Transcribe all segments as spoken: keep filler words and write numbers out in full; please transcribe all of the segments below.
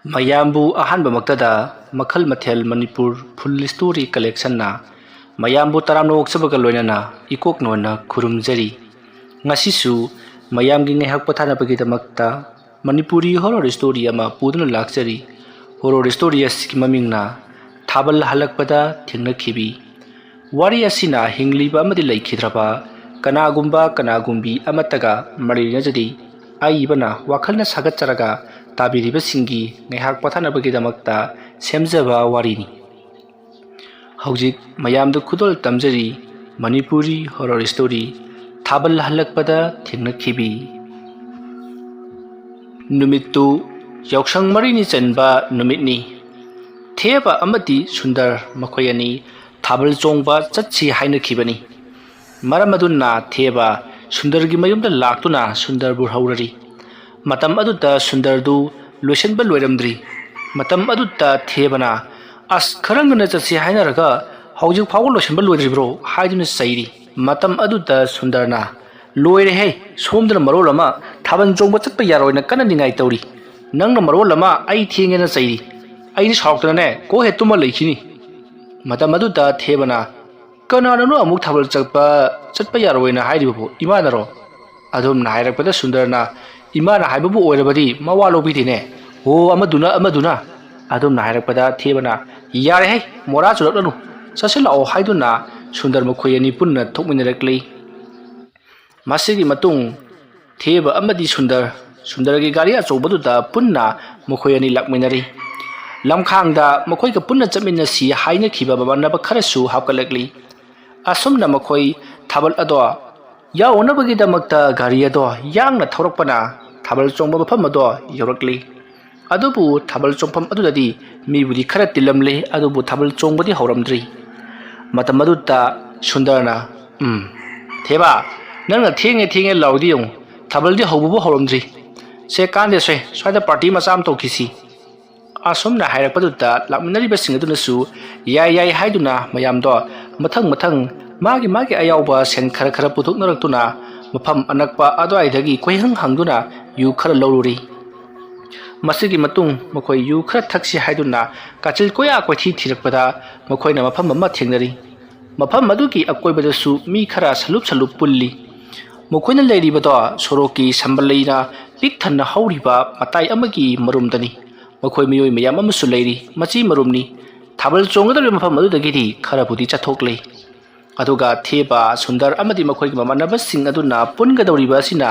ꯃꯌꯥꯝꯕꯨ ꯑꯍꯥꯟꯕꯃꯛꯇꯗ ꯃꯈꯜ ꯃꯊꯦꯜ ꯃꯅꯤꯄꯨꯔ ꯐꯨꯜ ꯁ꯭ꯇꯣꯔꯤ ꯀꯂꯦꯛꯁꯟꯅ ꯃꯌꯥꯝꯕꯨ ꯇꯔꯥꯝꯅ ꯑꯣꯛꯆꯕꯒ ꯂꯣꯏꯅꯅ ꯏꯀꯣꯛ ꯅꯣꯟꯅ ꯈꯨꯔꯨꯝꯖꯔꯤ꯫ ꯉꯁꯤꯁꯨ ꯃꯌꯥꯝꯒꯤ ꯉꯥꯏꯍꯥꯛ ꯄꯣꯊꯥꯅꯕꯒꯤꯗꯃꯛꯇ ꯃꯅꯤꯄꯨꯔꯤ ꯍꯣꯔꯣꯔ ꯁ꯭ꯇꯣꯔꯤ ꯑꯃ ꯄꯨꯗꯨꯅ ꯂꯥꯛꯆꯔꯤ꯫ ꯍꯣꯔꯣꯔ ꯁ꯭ꯇꯣꯔꯤ ꯑꯁꯤꯒꯤ ꯃꯃꯤꯡꯅ ꯊꯥꯕꯜ ꯍꯜꯂꯛꯄꯗ ꯊꯦꯡꯅꯈꯤꯕꯤ꯫ ꯋꯥꯔꯤ ꯑꯁꯤꯅ ꯍꯤꯡꯂꯤꯕ ꯑꯃꯗꯤ ꯂꯩꯈꯤꯗ꯭ꯔꯕ ꯀꯅꯥꯒꯨꯝꯕ ꯀꯅꯥꯒꯨꯝꯕꯤ ꯑꯃꯠꯇꯒ ꯃꯔꯤ ꯂꯩꯅꯖꯗꯦ꯫ ꯑꯏꯕꯅ ꯋꯥꯈꯜꯅ ꯁꯥꯒꯠꯆꯔꯒ ꯇꯥꯕꯤꯔꯤꯕꯁꯤꯡꯒꯤ ꯉꯥꯏꯍꯥꯛ ꯄꯣꯊꯥꯅꯕꯒꯤꯗꯃꯛꯇ ꯁꯦꯝꯖꯕ ꯋꯥꯔꯤꯅꯤ꯫ ꯍꯧꯖꯤꯛ ꯃꯌꯥꯝꯗ ꯈꯨꯗꯣꯜ ꯇꯝꯖꯔꯤ ꯃꯅꯤꯄꯨꯔꯤ ꯍꯣꯔꯣꯔ ꯁ꯭ꯇꯣꯔꯤ ꯊꯥꯕꯜ ꯍꯜꯂꯛꯄꯗ ꯊꯦꯡꯅꯈꯤꯕꯤ꯫ ꯅꯨꯃꯤꯠꯇꯨ ꯌꯥꯎꯁꯪ ꯃꯔꯤꯅꯤ ꯆꯟꯕ ꯅꯨꯃꯤꯠꯅꯤ꯫ ꯊꯦꯕ ꯑꯃꯗꯤ ꯁꯨꯟꯗꯔ ꯃꯈꯣꯏ ꯑꯅꯤ ꯊꯥꯕꯜ ꯆꯣꯡꯕ ꯆꯠꯁꯤ ꯍꯥꯏꯅꯈꯤꯕꯅꯤ꯫ ꯃꯔꯝ ꯑꯗꯨꯅ ꯊꯦꯕ ꯁꯨꯟꯗꯔꯒꯤ ꯃꯌꯨꯝꯗ ꯂꯥꯛꯇꯨꯅ ꯁꯨꯟꯗꯔꯕꯨ ꯍꯧꯔꯔꯤ꯫ ꯃꯇꯝ ꯑꯗꯨꯗ ꯁꯨꯟꯗꯔꯗꯨ ꯂꯣꯏꯁꯤꯟꯕ ꯂꯣꯏꯔꯝꯗ꯭ꯔꯤ꯫ ꯃꯇꯝ ꯑꯗꯨꯗ ꯊꯦꯕꯅ, "ꯑꯁ, ꯈꯔ ꯉꯟꯅ ꯆꯠꯁꯤ ꯍꯥꯏꯅꯔꯒ ꯍꯧꯖꯤꯛ ꯐꯥꯎꯕ ꯂꯣꯏꯁꯤꯟꯕ ꯂꯣꯏꯗ꯭ꯔꯤꯕ꯭ꯔꯣ?" ꯍꯥꯏꯗꯨꯅ ꯆꯩꯔꯤ꯫ ꯃꯇꯝ ꯑꯗꯨꯗ ꯁꯨꯟꯗꯔꯅ, "ꯂꯣꯏꯔꯦꯍꯦ, ꯁꯣꯝꯗꯅ ꯃꯔꯣꯜ ꯑꯃ ꯊꯥꯕꯜ ꯆꯣꯡꯕ ꯆꯠꯄ ꯌꯥꯔꯣꯏꯅ ꯀꯟꯅ ꯅꯤꯡꯉꯥꯏ ꯇꯧꯔꯤ, ꯅꯪꯅ ꯃꯔꯣꯜ ꯑꯃ ꯑꯩ ꯊꯦꯡꯉꯦꯅ ꯆꯩꯔꯤ꯫ ꯑꯩꯗꯤ ꯁꯥꯎꯔꯛꯇꯅꯅꯦ ꯀꯣꯛ ꯍꯦꯛ ꯇꯨꯝꯃ ꯂꯩꯈꯤꯅꯤ"꯫ ꯃꯇꯝ ꯑꯗꯨꯗ ꯊꯦꯕꯅ, "ꯀꯅꯥꯅꯅꯣ ꯑꯃꯨꯛ ꯊꯥꯕꯜ ꯆꯠꯄ, ꯆꯠꯄ ꯌꯥꯔꯣꯏꯅ ꯍꯥꯏꯔꯤꯕꯕꯨ? ꯏꯃꯥꯅꯔꯣ?" ꯑꯗꯨꯝꯅ ꯍꯥꯏꯔꯛꯄꯗ ꯁꯨꯟꯗꯔꯅ, "ꯏꯃꯥꯅ ꯍꯥꯏꯕꯕꯨ ꯑꯣꯏꯔꯕꯗꯤ ꯃꯋꯥ ꯂꯧꯕꯤꯗꯦꯅꯦ꯫ ꯑꯣ, ꯑꯃꯗꯨꯅ, ꯑꯃꯗꯨꯅ"꯫ ꯑꯗꯨꯝꯅ ꯍꯥꯏꯔꯛꯄꯗ ꯊꯦꯕꯅ, "ꯌꯥꯔꯦꯍꯦ, ꯃꯣꯔꯥ ꯆꯨꯔꯛꯂꯅꯨ, ꯆꯠꯁꯤꯜꯂꯛꯑꯣ" ꯍꯥꯏꯗꯨꯅ ꯁꯨꯟꯗꯔ ꯃꯈꯣꯏ ꯑꯅꯤ ꯄꯨꯟꯅ ꯊꯣꯛꯃꯤꯟꯅꯔꯛꯂꯤ꯫ ꯃꯁꯤꯒꯤ ꯃꯇꯨꯡ ꯊꯦꯕ ꯑꯃꯗꯤ ꯁꯨꯟꯗꯔ, ꯁꯨꯟꯗꯔꯒꯤ ꯒꯥꯔꯤ ꯑꯆꯧꯕꯗꯨꯗ ꯄꯨꯟꯅ ꯃꯈꯣꯏ ꯑꯅꯤ ꯂꯥꯛꯃꯤꯟꯅꯔꯤ꯫ ꯂꯝꯈꯥꯡꯗ ꯃꯈꯣꯏꯒ ꯄꯨꯟꯅ ꯆꯠꯃꯤꯟꯅꯁꯤ ꯍꯥꯏꯅꯈꯤꯕ ꯃꯃꯥꯟꯅꯕ ꯈꯔꯁꯨ ꯍꯥꯞꯀꯠꯂꯛꯂꯤ꯫ ꯑꯁꯨꯝꯅ ꯃꯈꯣꯏ ꯊꯥꯕꯜ ꯑꯗꯣ ꯌꯥꯎꯅꯕꯒꯤꯗꯃꯛꯇ ꯒꯥꯔꯤ ꯑꯗꯣ ꯌꯥꯡꯅ ꯊꯧꯔꯛꯄꯅ ꯊꯥꯕꯜ ꯆꯣꯡꯕ ꯃꯐꯝ ꯑꯗꯣ ꯌꯧꯔꯛꯂꯤ꯫ ꯑꯗꯨꯕꯨ ꯊꯥꯕꯜ ꯆꯣꯡꯐꯝ ꯑꯗꯨꯗꯗꯤ ꯃꯤꯕꯨꯗꯤ ꯈꯔ ꯇꯤꯜꯂꯝꯂꯦ, ꯑꯗꯨꯕꯨ ꯊꯥꯕꯜ ꯆꯣꯡꯕꯗꯤ ꯍꯧꯔꯝꯗ꯭ꯔꯤ꯫ ꯃꯇꯝ ꯑꯗꯨꯗ ꯁꯨꯟꯗꯔꯅ, "ꯎꯝ, ꯊꯦꯕ, ꯅꯪꯅ ꯊꯦꯡꯉꯦ ꯊꯦꯡꯉꯦ ꯂꯥꯎꯔꯤꯗꯤ ꯌꯦꯡꯉꯨ, ꯊꯥꯕꯜꯗꯤ ꯍꯧꯕꯕꯨ ꯍꯧꯔꯝꯗ꯭ꯔꯤ꯫ ꯁꯦ, ꯀꯥꯟꯗꯦꯁꯦ, ꯁ꯭ꯋꯥꯏꯗ ꯄꯥꯔꯇꯤ ꯃꯆꯥ ꯑꯃ ꯇꯧꯈꯤꯁꯤ"꯫ ꯑꯁꯨꯝꯅ ꯍꯥꯏꯔꯛꯄꯗꯨꯗ ꯂꯥꯛꯃꯤꯟꯅꯔꯤꯕꯁꯤꯡ ꯑꯗꯨꯅꯁꯨ "ꯌꯥꯏ, ꯌꯥꯏ" ꯍꯥꯏꯗꯨꯅ ꯃꯌꯥꯝꯗꯣ ꯃꯊꯪ ꯃꯊꯪ ꯃꯥꯒꯤ ꯃꯥꯒꯤ ꯑꯌꯥꯎꯕ ꯁꯦꯟ ꯈꯔ ꯈꯔ ꯄꯨꯊꯣꯛꯅꯔꯛꯇꯨꯅ ꯃꯐꯝ ꯑꯅꯛꯄ ꯑꯗꯨꯋꯥꯏꯗꯒꯤ ꯀꯣꯏꯍꯪ ꯍꯪꯗꯨꯅ ꯌꯨ ꯈꯔ ꯂꯧꯔꯨꯔꯤ꯫ ꯃꯁꯤꯒꯤ ꯃꯇꯨꯡ ꯃꯈꯣꯏ ꯌꯨ ꯈꯔ ꯊꯛꯁꯤ ꯍꯥꯏꯗꯨꯅ ꯀꯥꯆꯤꯜ ꯀꯣꯌꯥ ꯀꯣꯏꯊꯤ ꯊꯤꯔꯛꯄꯗ ꯃꯈꯣꯏꯅ ꯃꯐꯝ ꯑꯃ ꯊꯦꯡꯅꯔꯤ꯫ ꯃꯐꯝ ꯑꯗꯨꯒꯤ ꯑꯀꯣꯏꯕꯗꯁꯨ ꯃꯤ ꯈꯔ ꯁꯂꯨꯞ ꯁꯂꯨꯞ ꯄꯨꯜꯂꯤ꯫ ꯃꯈꯣꯏꯅ ꯂꯩꯔꯤꯕꯗꯣ ꯁꯣꯔꯣꯛꯀꯤ ꯁꯝꯕꯜꯂꯩꯅ ꯄꯤꯛ ꯊꯟꯅ ꯍꯧꯔꯤꯕ ꯃꯇꯥꯏ ꯑꯃꯒꯤ ꯃꯔꯨꯝꯗꯅꯤ꯫ ꯃꯈꯣꯏ ꯃꯤꯑꯣꯏ ꯃꯌꯥꯝ ꯑꯃꯁꯨ ꯂꯩꯔꯤ꯫ ꯃꯆꯤ ꯃꯔꯨꯝꯅꯤ꯫ ꯊꯥꯕꯜ ꯆꯣꯡꯒꯗꯧꯔꯤꯕ ꯃꯐꯝ ꯑꯗꯨꯗꯒꯤꯗꯤ ꯈꯔꯕꯨꯗꯤ ꯆꯠꯊꯣꯛꯂꯤ꯫ ꯑꯗꯨꯒ ꯊꯦꯕ, ꯁꯨꯟꯗꯔ ꯑꯃꯗꯤ ꯃꯈꯣꯏꯒꯤ ꯃꯃꯥꯟꯅꯕꯁꯤꯡ ꯑꯗꯨꯅ ꯄꯨꯟꯒꯗꯧꯔꯤꯕ ꯑꯁꯤꯅ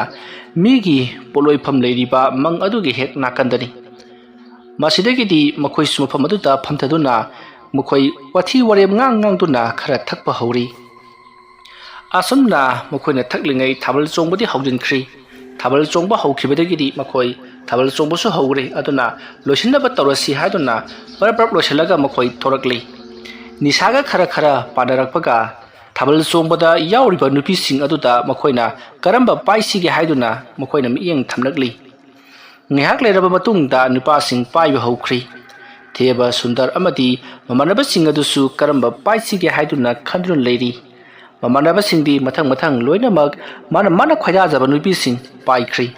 ꯃꯤꯒꯤ ꯄꯣꯠꯂꯣꯏꯐꯝ ꯂꯩꯔꯤꯕ ꯃꯪ ꯑꯗꯨꯒꯤ ꯍꯦꯛ ꯅꯥꯀꯟꯗꯅꯤ꯫ ꯃꯁꯤꯗꯒꯤꯗꯤ ꯃꯈꯣꯏꯁꯨ ꯃꯐꯝ ꯑꯗꯨꯗ ꯐꯝꯊꯗꯨꯅ ꯃꯈꯣꯏ ꯋꯥꯊꯤ ꯋꯥꯔꯦꯝ ꯉꯥꯡ ꯉꯥꯡꯗꯨꯅ ꯈꯔ ꯊꯛꯄ ꯍꯧꯔꯤ꯫ ꯑꯁꯨꯝꯅ ꯃꯈꯣꯏꯅ ꯊꯛꯂꯤꯉꯩ ꯊꯥꯕꯜ ꯆꯣꯡꯕꯗꯤ ꯍꯧꯖꯤꯟꯈ꯭ꯔꯤ꯫ ꯊꯥꯕꯜ ꯆꯣꯡꯕ ꯍꯧꯈꯤꯕꯗꯒꯤꯗꯤ ꯃꯈꯣꯏ ꯊꯥꯕꯜ ꯆꯣꯡꯕꯁꯨ ꯍꯧꯔꯦ꯫ ꯑꯗꯨꯅ ꯂꯣꯏꯁꯤꯟꯅꯕ ꯇꯧꯔꯁꯤ ꯍꯥꯏꯗꯨꯅ ꯄꯔꯞ ꯄꯔꯞ ꯂꯣꯏꯁꯤꯜꯂꯒ ꯃꯈꯣꯏ ꯊꯣꯔꯛꯂꯤ꯫ ꯅꯤꯁꯥꯒ ꯈꯔ ꯈꯔ ꯄꯥꯟꯅꯔꯛꯄꯒ ꯊꯥꯕꯜ ꯆꯣꯡꯕꯗ ꯌꯥꯎꯔꯤꯕ ꯅꯨꯄꯤꯁꯤꯡ ꯑꯗꯨꯗ ꯃꯈꯣꯏꯅ ꯀꯔꯝꯕ ꯄꯥꯏꯁꯤꯒꯦ ꯍꯥꯏꯗꯨꯅ ꯃꯈꯣꯏꯅ ꯃꯤꯠꯌꯦꯡ ꯊꯝꯂꯛꯂꯤ꯫ ꯉꯥꯏꯍꯥꯛ ꯂꯩꯔꯕ ꯃꯇꯨꯡꯗ ꯅꯨꯄꯥꯁꯤꯡ ꯄꯥꯏꯕ ꯍꯧꯈ꯭ꯔꯤ꯫ ꯊꯦꯕ, ꯁꯨꯟꯗꯔ ꯑꯃꯗꯤ ꯃꯃꯥꯟꯅꯕꯁꯤꯡ ꯑꯗꯨꯁꯨ ꯀꯔꯝꯕ ꯄꯥꯏꯁꯤꯒꯦ ꯍꯥꯏꯗꯨꯅ ꯈꯟꯗꯨꯅ ꯂꯩꯔꯤ꯫ ꯃꯃꯥꯟꯅꯕꯁꯤꯡꯗꯤ ꯃꯊꯪ ꯃꯊꯪ ꯂꯣꯏꯅꯃꯛ ꯃꯥꯅ ꯃꯥꯅ ꯈꯣꯏꯗꯥꯖꯕ ꯅꯨꯄꯤꯁꯤꯡ ꯄꯥꯏꯈ꯭ꯔꯤ꯫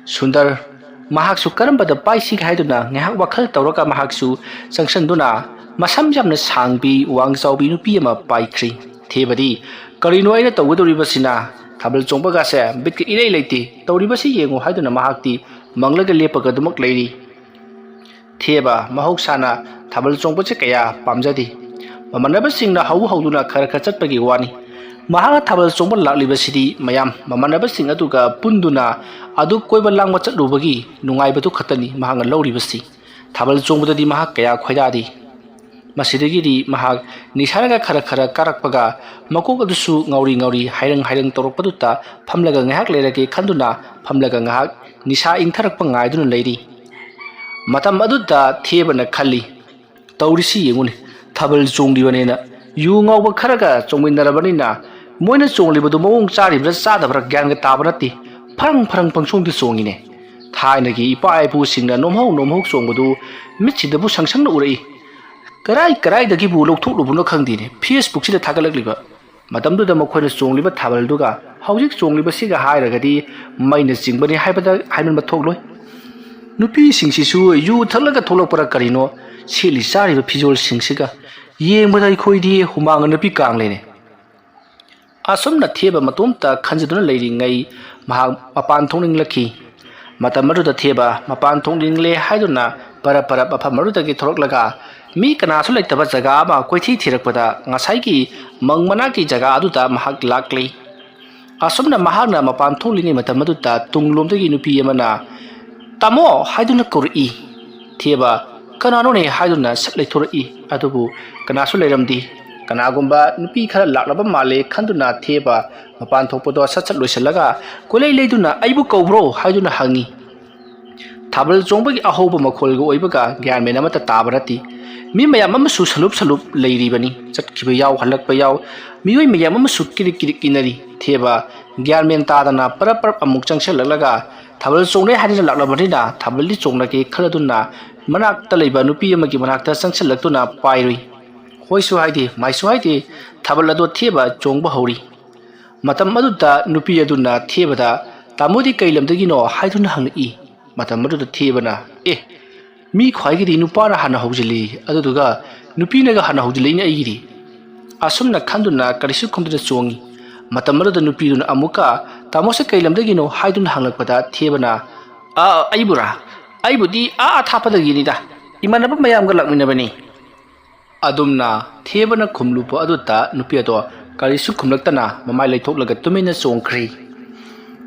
ꯁꯨꯟꯗꯔ, ꯃꯍꯥꯛꯁꯨ ꯀꯔꯝꯕꯗ ꯄꯥꯏꯁꯤꯒꯦ ꯍꯥꯏꯗꯨꯅ ꯉꯥꯏꯍꯥꯛ ꯋꯥꯈꯜ ꯇꯧꯔꯒ ꯃꯍꯥꯛꯁꯨ ꯆꯪꯁꯤꯟꯗꯨꯅ ꯃꯁꯝ ꯌꯥꯝꯅ ꯁꯥꯡꯕꯤ, ꯋꯥꯡ ꯆꯥꯎꯕꯤ ꯅꯨꯄꯤ ꯑꯃ ꯄꯥꯏꯈ꯭ꯔꯤ꯫ ꯊꯦꯕꯗꯤ, "ꯀꯔꯤꯅꯣ ꯑꯩꯅ ꯇꯧꯒꯗꯧꯔꯤꯕꯁꯤꯅ? ꯊꯥꯕꯜ ꯆꯣꯡꯕꯒꯥꯁꯦ ꯕꯤꯠꯀ ꯏꯔꯩ ꯂꯩꯇꯦ꯫ ꯇꯧꯔꯤꯕꯁꯤ ꯌꯦꯡꯉꯨ" ꯍꯥꯏꯗꯨꯅ ꯃꯍꯥꯛꯇꯤ ꯃꯪꯂꯒ ꯂꯦꯞꯄꯒ ꯑꯗꯨꯃꯛ ꯂꯩꯔꯤ꯫ ꯊꯦꯕ ꯃꯍꯧꯁꯥꯅ ꯊꯥꯕꯜ ꯆꯣꯡꯕꯁꯦ ꯀꯌꯥ ꯄꯥꯝꯖꯗꯦ꯫ ꯃꯃꯥꯟꯅꯕꯁꯤꯡꯅ ꯍꯧ ꯍꯧꯗꯨꯅ ꯈꯔ ꯈꯔ ꯆꯠꯄꯒꯤ ꯋꯥꯅꯤ꯫ ꯃꯍꯥꯛꯅ ꯊꯥꯕꯜ ꯆꯣꯡꯕ ꯂꯥꯛꯂꯤꯕꯁꯤꯗꯤ ꯃꯌꯥꯝ ꯃꯃꯥꯟꯅꯕꯁꯤꯡ ꯑꯗꯨꯒ ꯄꯨꯟꯗꯨꯅ ꯑꯗꯨ ꯀꯣꯏꯕ ꯂꯥꯡꯕ ꯆꯠꯂꯨꯕꯒꯤ ꯅꯨꯡꯉꯥꯏꯕꯗꯨ ꯈꯛꯇꯅꯤ ꯃꯍꯥꯛꯅ ꯂꯧꯔꯤꯕꯁꯤ꯫ ꯊꯥꯕꯜ ꯆꯣꯡꯕꯗꯗꯤ ꯃꯍꯥꯛ ꯀꯌꯥ ꯈꯣꯏꯗꯥꯗꯦ꯫ ꯃꯁꯤꯗꯒꯤꯗꯤ ꯃꯍꯥꯛ ꯅꯤꯁꯥꯅꯒ ꯈꯔ ꯈꯔ ꯀꯥꯔꯛꯄꯒ ꯃꯀꯣꯛ ꯑꯗꯨꯁꯨ ꯉꯥꯎꯔꯤ ꯉꯥꯎꯔꯤ ꯍꯥꯏꯔꯪ ꯍꯥꯏꯔꯪ ꯇꯧꯔꯛꯄꯗꯨꯗ ꯐꯝꯂꯒ ꯉꯥꯏꯍꯥꯛ ꯂꯩꯔꯒꯦ ꯈꯟꯗꯨꯅ ꯐꯝꯂꯒ ꯉꯥꯏꯍꯥꯛ ꯅꯤꯁꯥ ꯏꯪꯊꯔꯛꯄ ꯉꯥꯏꯗꯨꯅ ꯂꯩꯔꯤ꯫ ꯃꯇꯝ ꯑꯗꯨꯗ ꯊꯦꯕꯅ ꯈꯜꯂꯤ, "ꯇꯧꯔꯤꯁꯤ ꯌꯦꯡꯉꯨꯅꯦ, ꯊꯥꯕꯜ ꯆꯣꯡꯂꯤꯕꯅꯦꯅ ꯌꯨ ꯉꯥꯎꯕ ꯈꯔꯒ ꯆꯣꯡꯃꯤꯟꯅꯔꯕꯅꯤꯅ ꯃꯣꯏꯅ ꯆꯣꯡꯂꯤꯕꯗꯨ ꯃꯑꯣꯡ ꯆꯥꯔꯤꯕ꯭ꯔꯥ ꯆꯥꯗꯕ꯭ꯔꯥ ꯒ꯭ꯌꯥꯟꯒ ꯇꯥꯕ ꯅꯠꯇꯦ, ꯐꯔꯪ ꯐꯔꯪ ꯄꯪꯆꯣꯡꯗ ꯆꯣꯡꯉꯤꯅꯦ꯫ ꯊꯥꯏꯅꯒꯤ ꯏꯄꯥ ꯏꯄꯨꯁꯤꯡꯅ ꯅꯣꯝꯍꯧ ꯅꯣꯝꯍꯧ ꯆꯣꯡꯕꯗꯨ ꯃꯤꯠꯁꯤꯗꯕꯨ ꯁꯪ ꯁꯪꯅ ꯎꯔꯛꯏ꯫ ꯀꯔꯥꯏ ꯀꯔꯥꯏꯗꯒꯤꯕꯨ ꯂꯧꯊꯣꯛꯂꯨꯕꯅꯣ ꯈꯪꯗꯦꯅꯦ, ꯐꯦꯁꯕꯨꯛꯁꯤꯗ ꯊꯥꯒꯠꯂꯛꯂꯤꯕ꯫ ꯃꯇꯝꯗꯨꯗ ꯃꯈꯣꯏꯅ ꯆꯣꯡꯂꯤꯕ ꯊꯥꯕꯜꯗꯨꯒ ꯍꯧꯖꯤꯛ ꯆꯣꯡꯂꯤꯕꯁꯤꯒ ꯍꯥꯏꯔꯒꯗꯤ ꯃꯩꯅ ꯆꯤꯡꯕꯅꯤ ꯍꯥꯏꯕꯗ ꯍꯥꯏꯃꯟꯕ ꯊꯣꯛꯂꯣꯏ"꯫ ꯅꯨꯄꯤꯁꯤꯡꯁꯤꯁꯨ ꯌꯨ ꯊꯛꯂꯒ ꯊꯣꯛꯂꯛꯄ꯭ꯔꯥ ꯀꯔꯤꯅꯣ, ꯁꯦꯠꯂꯤ ꯆꯥꯔꯤꯕ ꯐꯤꯖꯣꯜꯁꯤꯡꯁꯤꯒ ꯌꯦꯡꯕꯗ ꯑꯩꯈꯣꯏꯗꯤ ꯍꯨꯃꯥꯡꯅ ꯅꯨꯄꯤ ꯀꯥꯡꯂꯦꯅꯦ꯫ ꯑꯁꯨꯝꯅ ꯊꯦꯕ ꯃꯇꯣꯝꯇ ꯈꯟꯖꯗꯨꯅ ꯂꯩꯔꯤꯉꯩ ꯃꯍꯥꯛ ꯃꯄꯥꯟ ꯊꯣꯛꯅꯤꯡꯂꯛꯈꯤ꯫ ꯃꯇꯝ ꯑꯗꯨꯗ ꯊꯦꯕ ꯃꯄꯥꯟ ꯊꯣꯛꯅꯤꯡꯂꯦ ꯍꯥꯏꯗꯨꯅ ꯄꯔꯞ ꯄꯔꯞ ꯃꯐꯝ ꯑꯗꯨꯗꯒꯤ ꯊꯣꯔꯛꯂꯒ ꯃꯤ ꯀꯅꯥꯁꯨ ꯂꯩꯇꯕ ꯖꯒꯥ ꯑꯃ ꯀꯣꯏꯊꯤ ꯊꯤꯔꯛꯄꯗ ꯉꯁꯥꯏꯒꯤ ꯃꯪ ꯃꯅꯥꯛꯀꯤ ꯖꯒꯥ ꯑꯗꯨꯗ ꯃꯍꯥꯛ ꯂꯥꯛꯂꯤ꯫ ꯑꯁꯨꯝꯅ ꯃꯍꯥꯛꯅ ꯃꯄꯥꯟ ꯊꯣꯛꯂꯤꯉꯩ ꯃꯇꯝ ꯑꯗꯨꯗ ꯇꯨꯡꯂꯣꯝꯗꯒꯤ ꯅꯨꯄꯤ ꯑꯃꯅ "ꯇꯥꯃꯣ" ꯍꯥꯏꯗꯨꯅ ꯀꯧꯔꯛꯏ꯫ ꯊꯦꯕ "ꯀꯅꯥꯅꯣꯅꯦ?" ꯍꯥꯏꯗꯨꯅ ꯁꯠ ꯂꯩꯊꯣꯔꯛꯏ꯫ ꯑꯗꯨꯕꯨ ꯀꯅꯥꯁꯨ ꯂꯩꯔꯝꯗꯦ꯫ ꯀꯅꯥꯒꯨꯝꯕ ꯅꯨꯄꯤ ꯈꯔ ꯂꯥꯛꯂꯕ ꯃꯥꯜꯂꯦ ꯈꯟꯗꯨꯅ ꯊꯦꯕ ꯃꯄꯥꯟ ꯊꯣꯛꯄꯗꯣ ꯁꯠ ꯁꯠ ꯂꯣꯏꯁꯤꯜꯂꯒ ꯀꯣꯏꯂꯩ ꯂꯩꯗꯨꯅ "ꯑꯩꯕꯨ ꯀꯧꯕ꯭ꯔꯣ?" ꯍꯥꯏꯗꯨꯅ ꯍꯪꯉꯤ꯫ ꯊꯥꯕꯜ ꯆꯣꯡꯕꯒꯤ ꯑꯍꯧꯕ ꯃꯈꯣꯜꯒ ꯑꯣꯏꯕꯒ ꯒ꯭ꯌꯥꯟ ꯃꯦꯟ ꯑꯃꯠꯇ ꯇꯥꯕ ꯅꯠꯇꯦ꯫ ꯃꯤ ꯃꯌꯥꯝ ꯑꯃꯁꯨ ꯁꯂꯨꯞ ꯁꯂꯨꯞ ꯂꯩꯔꯤꯕꯅꯤ꯫ ꯆꯠꯈꯤꯕ ꯌꯥꯎ, ꯍꯜꯂꯛꯄ ꯌꯥꯎ꯫ ꯃꯤꯑꯣꯏ ꯃꯌꯥꯝ ꯑꯃꯁꯨ ꯀꯤꯔꯤꯛ ꯀꯤꯔꯤꯛ ꯏꯟꯅꯔꯤ꯫ ꯊꯦꯕ ꯒ꯭ꯌꯥꯟ ꯃꯦꯟ ꯇꯥꯗꯅ ꯄꯔꯞ ꯄꯔꯞ ꯑꯃꯨꯛ ꯆꯪꯁꯤꯜꯂꯛꯂꯒ ꯊꯥꯕꯜ ꯆꯣꯡꯂꯦ ꯍꯥꯏꯗꯨꯅ ꯂꯥꯛꯂꯕꯅꯤꯅ ꯊꯥꯕꯜꯗꯤ ꯆꯣꯡꯂꯒꯦ ꯈꯜꯂꯗꯨꯅ ꯃꯅꯥꯛꯇ ꯂꯩꯕ ꯅꯨꯄꯤ ꯑꯃꯒꯤ ꯃꯅꯥꯛꯇ ꯆꯪꯁꯤꯜꯂꯛꯇꯨꯅ ꯄꯥꯏꯔꯨꯏ꯫ ꯍꯣꯏꯁꯨ ꯍꯥꯏꯗꯦ, ꯃꯥꯏꯁꯨ ꯍꯥꯏꯗꯦ, ꯊꯥꯕꯜ ꯑꯗꯣ ꯊꯦꯕ ꯆꯣꯡꯕ ꯍꯧꯔꯤ꯫ ꯃꯇꯝ ꯑꯗꯨꯗ ꯅꯨꯄꯤ ꯑꯗꯨꯅ ꯊꯦꯕꯗ "ꯇꯥꯃꯣꯗꯤ ꯀꯩ ꯂꯝꯗꯒꯤꯅꯣ?" ꯍꯥꯏꯗꯨꯅ ꯍꯪꯂꯛꯏ꯫ ꯃꯇꯝ ꯑꯗꯨꯗ ꯊꯦꯕꯅ "ꯑꯦ, ꯃꯤ ꯈ꯭ꯋꯥꯏꯒꯤꯗꯤ ꯅꯨꯄꯥꯅ ꯍꯥꯟꯅ ꯍꯧꯖꯤꯜꯂꯤ, ꯑꯗꯨꯗꯨꯒ ꯅꯨꯄꯤꯅꯒ ꯍꯥꯟꯅ ꯍꯧꯖꯤꯜꯂꯛꯏꯅ ꯑꯩꯒꯤꯗꯤ?" ꯑꯁꯨꯝꯅ ꯈꯟꯗꯨꯅ ꯀꯔꯤꯁꯨ ꯈꯨꯝꯗꯨꯅ ꯆꯣꯡꯉꯤ꯫ ꯃꯇꯝ ꯑꯗꯨꯗ ꯅꯨꯄꯤꯗꯨꯅ ꯑꯃꯨꯛꯀ "ꯇꯥꯃꯣꯁꯦ ꯀꯩ ꯂꯝꯗꯒꯤꯅꯣ?" ꯍꯥꯏꯗꯨꯅ ꯍꯪꯂꯛꯄꯗ ꯊꯦꯕꯅ "ꯑ, ꯑꯩꯕꯨꯔꯥ? ꯑꯩꯕꯨꯗꯤ ꯑꯥ ꯑꯊꯥꯞꯄꯗꯒꯤꯅꯤꯗ, ꯏꯃꯥꯟꯅꯕ ꯃꯌꯥꯝꯒ ꯂꯥꯛꯃꯤꯟꯅꯕꯅꯤ"꯫ ꯑꯗꯨꯝꯅ ꯊꯦꯕꯅ ꯈꯨꯝꯂꯨꯕ ꯑꯗꯨꯗ ꯅꯨꯄꯤ ꯑꯗꯣ ꯀꯔꯤꯁꯨ ꯈꯨꯝꯂꯛꯇꯅ ꯃꯃꯥꯏ ꯂꯩꯊꯣꯛꯂꯒ ꯇꯨꯃꯤꯟꯅ ꯆꯣꯡꯈ꯭ꯔꯦ꯫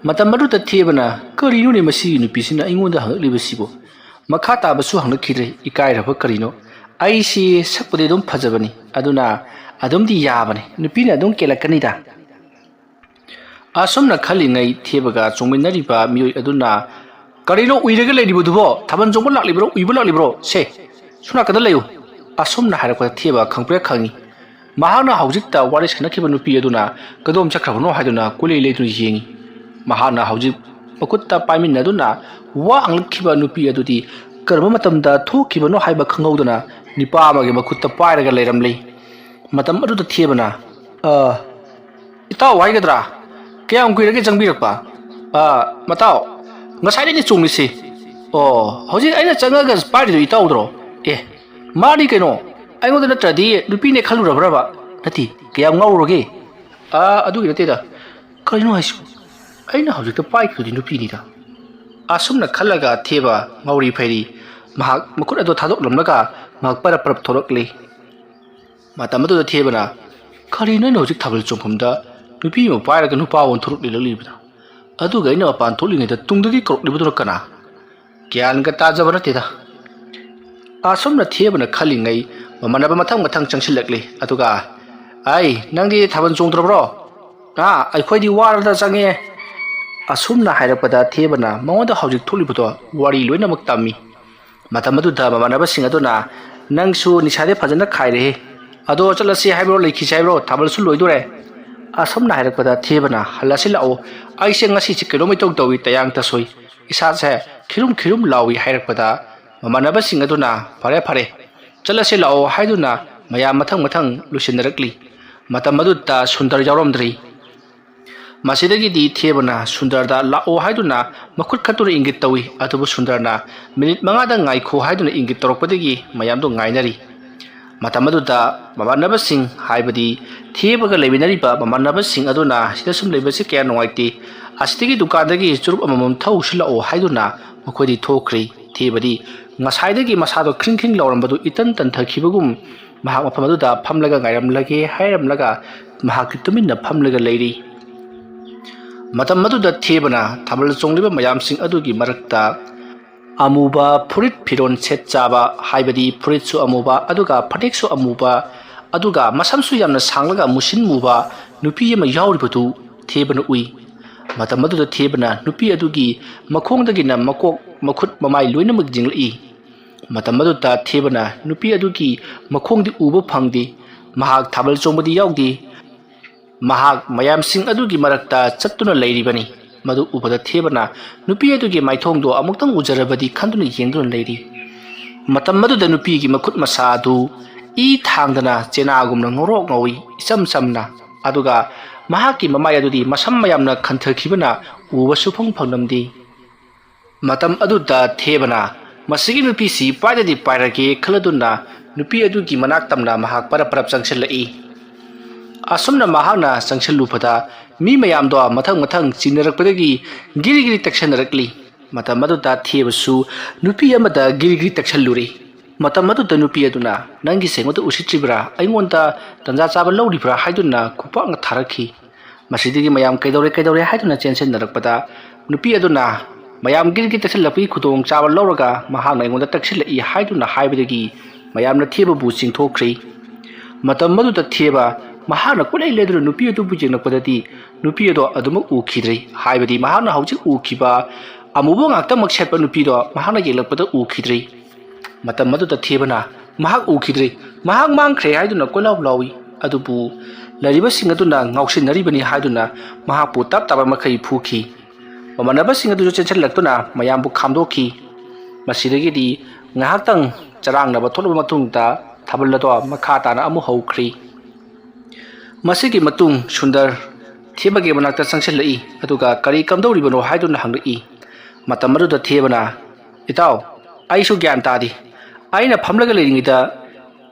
ꯃꯇꯝ ꯑꯗꯨꯗ ꯊꯦꯕꯅ "ꯀꯔꯤꯅꯣꯅꯦ ꯃꯁꯤꯒꯤ ꯅꯨꯄꯤꯁꯤꯅ ꯑꯩꯉꯣꯟꯗ ꯍꯪꯂꯛꯂꯤꯕꯁꯤꯕꯨ?" ꯃꯈꯥ ꯇꯥꯕꯁꯨ ꯍꯪꯂꯛꯈꯤꯗ꯭ꯔꯦ꯫ ꯏꯀꯥꯏꯔꯕ ꯀꯔꯤꯅꯣ? ꯑꯩꯁꯤ ꯁꯛꯄꯨꯗꯤ ꯑꯗꯨꯝ ꯐꯖꯕꯅꯤ, ꯑꯗꯨꯅ ꯑꯗꯨꯝꯗꯤ ꯌꯥꯕꯅꯤ, ꯅꯨꯄꯤꯅ ꯑꯗꯨꯝ ꯀꯦꯜꯂꯛꯀꯅꯤꯗ꯫ ꯑꯁꯨꯝꯅ ꯈꯜꯂꯤꯉꯩ ꯊꯦꯕꯒ ꯆꯣꯡꯃꯤꯟꯅꯔꯤꯕ ꯃꯤꯑꯣꯏ ꯑꯗꯨꯅ "ꯀꯔꯤꯅꯣ ꯎꯏꯔꯒ ꯂꯩꯔꯤꯕꯗꯨꯕꯣ? ꯊꯥꯕꯜ ꯆꯣꯡꯕ ꯂꯥꯛꯂꯤꯕ꯭ꯔꯣ, ꯎꯏꯕ ꯂꯥꯛꯂꯤꯕ꯭ꯔꯣ? ꯁꯦ, ꯁꯣꯝ ꯅꯥꯀꯟꯗ ꯂꯩꯌꯨ"꯫ ꯑꯁꯨꯝꯅ ꯍꯥꯏꯔꯛꯄꯗ ꯊꯦꯕ ꯈꯪꯄ꯭ꯔꯦꯛ ꯈꯪꯉꯤ꯫ ꯃꯍꯥꯛꯅ ꯍꯧꯖꯤꯛꯇ ꯋꯥꯔꯤ ꯁꯥꯟꯅꯈꯤꯕ ꯅꯨꯄꯤ ꯑꯗꯨꯅ ꯀꯗꯣꯝ ꯆꯠꯈ꯭ꯔꯕꯅꯣ ꯍꯥꯏꯗꯨꯅ ꯀꯣꯏꯂꯩ ꯂꯩꯗꯨꯅ ꯌꯦꯡꯉꯤ꯫ ꯃꯍꯥꯛꯅ ꯍꯧꯖꯤꯛ ꯃꯈꯨꯠꯇ ꯄꯥꯏꯃꯤꯟꯅꯗꯨꯅ ꯋꯥ ꯍꯪꯂꯛꯈꯤꯕ ꯅꯨꯄꯤ ꯑꯗꯨꯗꯤ ꯀꯔꯝꯕ ꯃꯇꯝꯗ ꯊꯣꯛꯈꯤꯕꯅꯣ ꯍꯥꯏꯕ ꯈꯪꯍꯧꯗꯅ ꯅꯤꯄꯥ ꯑꯃꯒꯤ ꯃꯈꯨꯠꯇ ꯄꯥꯏꯔꯒ ꯂꯩꯔꯝꯂꯦ꯫ ꯃꯇꯝ ꯑꯗꯨꯗ ꯊꯦꯕꯅ, "ꯑ, ꯏꯇꯥꯎ ꯍꯥꯏꯒꯗ꯭ꯔꯥ? ꯀꯌꯥꯝ ꯀꯨꯏꯔꯒꯦ ꯆꯪꯕꯤꯔꯛꯄ?" "ꯑ, ꯃꯇꯥꯎ, ꯉꯁꯥꯏꯗꯩꯅꯦ ꯆꯣꯡꯂꯤꯁꯤ"꯫ ꯑꯣ, ꯍꯧꯖꯤꯛ ꯑꯩꯅ ꯆꯪꯉꯒ ꯄꯥꯏꯔꯤꯗꯣ ꯏꯇꯥꯎꯗ꯭ꯔꯣ? ꯑꯦ, ꯃꯥꯅꯤ ꯀꯩꯅꯣ꯫ ꯑꯩꯉꯣꯟꯗ ꯅꯠꯇ꯭ꯔꯗꯤ ꯅꯨꯄꯤꯅꯦ ꯈꯜꯂꯨꯔꯕ꯭ꯔꯕ? ꯅꯠꯇꯦ, ꯀꯌꯥꯝ ꯉꯥꯎꯔꯨꯔꯒꯦ? ꯑꯥ, ꯑꯗꯨꯒꯤ ꯅꯠꯇꯦꯗ꯫ ꯀꯔꯤꯅꯣ ꯍꯥꯏꯁꯤꯕꯨ? ꯑꯩꯅ ꯍꯧꯖꯤꯛꯇ ꯄꯥꯏꯈꯤꯕꯗꯨꯗꯤ ꯅꯨꯄꯤꯅꯤꯗ꯫ ꯑꯁꯨꯝꯅ ꯈꯜꯂꯒ ꯊꯦꯕ ꯉꯥꯎꯔꯤ ꯐꯩꯔꯤ ꯃꯍꯥꯛ ꯃꯈꯨꯠ ꯑꯗꯨ ꯊꯥꯗꯣꯛꯂꯝꯂꯒ ꯃꯍꯥꯛ ꯄꯔꯞ ꯄꯔꯞ ꯊꯣꯛꯂꯛꯂꯤ꯫ ꯃꯇꯝ ꯑꯗꯨꯗ ꯊꯦꯕꯅ, "ꯀꯔꯤꯅꯣ ꯑꯩꯅ ꯍꯧꯖꯤꯛ ꯊꯥꯕꯜ ꯆꯣꯡꯐꯝꯗ ꯅꯨꯄꯤ ꯑꯃ ꯄꯥꯏꯔꯒ ꯅꯨꯄꯥ ꯑꯣꯟꯊꯣꯔꯛꯂꯤꯔꯛꯂꯤꯕꯗꯣ? ꯑꯗꯨꯒ ꯑꯩꯅ ꯃꯄꯥꯟ ꯊꯣꯛꯂꯤꯉꯩꯗ ꯇꯨꯡꯗꯒꯤ ꯀꯧꯔꯛꯂꯤꯕꯗꯨꯅ ꯀꯅꯥ?" ꯒ꯭ꯌꯥꯟꯒ ꯇꯥꯖꯕ ꯅꯠꯇꯦꯗ꯫ ꯑꯁꯨꯝꯅ ꯊꯦꯕꯅ ꯈꯜꯂꯤꯉꯩ ꯃꯃꯥꯟꯅꯕ ꯃꯊꯪ ꯃꯊꯪ ꯆꯪꯁꯤꯜꯂꯛꯂꯤ꯫ ꯑꯗꯨꯒ, "ꯑꯩ, ꯅꯪꯗꯤ ꯊꯥꯕꯜ ꯆꯣꯡꯗ꯭ꯔꯕ꯭ꯔꯣ?" "ꯑꯥ, ꯑꯩꯈꯣꯏꯗꯤ ꯋꯥꯔꯗ ꯆꯪꯉꯦ꯫" ꯑꯁꯨꯝꯅ ꯍꯥꯏꯔꯛꯄꯗ ꯊꯦꯕꯅ ꯃꯉꯣꯟꯗ ꯍꯧꯖꯤꯛ ꯊꯣꯛꯂꯤꯕꯗꯣ ꯋꯥꯔꯤ ꯂꯣꯏꯅꯃꯛ ꯇꯝꯃꯤ꯫ ꯃꯇꯝ ꯑꯗꯨꯗ ꯃꯃꯥꯟꯅꯕꯁꯤꯡ ꯑꯗꯨꯅ, "ꯅꯪꯁꯨ ꯅꯤꯁꯥꯗꯤ ꯐꯖꯅ ꯈꯥꯏꯔꯦꯍꯦ꯫ ꯑꯗꯣ ꯆꯠꯂꯁꯤ ꯍꯥꯏꯕ꯭ꯔꯣ, ꯂꯩꯈꯤꯁꯤ ꯍꯥꯏꯕ꯭ꯔꯣ? ꯊꯥꯕꯜꯁꯨ ꯂꯣꯏꯗꯣꯔꯦ꯫" ꯑꯁꯨꯝꯅ ꯍꯥꯏꯔꯛꯄꯗ ꯊꯦꯕꯅ, "ꯍꯜꯂꯁꯤ ꯂꯥꯛꯑꯣ, ꯑꯩꯁꯦ ꯉꯁꯤꯁꯦ ꯀꯩꯅꯣꯝ ꯏꯇꯧ ꯇꯧꯏ, ꯇꯌꯥꯡ ꯇꯁꯣꯏ, ꯏꯁꯥꯁꯦ ꯈꯤꯔꯨꯝ ꯈꯤꯔꯨꯝ ꯂꯥꯎꯏ" ꯍꯥꯏꯔꯛꯄꯗ ꯃꯃꯥꯟꯅꯕꯁꯤꯡ ꯑꯗꯨꯅ, "ꯐꯔꯦ ꯐꯔꯦ, ꯆꯠꯂꯁꯤ ꯂꯥꯛꯑꯣ" ꯍꯥꯏꯗꯨꯅ ꯃꯌꯥꯝ ꯃꯊꯪ ꯃꯊꯪ ꯂꯣꯏꯁꯤꯟꯅꯔꯛꯂꯤ꯫ ꯃꯇꯝ ꯑꯗꯨꯗ ꯁꯨꯟꯗꯔ ꯌꯥꯎꯔꯝꯗ꯭ꯔꯤ꯫ ꯃꯁꯤꯗꯒꯤꯗꯤ ꯊꯦꯕꯅ ꯁꯨꯟꯗꯔꯗ "ꯂꯥꯛꯑꯣ" ꯍꯥꯏꯗꯨꯅ ꯃꯈꯨꯠ ꯈꯠꯇꯨꯅ ꯏꯪꯒꯤꯠ ꯇꯧꯏ꯫ ꯑꯗꯨꯕꯨ ꯁꯨꯟꯗꯔꯅ "ꯃꯤꯅꯤꯠ ꯃꯉꯥꯗ ꯉꯥꯏꯈꯣ" ꯍꯥꯏꯗꯨꯅ ꯏꯪꯒꯤꯠ ꯇꯧꯔꯛꯄꯗꯒꯤ ꯃꯌꯥꯝꯗꯨ ꯉꯥꯏꯅꯔꯤ꯫ ꯃꯇꯝ ꯑꯗꯨꯗ ꯃꯃꯥꯟꯅꯕꯁꯤꯡ, ꯍꯥꯏꯕꯗꯤ ꯊꯦꯕꯒ ꯂꯩꯃꯤꯟꯅꯔꯤꯕ ꯃꯃꯥꯟꯅꯕꯁꯤꯡ ꯑꯗꯨꯅ "ꯁꯤꯗ ꯁꯨꯝ ꯂꯩꯕꯁꯤ ꯀꯌꯥ ꯅꯨꯡꯉꯥꯏꯇꯦ, ꯑꯁꯤꯗꯒꯤ ꯗꯨꯀꯥꯟꯗꯒꯤ ꯆꯨꯔꯨꯞ ꯑꯃꯃꯝ ꯊꯛꯎꯁꯤ ꯂꯥꯛꯑꯣ" ꯍꯥꯏꯗꯨꯅ ꯃꯈꯣꯏꯗꯤ ꯊꯣꯛꯈ꯭ꯔꯤ꯫ ꯊꯦꯕꯗꯤ ꯉꯁꯥꯏꯗꯒꯤ ꯃꯁꯥꯗꯣ ꯈ꯭ꯔꯤꯡ ꯈ꯭ꯔꯤꯡ ꯂꯥꯎꯔꯝꯕꯗꯨ ꯏꯇꯟ ꯇꯟꯊꯈꯤꯕꯒꯨꯝ ꯃꯍꯥꯛ ꯃꯐꯝ ꯑꯗꯨꯗ ꯐꯝꯂꯒ ꯉꯥꯏꯔꯝꯂꯒꯦ ꯍꯥꯏꯔꯝꯂꯒ ꯃꯍꯥꯛꯇꯤ ꯇꯨꯃꯤꯟꯅ ꯐꯝꯂꯒ ꯂꯩꯔꯤ꯫ ꯃꯇꯝ ꯑꯗꯨꯗ ꯊꯦꯕꯅ ꯊꯥꯕꯜ ꯆꯣꯡꯂꯤꯕ ꯃꯌꯥꯝꯁꯤꯡ ꯑꯗꯨꯒꯤ ꯃꯔꯛꯇ ꯑꯃꯨꯕ ꯐꯨꯔꯤꯠ ꯐꯤꯔꯣꯟ ꯁꯦꯠ ꯆꯥꯕ, ꯍꯥꯏꯕꯗꯤ ꯐꯨꯔꯤꯠꯁꯨ ꯑꯃꯨꯕ ꯑꯗꯨꯒ ꯐꯅꯦꯛꯁꯨ ꯑꯃꯨꯕ ꯑꯗꯨꯒ ꯃꯁꯝꯁꯨ ꯌꯥꯝꯅ ꯁꯥꯡꯂꯒ ꯃꯨꯁꯤꯟ ꯃꯨꯕ ꯅꯨꯄꯤ ꯑꯃ ꯌꯥꯎꯔꯤꯕꯗꯨ ꯊꯦꯕꯅ ꯎꯏ꯫ ꯃꯇꯝ ꯑꯗꯨꯗ ꯊꯦꯕꯅ ꯅꯨꯄꯤ ꯑꯗꯨꯒꯤ ꯃꯈꯣꯡꯗꯒꯤꯅ ꯃꯀꯣꯛ, ꯃꯈꯨꯠ, ꯃꯃꯥꯏ ꯂꯣꯏꯅꯃꯛ ꯌꯦꯡꯂꯛꯏ꯫ ꯃꯇꯝ ꯑꯗꯨꯗ ꯊꯦꯕꯅ ꯅꯨꯄꯤ ꯑꯗꯨꯒꯤ ꯃꯈꯣꯡꯗꯤ ꯎꯕ ꯐꯪꯗꯦ꯫ ꯃꯍꯥꯛ ꯊꯥꯕꯜ ꯆꯣꯡꯕꯗꯤ ꯌꯥꯎꯗꯦ꯫ ꯃꯍꯥꯛ ꯃꯌꯥꯝꯁꯤꯡ ꯑꯗꯨꯒꯤ ꯃꯔꯛꯇ ꯆꯠꯇꯨꯅ ꯂꯩꯔꯤꯕꯅꯤ꯫ ꯃꯗꯨ ꯎꯕꯗ ꯊꯦꯕꯅ ꯅꯨꯄꯤ ꯑꯗꯨꯒꯤ ꯃꯥꯏꯊꯣꯡꯗꯣ ꯑꯃꯨꯛꯇꯪ ꯎꯖꯔꯕꯗꯤ ꯈꯟꯗꯨꯅ ꯌꯦꯡꯗꯨꯅ ꯂꯩꯔꯤ꯫ ꯃꯇꯝ ꯑꯗꯨꯗ ꯅꯨꯄꯤꯒꯤ ꯃꯈꯨꯠ ꯃꯁꯥ ꯑꯗꯨ ꯏ ꯊꯥꯡꯗꯅ ꯆꯦꯅꯥꯒꯨꯝꯅ ꯉꯧꯔꯣꯛ ꯉꯧꯏ, ꯏꯆꯝ ꯆꯝꯅ꯫ ꯑꯗꯨꯒ ꯃꯍꯥꯛꯀꯤ ꯃꯃꯥꯏ ꯑꯗꯨꯗꯤ ꯃꯁꯝ ꯃꯌꯥꯝꯅ ꯈꯟꯊꯈꯤꯕꯅ ꯎꯕ ꯁꯨꯐꯪ ꯐꯪꯂꯝꯗꯦ꯫ ꯃꯇꯝ ꯑꯗꯨꯗ ꯊꯦꯕꯅ ꯃꯁꯤꯒꯤ ꯅꯨꯄꯤꯁꯤ ꯄꯥꯏꯗꯗꯤ ꯄꯥꯏꯔꯒꯦ ꯈꯜꯂꯗꯨꯅ ꯅꯨꯄꯤ ꯑꯗꯨꯒꯤ ꯃꯅꯥꯛ ꯇꯝꯅ ꯃꯍꯥꯛ ꯄꯔꯞ ꯄꯔꯞ ꯆꯪꯁꯤꯜꯂꯛꯏ꯫ ꯑꯁꯨꯝꯅ ꯃꯍꯥꯛꯅ ꯆꯪꯁꯤꯜꯂꯨꯕꯗ ꯃꯤ ꯃꯌꯥꯝꯗꯣ ꯃꯊꯪ ꯃꯊꯪ ꯆꯤꯟꯅꯔꯛꯄꯗꯒꯤ ꯒꯤꯔꯤ ꯒꯤꯔꯤ ꯇꯛꯁꯟꯅꯔꯛꯂꯤ꯫ ꯃꯇꯝ ꯑꯗꯨꯗ ꯊꯦꯕꯁꯨ ꯅꯨꯄꯤ ꯑꯃꯗ ꯒꯤꯔꯤ ꯒꯤꯔꯤ ꯇꯛꯁꯜꯂꯨꯔꯦ꯫ ꯃꯇꯝ ꯑꯗꯨꯗ ꯅꯨꯄꯤ ꯑꯗꯨꯅ, "ꯅꯪꯒꯤꯁꯦ ꯑꯩꯉꯣꯟꯗ ꯎꯁꯤꯠꯇ꯭ꯔꯤꯕ꯭ꯔꯥ? ꯑꯩꯉꯣꯟꯗ ꯇꯟꯖꯥ ꯆꯥꯕ ꯂꯧꯔꯤꯕ꯭ꯔꯥ?" ꯍꯥꯏꯗꯨꯅ ꯈꯨꯄꯥꯛꯅ ꯊꯥꯔꯛꯈꯤ꯫ ꯃꯁꯤꯗꯒꯤ ꯃꯌꯥꯝ "ꯀꯩꯗꯧꯔꯦ, ꯀꯩꯗꯧꯔꯦ?" ꯍꯥꯏꯗꯨꯅ ꯆꯦꯟꯁꯤꯟꯅꯔꯛꯄꯗ ꯅꯨꯄꯤ ꯑꯗꯨꯅ ꯃꯌꯥꯝ ꯒꯤꯔꯒꯤ ꯇꯛꯁꯤꯜꯂꯛꯄꯒꯤ ꯈꯨꯗꯣꯡꯆꯥꯕ ꯂꯧꯔꯒ ꯃꯍꯥꯛꯅ ꯑꯩꯉꯣꯟꯗ ꯇꯛꯁꯤꯜꯂꯛꯏ ꯍꯥꯏꯗꯨꯅ ꯍꯥꯏꯕꯗꯒꯤ ꯃꯌꯥꯝꯅ ꯊꯦꯕꯕꯨ ꯆꯤꯡꯊꯣꯛꯈ꯭ꯔꯤ꯫ ꯃꯇꯝ ꯑꯗꯨꯗ ꯊꯦꯕ ꯃꯍꯥꯛꯅ ꯀꯣꯏꯂꯩ ꯂꯩꯗꯨꯅ ꯅꯨꯄꯤ ꯑꯗꯨꯕꯨ ꯌꯦꯡꯂꯛꯄꯗꯗꯤ ꯅꯨꯄꯤ ꯑꯗꯣ ꯑꯗꯨꯃꯛ ꯎꯈꯤꯗ꯭ꯔꯦ꯫ ꯍꯥꯏꯕꯗꯤ ꯃꯍꯥꯛꯅ ꯍꯧꯖꯤꯛ ꯎꯈꯤꯕ ꯑꯃꯨꯕ ꯉꯥꯛꯇꯃꯛ ꯁꯦꯠꯄ ꯅꯨꯄꯤꯗꯣ ꯃꯍꯥꯛꯅ ꯌꯦꯡꯂꯛꯄꯗ ꯎꯈꯤꯗ꯭ꯔꯦ꯫ ꯃꯇꯝ ꯑꯗꯨꯗ ꯊꯦꯕꯅ ꯃꯍꯥꯛ ꯎꯈꯤꯗ꯭ꯔꯦ, ꯃꯍꯥꯛ ꯃꯥꯡꯈ꯭ꯔꯦ ꯍꯥꯏꯗꯨꯅ ꯀꯣꯏꯂꯥꯎ ꯂꯥꯎꯏ꯫ ꯑꯗꯨꯕꯨ ꯂꯩꯔꯤꯕꯁꯤꯡ ꯑꯗꯨꯅ ꯉꯥꯎꯁꯤꯟꯅꯔꯤꯕꯅꯤ ꯍꯥꯏꯗꯨꯅ ꯃꯍꯥꯛꯄꯨ ꯇꯞ ꯇꯥꯕ ꯃꯈꯩ ꯐꯨꯈꯤ꯫ ꯃꯃꯥꯟꯅꯕꯁꯤꯡ ꯑꯗꯨꯁꯨ ꯆꯦꯟꯁꯤꯜꯂꯛꯇꯨꯅ ꯃꯌꯥꯝꯕꯨ ꯈꯥꯝꯗꯣꯛꯈꯤ꯫ ꯃꯁꯤꯗꯒꯤꯗꯤ ꯉꯥꯏꯍꯥꯛꯇꯪ ꯆꯔꯥꯡꯅꯕ ꯊꯣꯛꯂꯕ ꯃꯇꯨꯡꯗ ꯊꯥꯕꯜ ꯑꯗꯣ ꯃꯈꯥ ꯇꯥꯅ ꯑꯃꯨꯛ ꯍꯧꯈ꯭ꯔꯤ꯫ ꯃꯁꯤꯒꯤ ꯃꯇꯨꯡ ꯁꯨꯟꯗꯔ ꯊꯦꯕꯒꯤ ꯃꯅꯥꯛꯇ ꯆꯪꯁꯤꯜꯂꯛꯏ, ꯑꯗꯨꯒ "ꯀꯔꯤ ꯀꯝꯗꯧꯔꯤꯕꯅꯣ?" ꯍꯥꯏꯗꯨꯅ ꯍꯪꯂꯛꯏ꯫ ꯃꯇꯝ ꯑꯗꯨꯗ ꯊꯦꯕꯅ, "ꯏꯇꯥꯎ, ꯑꯩꯁꯨ ꯒ꯭ꯌꯥꯟ ꯇꯥꯗꯦ꯫ ꯑꯩꯅ ꯐꯝꯂꯒ ꯂꯩꯔꯤꯉꯩꯗ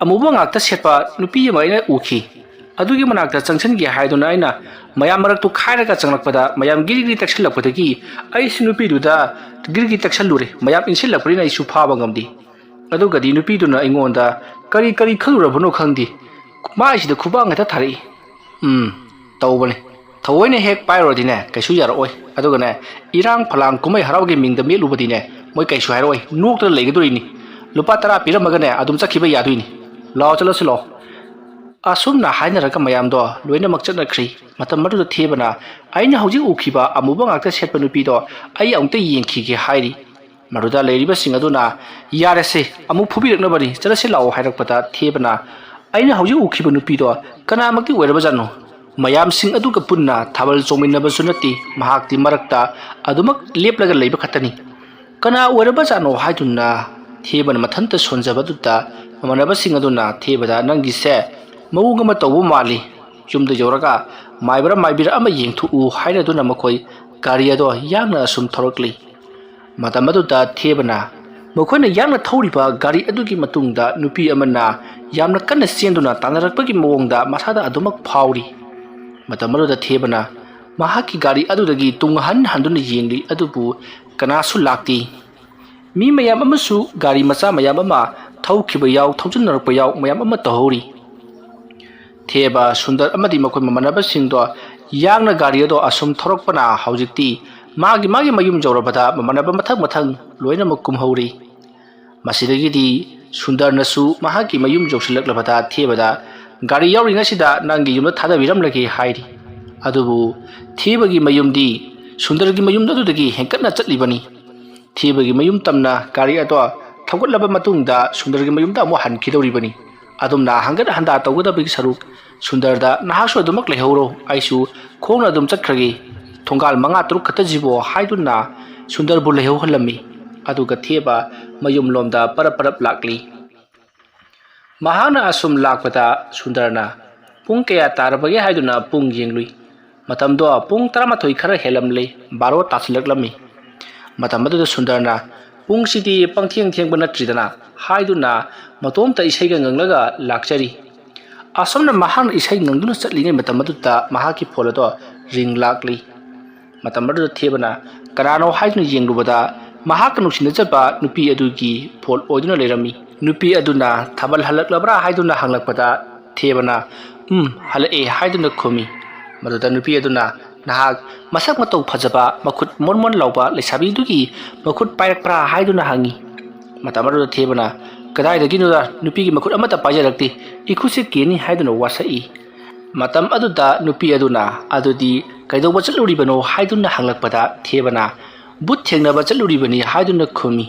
ꯑꯃꯨꯕ ꯉꯥꯛꯇ ꯁꯦꯠꯄ ꯅꯨꯄꯤ ꯑꯃ ꯑꯩꯅ ꯎꯈꯤ꯫ ꯑꯗꯨꯒꯤ ꯃꯅꯥꯛꯇ ꯆꯪꯁꯤꯟꯒꯦ ꯍꯥꯏꯗꯨꯅ ꯑꯩꯅ ꯃꯌꯥꯝ ꯃꯔꯛꯇꯨ ꯈꯥꯏꯔꯒ ꯆꯪꯂꯛꯄꯗ ꯃꯌꯥꯝ ꯒꯤꯔꯤ ꯒꯤꯔꯤ ꯇꯛꯁꯤꯜꯂꯛꯄꯗꯒꯤ ꯑꯩꯁꯨ ꯅꯨꯄꯤꯗꯨꯗ ꯒꯤꯔꯤ ꯒꯤꯔꯤ ꯇꯛꯁꯜꯂꯨꯔꯦ꯫ ꯃꯌꯥꯝ ꯏꯟꯁꯤꯜꯂꯛꯄꯅꯤꯅ ꯑꯩꯁꯨ ꯐꯥꯕ ꯉꯝꯗꯦ꯫ ꯑꯗꯨꯒꯗꯤ ꯅꯨꯄꯤꯗꯨꯅ ꯑꯩꯉꯣꯟꯗ ꯀꯔꯤ ꯀꯔꯤ ꯈꯜꯂꯨꯔꯕꯅꯣ ꯈꯪꯗꯦ, ꯃꯥꯏꯁꯤꯗ ꯈꯨꯕꯥꯛ ꯍꯦꯛꯇ ꯊꯥꯔꯛꯏ꯫ ꯎꯝ, ꯇꯧꯕꯅꯦ꯫ ꯊꯑꯣꯏꯅ ꯍꯦꯛ ꯄꯥꯏꯔꯨꯔꯗꯤꯅꯦ, ꯀꯩꯁꯨ ꯌꯥꯔꯛꯑꯣꯏ꯫ ꯑꯗꯨꯒꯅꯦ, ꯏꯔꯥꯡ ꯐꯂꯥꯡ ꯀꯨꯝꯍꯩ ꯍꯔꯥꯎꯒꯤ ꯃꯤꯡꯗ ꯃꯦꯠꯂꯨꯕꯗꯤꯅꯦ, ꯃꯣꯏ ꯀꯩꯁꯨ ꯍꯥꯏꯔꯛꯑꯣꯏ, ꯅꯣꯛꯇꯅ ꯂꯩꯒꯗꯣꯔꯤꯅꯤ꯫ ꯂꯨꯄꯥ ꯇꯔꯥ ꯄꯤꯔꯝꯃꯒꯅꯦ, ꯑꯗꯨꯝ ꯆꯠꯈꯤꯕ ꯌꯥꯗꯣꯏꯅꯤ꯫ ꯂꯥꯛꯑꯣ, ꯆꯠꯂꯁꯤ ꯂꯥꯛꯑꯣ꯫" ꯑꯁꯨꯝꯅ ꯍꯥꯏꯅꯔꯒ ꯃꯌꯥꯝꯗꯣ ꯂꯣꯏꯅꯃꯛ ꯆꯠꯅꯈ꯭ꯔꯤ꯫ ꯃꯇꯝ ꯑꯗꯨꯗ ꯊꯦꯕꯅ, "ꯑꯩꯅ ꯍꯧꯖꯤꯛ ꯎꯈꯤꯕ ꯑꯃꯨꯕ ꯉꯥꯛꯇ ꯁꯦꯠꯄ ꯅꯨꯄꯤꯗꯣ ꯑꯩ ꯑꯃꯨꯛꯇ ꯌꯦꯡꯈꯤꯒꯦ" ꯍꯥꯏꯔꯤ꯫ ꯃꯗꯨꯗ ꯂꯩꯔꯤꯕꯁꯤꯡ ꯑꯗꯨꯅ, "ꯌꯥꯔꯦꯁꯦ, ꯑꯃꯨꯛ ꯐꯨꯕꯤꯔꯛꯅꯕꯅꯤ, ꯆꯠꯂꯁꯤ ꯂꯥꯛꯑꯣ" ꯍꯥꯏꯔꯛꯄꯗ ꯊꯦꯕꯅ, "ꯑꯩꯅ ꯍꯧꯖꯤꯛ ꯎꯈꯤꯕ ꯅꯨꯄꯤꯗꯣ ꯀꯅꯥꯃꯛꯇꯤ ꯑꯣꯏꯔꯕꯖꯥꯠꯅꯣ?" ꯃꯌꯥꯝꯁꯤꯡ ꯑꯗꯨꯒ ꯄꯨꯟꯅ ꯊꯥꯕꯜ ꯆꯣꯡꯃꯤꯟꯅꯕꯁꯨ ꯅꯠꯇꯦ, ꯃꯍꯥꯛꯇꯤ ꯃꯔꯛꯇ ꯑꯗꯨꯃꯛ ꯂꯦꯞꯂꯒ ꯂꯩꯕ ꯈꯛꯇꯅꯤ꯫ ꯀꯅꯥ ꯑꯣꯏꯔꯕꯖꯥꯠꯅꯣ ꯍꯥꯏꯗꯨꯅ ꯊꯦꯕꯅ ꯃꯊꯟꯇ ꯁꯣꯟꯖꯕꯗꯨꯗ ꯃꯃꯥꯟꯅꯕꯁꯤꯡ ꯑꯗꯨꯅ ꯊꯦꯕꯗ, "ꯅꯪꯒꯤꯁꯦ ꯃꯑꯣꯡ ꯑꯃ ꯇꯧꯕ ꯃꯥꯜꯂꯤ, ꯌꯨꯝꯗ ꯌꯧꯔꯒ ꯃꯥꯏꯕꯔ ꯃꯥꯏꯕꯤꯔ ꯑꯃ ꯌꯦꯡꯊꯣꯛꯎ" ꯍꯥꯏꯅꯗꯨꯅ ꯃꯈꯣꯏ ꯒꯥꯔꯤ ꯑꯗꯣ ꯌꯥꯡꯅ ꯑꯁꯨꯝ ꯊꯧꯔꯛꯂꯤ꯫ ꯃꯇꯝ ꯑꯗꯨꯗ ꯊꯦꯕꯅ ꯃꯈꯣꯏꯅ ꯌꯥꯡꯅ ꯊꯧꯔꯤꯕ ꯒꯥꯔꯤ ꯑꯗꯨꯒꯤ ꯃꯇꯨꯡꯗ ꯅꯨꯄꯤ ꯑꯃꯅ ꯌꯥꯝꯅ ꯀꯟꯅ ꯆꯦꯟꯗꯨꯅ ꯇꯥꯟꯅꯔꯛꯄꯒꯤ ꯃꯑꯣꯡꯗ ꯃꯁꯥꯗ ꯑꯗꯨꯃꯛ ꯐꯥꯎꯔꯤ꯫ ꯃꯇꯝ ꯑꯗꯨꯗ ꯊꯦꯕꯅ ꯃꯍꯥꯛꯀꯤ ꯒꯥꯔꯤ ꯑꯗꯨꯗꯒꯤ ꯇꯨꯡ ꯍꯟ ꯍꯟꯗꯨꯅ ꯌꯦꯡꯂꯤ, ꯑꯗꯨꯕꯨ ꯀꯅꯥꯁꯨ ꯂꯥꯛꯇꯦ꯫ ꯃꯤ ꯃꯌꯥꯝ ꯑꯃꯁꯨ ꯒꯥꯔꯤ ꯃꯆꯥ ꯃꯌꯥꯝ ꯑꯃ ꯊꯧꯈꯤꯕ ꯌꯥꯎ, ꯊꯧꯖꯤꯟꯅꯔꯛꯄ ꯌꯥꯎ, ꯃꯌꯥꯝ ꯑꯃ ꯇꯧꯍꯧꯔꯤ꯫ ꯊꯦꯕ, ꯁꯨꯟꯗꯔ ꯑꯃꯗꯤ ꯃꯈꯣꯏ ꯃꯃꯥꯟꯅꯕꯁꯤꯡꯗꯣ ꯌꯥꯡꯅ ꯒꯥꯔꯤ ꯑꯗꯣ ꯑꯁꯨꯝ ꯊꯧꯔꯛꯄꯅ ꯍꯧꯖꯤꯛꯇꯤ ꯃꯥꯒꯤ ꯃꯥꯒꯤ ꯃꯌꯨꯝ ꯌꯧꯔꯕꯗ ꯃꯃꯥꯟꯅꯕ ꯃꯊꯪ ꯃꯊꯪ ꯂꯣꯏꯅꯃꯛ ꯀꯨꯝꯍꯧꯔꯤ꯫ ꯃꯁꯤꯗꯒꯤꯗꯤ ꯁꯨꯟꯗꯔꯅꯁꯨ ꯃꯍꯥꯛꯀꯤ ꯃꯌꯨꯝ ꯌꯧꯁꯤꯜꯂꯛꯂꯕꯗ ꯊꯦꯕꯗ, "ꯒꯥꯔꯤ ꯌꯥꯎꯔꯤꯉꯩꯁꯤꯗ ꯅꯪꯒꯤ ꯌꯨꯝꯗ ꯊꯥꯗꯕꯤꯔꯝꯂꯒꯦ" ꯍꯥꯏꯔꯤ꯫ ꯑꯗꯨꯕꯨ ꯊꯦꯕꯒꯤ ꯃꯌꯨꯝꯗꯤ ꯁꯨꯟꯗꯔꯒꯤ ꯃꯌꯨꯝ ꯑꯗꯨꯗꯒꯤ ꯍꯦꯟꯀꯠꯅ ꯆꯠꯂꯤꯕꯅꯤ꯫ ꯊꯦꯕꯒꯤ ꯃꯌꯨꯝ ꯇꯝꯅ ꯒꯥꯔꯤ ꯑꯗꯣ ꯊꯧꯒꯠꯂꯕ ꯃꯇꯨꯡꯗ ꯁꯨꯟꯗꯔꯒꯤ ꯃꯌꯨꯝꯗ ꯑꯃꯨꯛ ꯍꯟꯈꯤꯗꯧꯔꯤꯕꯅꯤ꯫ ꯑꯗꯨꯝꯅ ꯍꯪꯒꯠ ꯍꯟꯗꯥ ꯇꯧꯒꯗꯕꯒꯤ ꯁꯔꯨꯛ ꯁꯨꯟꯗꯔꯗ, "ꯅꯍꯥꯛꯁꯨ ꯑꯗꯨꯃꯛ ꯂꯩꯍꯧꯔꯣ, ꯑꯩꯁꯨ ꯈꯣꯡꯅ ꯑꯗꯨꯝ ꯆꯠꯈ꯭ꯔꯒꯦ, ꯊꯣꯡꯒꯥꯜ ꯃꯉꯥ ꯇꯔꯨꯛ ꯈꯛꯇꯁꯤꯕꯨ" ꯍꯥꯏꯗꯨꯅ ꯁꯨꯟꯗꯔꯕꯨ ꯂꯩꯍꯧꯍꯜꯂꯝꯃꯤ꯫ ꯑꯗꯨꯒ ꯊꯦꯕ ꯃꯌꯨꯝꯂꯣꯝꯗ ꯄꯔꯞ ꯄꯔꯞ ꯂꯥꯛꯂꯤ꯫ ꯃꯍꯥꯛꯅ ꯑꯁꯨꯝ ꯂꯥꯛꯄꯗ ꯁꯨꯟꯗꯔꯅ ꯄꯨꯡ ꯀꯌꯥ ꯇꯥꯔꯕꯒꯦ ꯍꯥꯏꯗꯨꯅ ꯄꯨꯡ ꯌꯦꯡꯂꯨꯏ꯫ ꯃꯇꯝꯗꯣ ꯄꯨꯡ ꯇꯔꯥꯃꯥꯊꯣꯏ ꯈꯔ ꯍꯦꯜꯂꯝꯂꯦ, ꯕꯥꯔꯣ ꯇꯥꯁꯤꯜꯂꯛꯂꯝꯃꯤ꯫ ꯃꯇꯝ ꯑꯗꯨꯗ ꯁꯨꯟꯗꯔꯅ, "ꯄꯨꯡꯁꯤꯗꯤ ꯄꯪꯊꯦꯡ ꯊꯦꯡꯕ ꯅꯠꯇ꯭ꯔꯤꯗꯅ" ꯍꯥꯏꯗꯨꯅ ꯃꯇꯣꯝꯇ ꯏꯁꯩꯒ ꯉꯪꯂꯒ ꯂꯥꯛꯆꯔꯤ꯫ ꯑꯁꯨꯝꯅ ꯃꯍꯥꯛꯅ ꯏꯁꯩ ꯉꯪꯗꯨꯅ ꯆꯠꯂꯤꯉꯩ ꯃꯇꯝ ꯑꯗꯨꯗ ꯃꯍꯥꯛꯀꯤ ꯐꯣꯟ ꯑꯗꯣ ꯔꯤꯡ ꯂꯥꯛꯂꯤ꯫ ꯃꯇꯝ ꯑꯗꯨꯗ ꯊꯦꯕꯅ ꯀꯅꯥꯅꯣ ꯍꯥꯏꯗꯨꯅ ꯌꯦꯡꯂꯨꯕꯗ, ꯃꯍꯥꯛꯀ ꯅꯨꯡꯁꯤꯅꯖꯕ ꯅꯨꯄꯤ ꯑꯗꯨꯒꯤ ꯐꯣꯟ ꯑꯣꯏꯗꯨꯅ ꯂꯩꯔꯝꯃꯤ꯫ ꯅꯨꯄꯤ ꯑꯗꯨꯅ ꯊꯥꯕꯜ ꯍꯜꯂꯛꯂꯕ꯭ꯔꯥ ꯍꯥꯏꯗꯨꯅ ꯍꯪꯂꯛꯄꯗ, ꯊꯦꯕꯅ, "ꯎꯝ, ꯍꯜꯂꯛꯑꯦ" ꯍꯥꯏꯗꯨꯅ ꯈꯨꯝꯃꯤ꯫ ꯃꯗꯨꯗ ꯅꯨꯄꯤ ꯑꯗꯨꯅ, "ꯅꯍꯥꯛ ꯃꯁꯛ ꯃꯇꯧ ꯐꯖꯕ, ꯃꯈꯨꯠ ꯃꯣꯟ ꯃꯣꯟ ꯂꯥꯎꯕ ꯂꯩꯁꯥꯕꯤꯗꯨꯒꯤ ꯃꯈꯨꯠ ꯄꯥꯏꯔꯛꯄ꯭ꯔꯥ?" ꯍꯥꯏꯗꯨꯅ ꯍꯪꯉꯤ꯫ ꯃꯇꯝ ꯑꯗꯨꯗ ꯊꯦꯕꯅ, "ꯀꯗꯥꯏꯗꯒꯤꯅꯣꯗ, ꯅꯨꯄꯤꯒꯤ ꯃꯈꯨꯠ ꯑꯃꯠꯇ ꯄꯥꯏꯖꯔꯛꯇꯦ, ꯏꯈꯨꯠꯁꯦ ꯀꯦꯅꯤ" ꯍꯥꯏꯗꯨꯅ ꯋꯥꯁꯛꯏ꯫ ꯃꯇꯝ ꯑꯗꯨꯗ ꯅꯨꯄꯤ ꯑꯗꯨꯅ, "ꯑꯗꯨꯗꯤ ꯀꯩꯗꯧꯕ ꯆꯠꯂꯨꯔꯤꯕꯅꯣ?" ꯍꯥꯏꯗꯨꯅ ꯍꯪꯂꯛꯄꯗ ꯊꯦꯕꯅ, "ꯕꯨꯠ ꯊꯦꯡꯅꯕ ꯆꯠꯂꯨꯔꯤꯕꯅꯤ" ꯍꯥꯏꯗꯨꯅ ꯈꯨꯝꯃꯤ꯫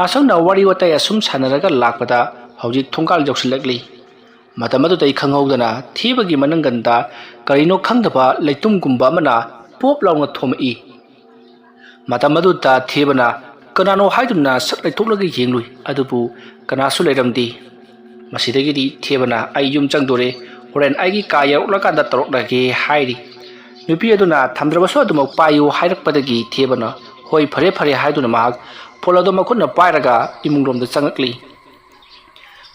ꯑꯁꯨꯝꯅ ꯋꯥꯔꯤ ꯋꯥꯇꯥꯏ ꯑꯁꯨꯝ ꯁꯥꯟꯅꯔꯒ ꯂꯥꯛꯄꯗ ꯍꯧꯖꯤꯛ ꯊꯣꯡꯒꯥꯜ ꯌꯧꯁꯤꯜꯂꯛꯂꯤ꯫ ꯃꯇꯝ ꯑꯗꯨꯗ ꯑꯩ ꯈꯪꯍꯧꯗꯅ ꯊꯦꯕꯒꯤ ꯃꯅꯪꯒꯟꯗ ꯀꯔꯤꯅꯣ ꯈꯪꯗꯕ ꯂꯩꯇꯨꯝꯒꯨꯝꯕ ꯑꯃꯅ ꯄꯣꯞ ꯂꯥꯎꯅ ꯊꯣꯝꯃꯛꯏ꯫ ꯃꯇꯝ ꯑꯗꯨꯗ ꯊꯦꯕꯅ ꯀꯅꯥꯅꯣ ꯍꯥꯏꯗꯨꯅ ꯁꯠ ꯂꯩꯊꯣꯛꯂꯒ ꯌꯦꯡꯂꯨꯏ, ꯑꯗꯨꯕꯨ ꯀꯅꯥꯁꯨ ꯂꯩꯔꯝꯗꯦ꯫ ꯃꯁꯤꯗꯒꯤꯗꯤ ꯊꯦꯕꯅ, "ꯑꯩ ꯌꯨꯝ ꯆꯪꯗꯣꯔꯦ, ꯍꯣꯔꯦꯟ ꯑꯩꯒꯤ ꯀꯥ ꯌꯧꯔꯛꯂꯀꯥꯟꯗ ꯇꯧꯔꯛꯂꯒꯦ" ꯍꯥꯏꯔꯤ꯫ ꯅꯨꯄꯤ ꯑꯗꯨꯅ ꯊꯝꯗ꯭ꯔꯕꯁꯨ ꯑꯗꯨꯃꯛ ꯄꯥꯏꯌꯨ ꯍꯥꯏꯔꯛꯄꯗꯒꯤ ꯊꯦꯕꯅ "ꯍꯣꯏ, ꯐꯔꯦ, ꯐꯔꯦ" ꯍꯥꯏꯗꯨꯅ ꯃꯍꯥꯛ ꯐꯣꯟ ꯑꯗꯨ ꯃꯈꯨꯠꯅ ꯄꯥꯏꯔꯒ ꯏꯃꯨꯡꯂꯣꯝꯗ ꯆꯪꯉꯛꯂꯤ꯫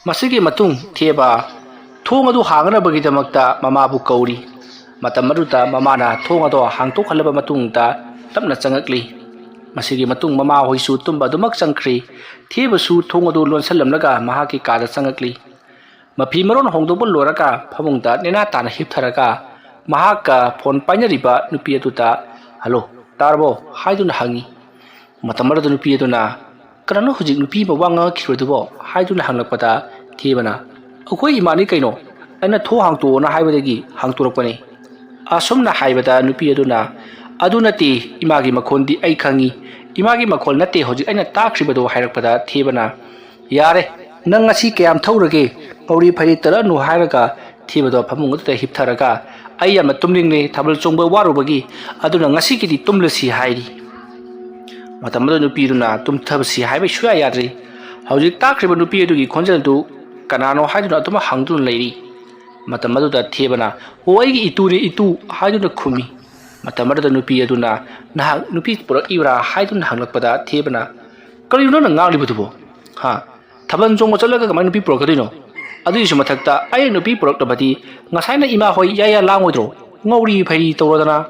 ꯃꯁꯤꯒꯤ ꯃꯇꯨꯡ ꯊꯦꯕ ꯊꯣꯡ ꯑꯗꯨ ꯍꯥꯡꯅꯕꯒꯤꯗꯃꯛꯇ ꯃꯃꯥꯕꯨ ꯀꯧꯔꯤ꯫ ꯃꯇꯝ ꯑꯗꯨꯗ ꯃꯃꯥꯅ ꯊꯣꯡ ꯑꯗꯨ ꯍꯥꯡꯗꯣꯛꯍꯜꯂꯕ ꯃꯇꯨꯡꯗ ꯇꯞꯅ ꯆꯪꯉꯛꯂꯤ꯫ ꯃꯁꯤꯒꯤ ꯃꯇꯨꯡ ꯃꯃꯥꯍꯣꯏꯁꯨ ꯇꯨꯝꯕ ꯑꯗꯨꯃꯛ ꯆꯪꯈ꯭ꯔꯤ꯫ ꯊꯦꯕꯁꯨ ꯊꯣꯡ ꯑꯗꯨ ꯂꯣꯟꯁꯤꯜꯂꯝꯂꯒ ꯃꯍꯥꯛꯀꯤ ꯀꯥꯗ ꯆꯪꯉꯛꯂꯤ꯫ ꯃꯐꯤ ꯃꯔꯣꯟ ꯍꯣꯡꯗꯣꯛꯄ ꯂꯣꯏꯔꯒ ꯐꯃꯨꯡꯗ ꯅꯦꯅꯥ ꯇꯥꯅ ꯍꯤꯞꯊꯔꯒ ꯃꯍꯥꯛꯀ ꯐꯣꯟ ꯄꯥꯏꯅꯔꯤꯕ ꯅꯨꯄꯤ ꯑꯗꯨꯗ, "ꯍꯜꯂꯣ, ꯇꯥꯔꯕꯣ?" ꯍꯥꯏꯗꯨꯅ ꯍꯪꯉꯤ꯫ ꯃꯇꯝ ꯑꯗꯨꯗ ꯅꯨꯄꯤ ꯑꯗꯨꯅ, "ꯀꯅꯥꯅꯣ ꯍꯧꯖꯤꯛ ꯅꯨꯄꯤ ꯑꯃ ꯋꯥ ꯉꯥꯡꯉꯛꯈꯤꯕꯗꯨꯕꯣ?" ꯍꯥꯏꯗꯨꯅ ꯍꯪꯂꯛꯄꯗ ꯊꯦꯕꯅ, "ꯑꯩꯈꯣꯏ ꯏꯃꯥꯅꯤ ꯀꯩꯅꯣ, ꯑꯩꯅ ꯊꯣꯡ ꯍꯥꯡꯇꯣꯛꯑꯣꯅ ꯍꯥꯏꯕꯗꯒꯤ ꯍꯥꯡꯇꯣꯔꯛꯄꯅꯤ"꯫ ꯑꯁꯨꯝꯅ ꯍꯥꯏꯕꯗ ꯅꯨꯄꯤ ꯑꯗꯨꯅ, "ꯑꯗꯨ ꯅꯠꯇꯦ, ꯏꯃꯥꯒꯤ ꯃꯈꯣꯟꯗꯤ ꯑꯩ ꯈꯪꯉꯤ, ꯏꯃꯥꯒꯤ ꯃꯈꯣꯜ ꯅꯠꯇꯦ ꯍꯧꯖꯤꯛ ꯑꯩꯅ ꯇꯥꯈ꯭ꯔꯤꯕꯗꯣ" ꯍꯥꯏꯔꯛꯄꯗ ꯊꯦꯕꯅ, "ꯌꯥꯔꯦ, ꯅꯪ ꯉꯁꯤ ꯀꯌꯥꯝ ꯊꯧꯔꯒꯦ? ꯉꯧꯔꯤ ꯐꯩꯔꯤ ꯇꯠꯂꯅꯨ" ꯍꯥꯏꯔꯒ ꯊꯦꯕꯗꯣ ꯐꯃꯨꯡ ꯑꯗꯨꯗ ꯍꯤꯞꯊꯔꯒ, "ꯑꯩ ꯌꯥꯝꯅ ꯇꯨꯝꯅꯤꯡꯂꯦ, ꯊꯥꯕꯜ ꯆꯣꯡꯕ ꯋꯥꯔꯨꯕꯒꯤ, ꯑꯗꯨꯅ ꯉꯁꯤꯒꯤꯗꯤ ꯇꯨꯝꯂꯁꯤ" ꯍꯥꯏꯔꯤ꯫ ꯃꯇꯝ ꯑꯗꯨꯗ ꯅꯨꯄꯤꯗꯨꯅ ꯇꯨꯝꯊꯕꯁꯤ ꯍꯥꯏꯕ ꯁꯨꯌꯥ ꯌꯥꯗ꯭ꯔꯤ꯫ ꯍꯧꯖꯤꯛ ꯇꯥꯈ꯭ꯔꯤꯕ ꯅꯨꯄꯤ ꯑꯗꯨꯒꯤ ꯈꯣꯟꯖꯦꯜꯗꯨ ꯀꯅꯥꯅꯣ ꯍꯥꯏꯗꯨꯅ ꯑꯗꯨꯃꯛ ꯍꯪꯗꯨꯅ ꯂꯩꯔꯤ꯫ ꯃꯇꯝ ꯑꯗꯨꯗ ꯊꯦꯕꯅ, "ꯑꯣ, ꯑꯩꯒꯤ ꯏꯇꯨꯅꯦ, ꯏꯇꯨ" ꯍꯥꯏꯗꯨꯅ ꯈꯨꯝꯃꯤ꯫ ꯃꯇꯝ ꯑꯗꯨꯗ ꯅꯨꯄꯤ ꯑꯗꯨꯅ, "ꯅꯍꯥꯛ ꯅꯨꯄꯤ ꯄꯨꯔꯛꯏꯕ꯭ꯔꯥ?" ꯍꯥꯏꯗꯨꯅ ꯍꯪꯂꯛꯄꯗ ꯊꯦꯕꯅ, "ꯀꯔꯤꯅꯣ ꯅꯪꯅ ꯉꯥꯡꯂꯤꯕꯗꯨꯕꯣ? ꯍꯥ? ꯊꯥꯕꯜ ꯆꯣꯡꯕ ꯆꯠꯂꯒ ꯀꯃꯥꯏꯅ ꯅꯨꯄꯤ ꯄꯨꯔꯛꯀꯗꯣꯏꯅꯣ? ꯑꯗꯨꯒꯤꯁꯨ ꯃꯊꯛꯇ ꯑꯩꯅ ꯅꯨꯄꯤ ꯄꯨꯔꯛꯂꯕꯗꯤ ꯉꯁꯥꯏꯅ ꯏꯃꯥ ꯍꯣꯏ ꯌꯥ ꯌꯥ ꯂꯥꯡꯉꯣꯏꯗ꯭ꯔꯣ? ꯉꯧꯔꯤ ꯐꯩꯔꯤ ꯇꯧꯔꯗꯅ"꯫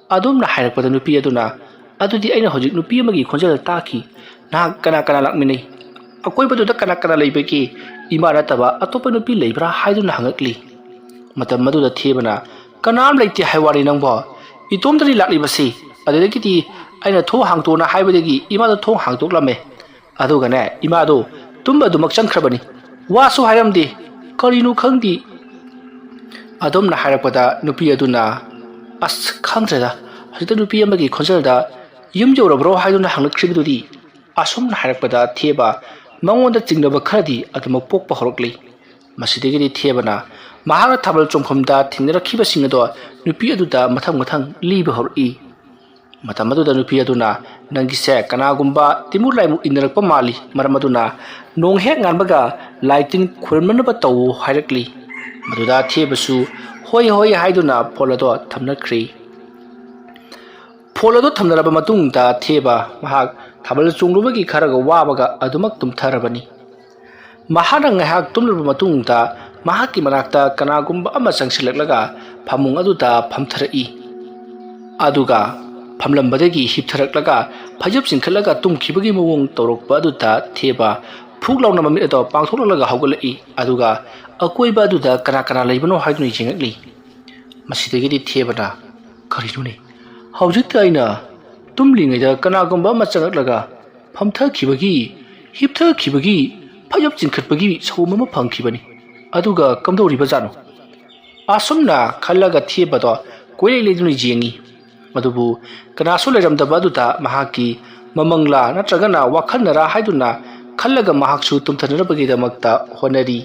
ꯑꯗꯨꯝꯅ ꯍꯥꯏꯔꯛꯄꯗ ꯅꯨꯄꯤ ꯑꯗꯨꯅ, "ꯑꯗꯨꯗꯤ ꯑꯩꯅ ꯍꯧꯖꯤꯛ ꯅꯨꯄꯤ ꯑꯃꯒꯤ ꯈꯣꯟꯖꯦꯜ ꯇꯥꯈꯤ꯫ ꯅꯍꯥꯛ ꯀꯅꯥ ꯀꯅꯥ ꯂꯥꯛꯃꯤꯟꯅꯩ? ꯑꯀꯣꯏꯕꯗꯨꯗ ꯀꯅꯥ ꯀꯅꯥ ꯂꯩꯕꯒꯦ? ꯏꯃꯥ ꯅꯠꯇꯕ ꯑꯇꯣꯞꯄ ꯅꯨꯄꯤ ꯂꯩꯕ꯭ꯔꯥ?" ꯍꯥꯏꯗꯨꯅ ꯍꯪꯉꯛꯂꯤ꯫ ꯃꯇꯝ ꯑꯗꯨꯗ ꯊꯦꯕꯅ, "ꯀꯅꯥꯝ ꯂꯩꯇꯦ ꯍꯥꯏ ꯋꯥꯅꯤ ꯅꯪꯕꯣ꯫ ꯏꯇꯣꯝꯇꯅꯤ ꯂꯥꯛꯂꯤꯕꯁꯤ꯫ ꯑꯗꯨꯗꯒꯤꯗꯤ ꯑꯩꯅ ꯊꯣꯡ ꯍꯥꯡꯇꯣꯛꯅ ꯍꯥꯏꯕꯗꯒꯤ ꯏꯃꯥꯗꯣ ꯊꯣꯡ ꯍꯥꯡꯗꯣꯛꯂꯝꯃꯦ꯫ ꯑꯗꯨꯒꯅꯦ, ꯏꯃꯥꯗꯣ ꯇꯨꯝꯕꯗꯨꯃꯛ ꯆꯪꯈ꯭ꯔꯕꯅꯤ꯫ ꯋꯥꯁꯨ ꯍꯥꯏꯔꯝꯗꯦ꯫ ꯀꯔꯤꯅꯣ ꯈꯪꯗꯦ"꯫ ꯑꯗꯨꯝꯅ ꯍꯥꯏꯔꯛꯄꯗ ꯅꯨꯄꯤ ꯑꯗꯨꯅ, "ꯑꯁ, ꯈꯪꯗ꯭ꯔꯦꯗ, ꯍꯧꯖꯤꯛꯇ ꯅꯨꯄꯤ ꯑꯃꯒꯤ ꯈꯣꯟꯖꯦꯜꯗ ꯌꯨꯝ ꯌꯧꯔꯕ꯭ꯔꯣ ꯍꯥꯏꯗꯨꯅ ꯍꯪꯂꯛꯈ꯭ꯔꯤꯕꯗꯨꯗꯤ?" ꯑꯁꯨꯝꯅ ꯍꯥꯏꯔꯛꯄꯗ ꯊꯦꯕ ꯃꯉꯣꯟꯗ ꯆꯤꯡꯅꯕ ꯈꯔꯗꯤ ꯑꯗꯨꯃꯛ ꯄꯣꯛꯄ ꯍꯧꯔꯛꯂꯤ꯫ ꯃꯁꯤꯗꯒꯤꯗꯤ ꯊꯦꯕꯅ ꯃꯍꯥꯛꯅ ꯊꯥꯕꯜ ꯆꯣꯡꯐꯝꯗ ꯊꯦꯡꯅꯔꯛꯈꯤꯕꯁꯤꯡ ꯑꯗꯣ ꯅꯨꯄꯤ ꯑꯗꯨꯗ ꯃꯊꯪ ꯃꯊꯪ ꯂꯤꯕ ꯍꯧꯔꯛꯏ꯫ ꯃꯇꯝ ꯑꯗꯨꯗ ꯅꯨꯄꯤ ꯑꯗꯨꯅ, "ꯅꯪꯒꯤꯁꯦ ꯀꯅꯥꯒꯨꯝꯕ ꯇꯤꯃꯨꯔ ꯂꯥꯏꯃꯨ ꯏꯟꯅꯔꯛꯄ ꯃꯥꯜꯂꯤ, ꯃꯔꯝ ꯑꯗꯨꯅ ꯅꯣꯡ ꯍꯦꯛ ꯉꯥꯟꯕꯒ ꯂꯥꯏ ꯇꯤꯟ ꯈꯨꯔꯨꯝꯅꯅꯕ ꯇꯧ" ꯍꯥꯏꯔꯛꯂꯤ꯫ ꯃꯗꯨꯗ ꯊꯦꯕꯁꯨ "ꯍꯣꯏ, ꯍꯣꯏ" ꯍꯥꯏꯗꯨꯅ ꯐꯣꯟ ꯑꯗꯣ ꯊꯝꯅꯈ꯭ꯔꯦ꯫ ꯐꯣꯟ ꯑꯗꯨ ꯊꯝꯅꯔꯕ ꯃꯇꯨꯡꯗ ꯊꯦꯕ ꯃꯍꯥꯛ ꯊꯥꯕꯜ ꯆꯣꯡꯂꯨꯕꯒꯤ ꯈꯔꯒ ꯋꯥꯕꯒ ꯑꯗꯨꯃꯛ ꯇꯨꯝꯊꯔꯕꯅꯤ꯫ ꯃꯍꯥꯛꯅ ꯉꯥꯏꯍꯥꯛ ꯇꯨꯝꯂꯕ ꯃꯇꯨꯡꯗ ꯃꯍꯥꯛꯀꯤ ꯃꯅꯥꯛꯇ ꯀꯅꯥꯒꯨꯝꯕ ꯑꯃ ꯆꯪꯁꯤꯜꯂꯛꯂꯒ ꯐꯃꯨꯡ ꯑꯗꯨꯗ ꯐꯝꯊꯔꯛꯏ꯫ ꯑꯗꯨꯒ ꯐꯝꯂꯝꯕꯗꯒꯤ ꯍꯤꯞꯊꯔꯛꯂꯒ ꯐꯩꯖꯨꯞ ꯆꯤꯡꯈꯠꯂꯒ ꯇꯨꯝꯈꯤꯕꯒꯤ ꯃꯑꯣꯡ ꯇꯧꯔꯛꯄ ꯑꯗꯨꯗ ꯊꯦꯕ ꯐꯨꯛ ꯂꯥꯎꯅ ꯃꯃꯤꯠ ꯑꯗꯣ ꯄꯥꯡꯊꯣꯛꯂꯛꯂꯒ ꯍꯧꯒꯠꯂꯛꯏ꯫ ꯑꯗꯨꯒ ꯑꯀꯣꯏꯕ ꯑꯗꯨꯗ ꯀꯅꯥ ꯀꯅꯥ ꯂꯩꯕꯅꯣ ꯍꯥꯏꯗꯨꯅ ꯌꯦꯡꯉꯛꯂꯤ꯫ ꯃꯁꯤꯗꯒꯤꯗꯤ ꯊꯦꯕꯅ, "ꯀꯔꯤꯅꯣꯅꯦ? ꯍꯧꯖꯤꯛꯇ ꯑꯩꯅ ꯇꯨꯝꯂꯤꯉꯩꯗ ꯀꯅꯥꯒꯨꯝꯕ ꯑꯃ ꯆꯪꯂꯛꯂꯒ ꯐꯝꯊꯈꯤꯕꯒꯤ, ꯍꯤꯞꯊꯈꯤꯕꯒꯤ, ꯐꯩꯖꯨꯞ ꯆꯤꯡꯈꯠꯄꯒꯤ ꯁꯑꯣꯝ ꯑꯃ ꯐꯪꯈꯤꯕꯅꯤ꯫ ꯑꯗꯨꯒ ꯀꯝꯗꯧꯔꯤꯕꯖꯥꯠꯅꯣ?" ꯑꯁꯨꯝꯅ ꯈꯜꯂꯒ ꯊꯦꯕꯗꯣ ꯀꯣꯏꯂꯩ ꯂꯩꯗꯨꯅ ꯌꯦꯡꯉꯤ꯫ ꯑꯗꯨꯕꯨ ꯀꯅꯥꯁꯨ ꯂꯩꯔꯝꯗꯕ ꯑꯗꯨꯗ ꯃꯍꯥꯛꯀꯤ ꯃꯃꯪꯂꯥ ꯅꯠꯇ꯭ꯔꯒꯅ ꯋꯥꯈꯜꯅꯔꯥ ꯍꯥꯏꯗꯨꯅ ꯈꯜꯂꯒ ꯃꯍꯥꯛꯁꯨ ꯇꯨꯝꯊꯅꯅꯕꯒꯤꯗꯃꯛꯇ ꯍꯣꯠꯅꯔꯤ꯫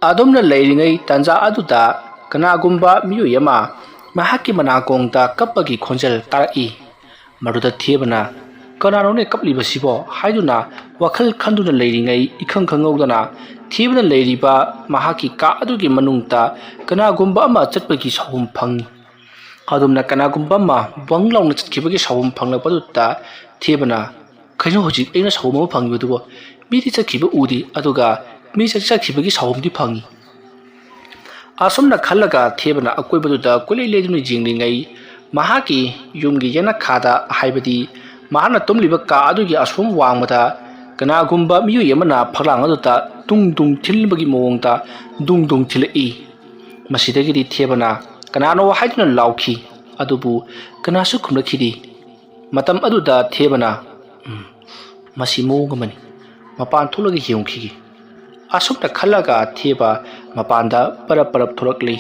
ꯑꯗꯨꯝꯅ ꯂꯩꯔꯤꯉꯩ ꯇꯥꯟꯖꯥ ꯑꯗꯨꯗ ꯀꯅꯥꯒꯨꯝꯕ ꯃꯤꯑꯣꯏ ꯑꯃ ꯃꯍꯥꯛꯀꯤ ꯃꯅꯥꯀꯣꯡꯗ ꯀꯞꯄꯒꯤ ꯈꯣꯟꯖꯦꯜ ꯇꯥꯔꯛꯏ꯫ ꯃꯗꯨꯗ ꯊꯦꯕꯅ, "ꯀꯅꯥꯅꯣꯅꯦ ꯀꯞꯂꯤꯕꯁꯤꯕꯣ?" ꯍꯥꯏꯗꯨꯅ ꯋꯥꯈꯜ ꯈꯟꯗꯨꯅ ꯂꯩꯔꯤꯉꯩ, ꯏꯈꯪ ꯈꯪꯍꯧꯗꯅ ꯊꯦꯕꯅ ꯂꯩꯔꯤꯕ ꯃꯍꯥꯛꯀꯤ ꯀꯥ ꯑꯗꯨꯒꯤ ꯃꯅꯨꯡꯗ ꯀꯅꯥꯒꯨꯝꯕ ꯑꯃ ꯆꯠꯄꯒꯤ ꯁꯥꯎꯍꯨꯝ ꯐꯪꯏ꯫ ꯑꯗꯨꯝꯅ ꯀꯅꯥꯒꯨꯝꯕ ꯑꯃ ꯕꯪ ꯂꯥꯎꯅ ꯆꯠꯈꯤꯕꯒꯤ ꯁꯥꯎꯍꯨꯝ ꯐꯪꯂꯛꯄꯗꯨꯗ ꯊꯦꯕꯅ, "ꯀꯩꯅꯣ ꯍꯧꯖꯤꯛ ꯑꯩꯅ ꯁꯥꯎꯍꯨꯝ ꯑꯃ ꯐꯪꯉꯤꯕꯗꯨꯕꯣ? ꯃꯤꯗꯤ ꯆꯠꯈꯤꯕ ꯎꯗꯦ, ꯑꯗꯨꯒ ꯃꯤ ꯆꯠ-, ꯆꯠꯈꯤꯕꯒꯤ ꯁꯥꯎꯍꯨꯝꯗꯤ ꯐꯪꯉꯤ?" ꯑꯁꯨꯝꯅ ꯈꯜꯂꯒ ꯊꯦꯕꯅ ꯑꯀꯣꯏꯕꯗꯨꯗ ꯀꯣꯏꯂꯩ ꯂꯩꯗꯨꯅ ꯌꯦꯡꯂꯤꯉꯩ, ꯃꯍꯥꯛꯀꯤ ꯌꯨꯝꯒꯤ ꯌꯦꯅꯈꯥꯗ, ꯍꯥꯏꯕꯗꯤ ꯃꯍꯥꯛꯅ ꯇꯨꯝꯂꯤꯕ ꯀꯥ ꯑꯗꯨꯒꯤ ꯑꯁꯣꯝ ꯋꯥꯡꯃꯗ ꯀꯅꯥꯒꯨꯝꯕ ꯃꯤꯑꯣꯏ ꯑꯃꯅ ꯐꯛꯂꯥꯡ ꯑꯗꯨꯗ ꯗꯨꯡ ꯗꯨꯡ ꯊꯤꯟꯕꯒꯤ ꯃꯑꯣꯡꯗ ꯗꯨꯡ ꯗꯨꯡ ꯊꯤꯜꯂꯛꯏ꯫ ꯃꯁꯤꯗꯒꯤꯗꯤ ꯊꯦꯕꯅ "ꯀꯅꯥꯅꯣ?" ꯍꯥꯏꯗꯨꯅ ꯂꯥꯎꯈꯤ꯫ ꯑꯗꯨꯕꯨ ꯀꯅꯥꯁꯨ ꯈꯨꯝꯂꯛꯈꯤꯗꯦ꯫ ꯃꯇꯝ ꯑꯗꯨꯗ ꯊꯦꯕꯅ, "ꯎꯝ, ꯃꯁꯤ ꯃꯑꯣꯡ ꯑꯃꯅꯤ꯫ ꯃꯄꯥꯟ ꯊꯣꯛꯂꯒ ꯌꯦꯡꯉꯨꯈꯤꯒꯦ"꯫ ꯑꯁꯨꯝꯅ ꯈꯜꯂꯒ ꯊꯦꯕ ꯃꯄꯥꯟꯗ ꯄꯔꯞ ꯄꯔꯞ ꯊꯣꯛꯂꯛꯂꯤ꯫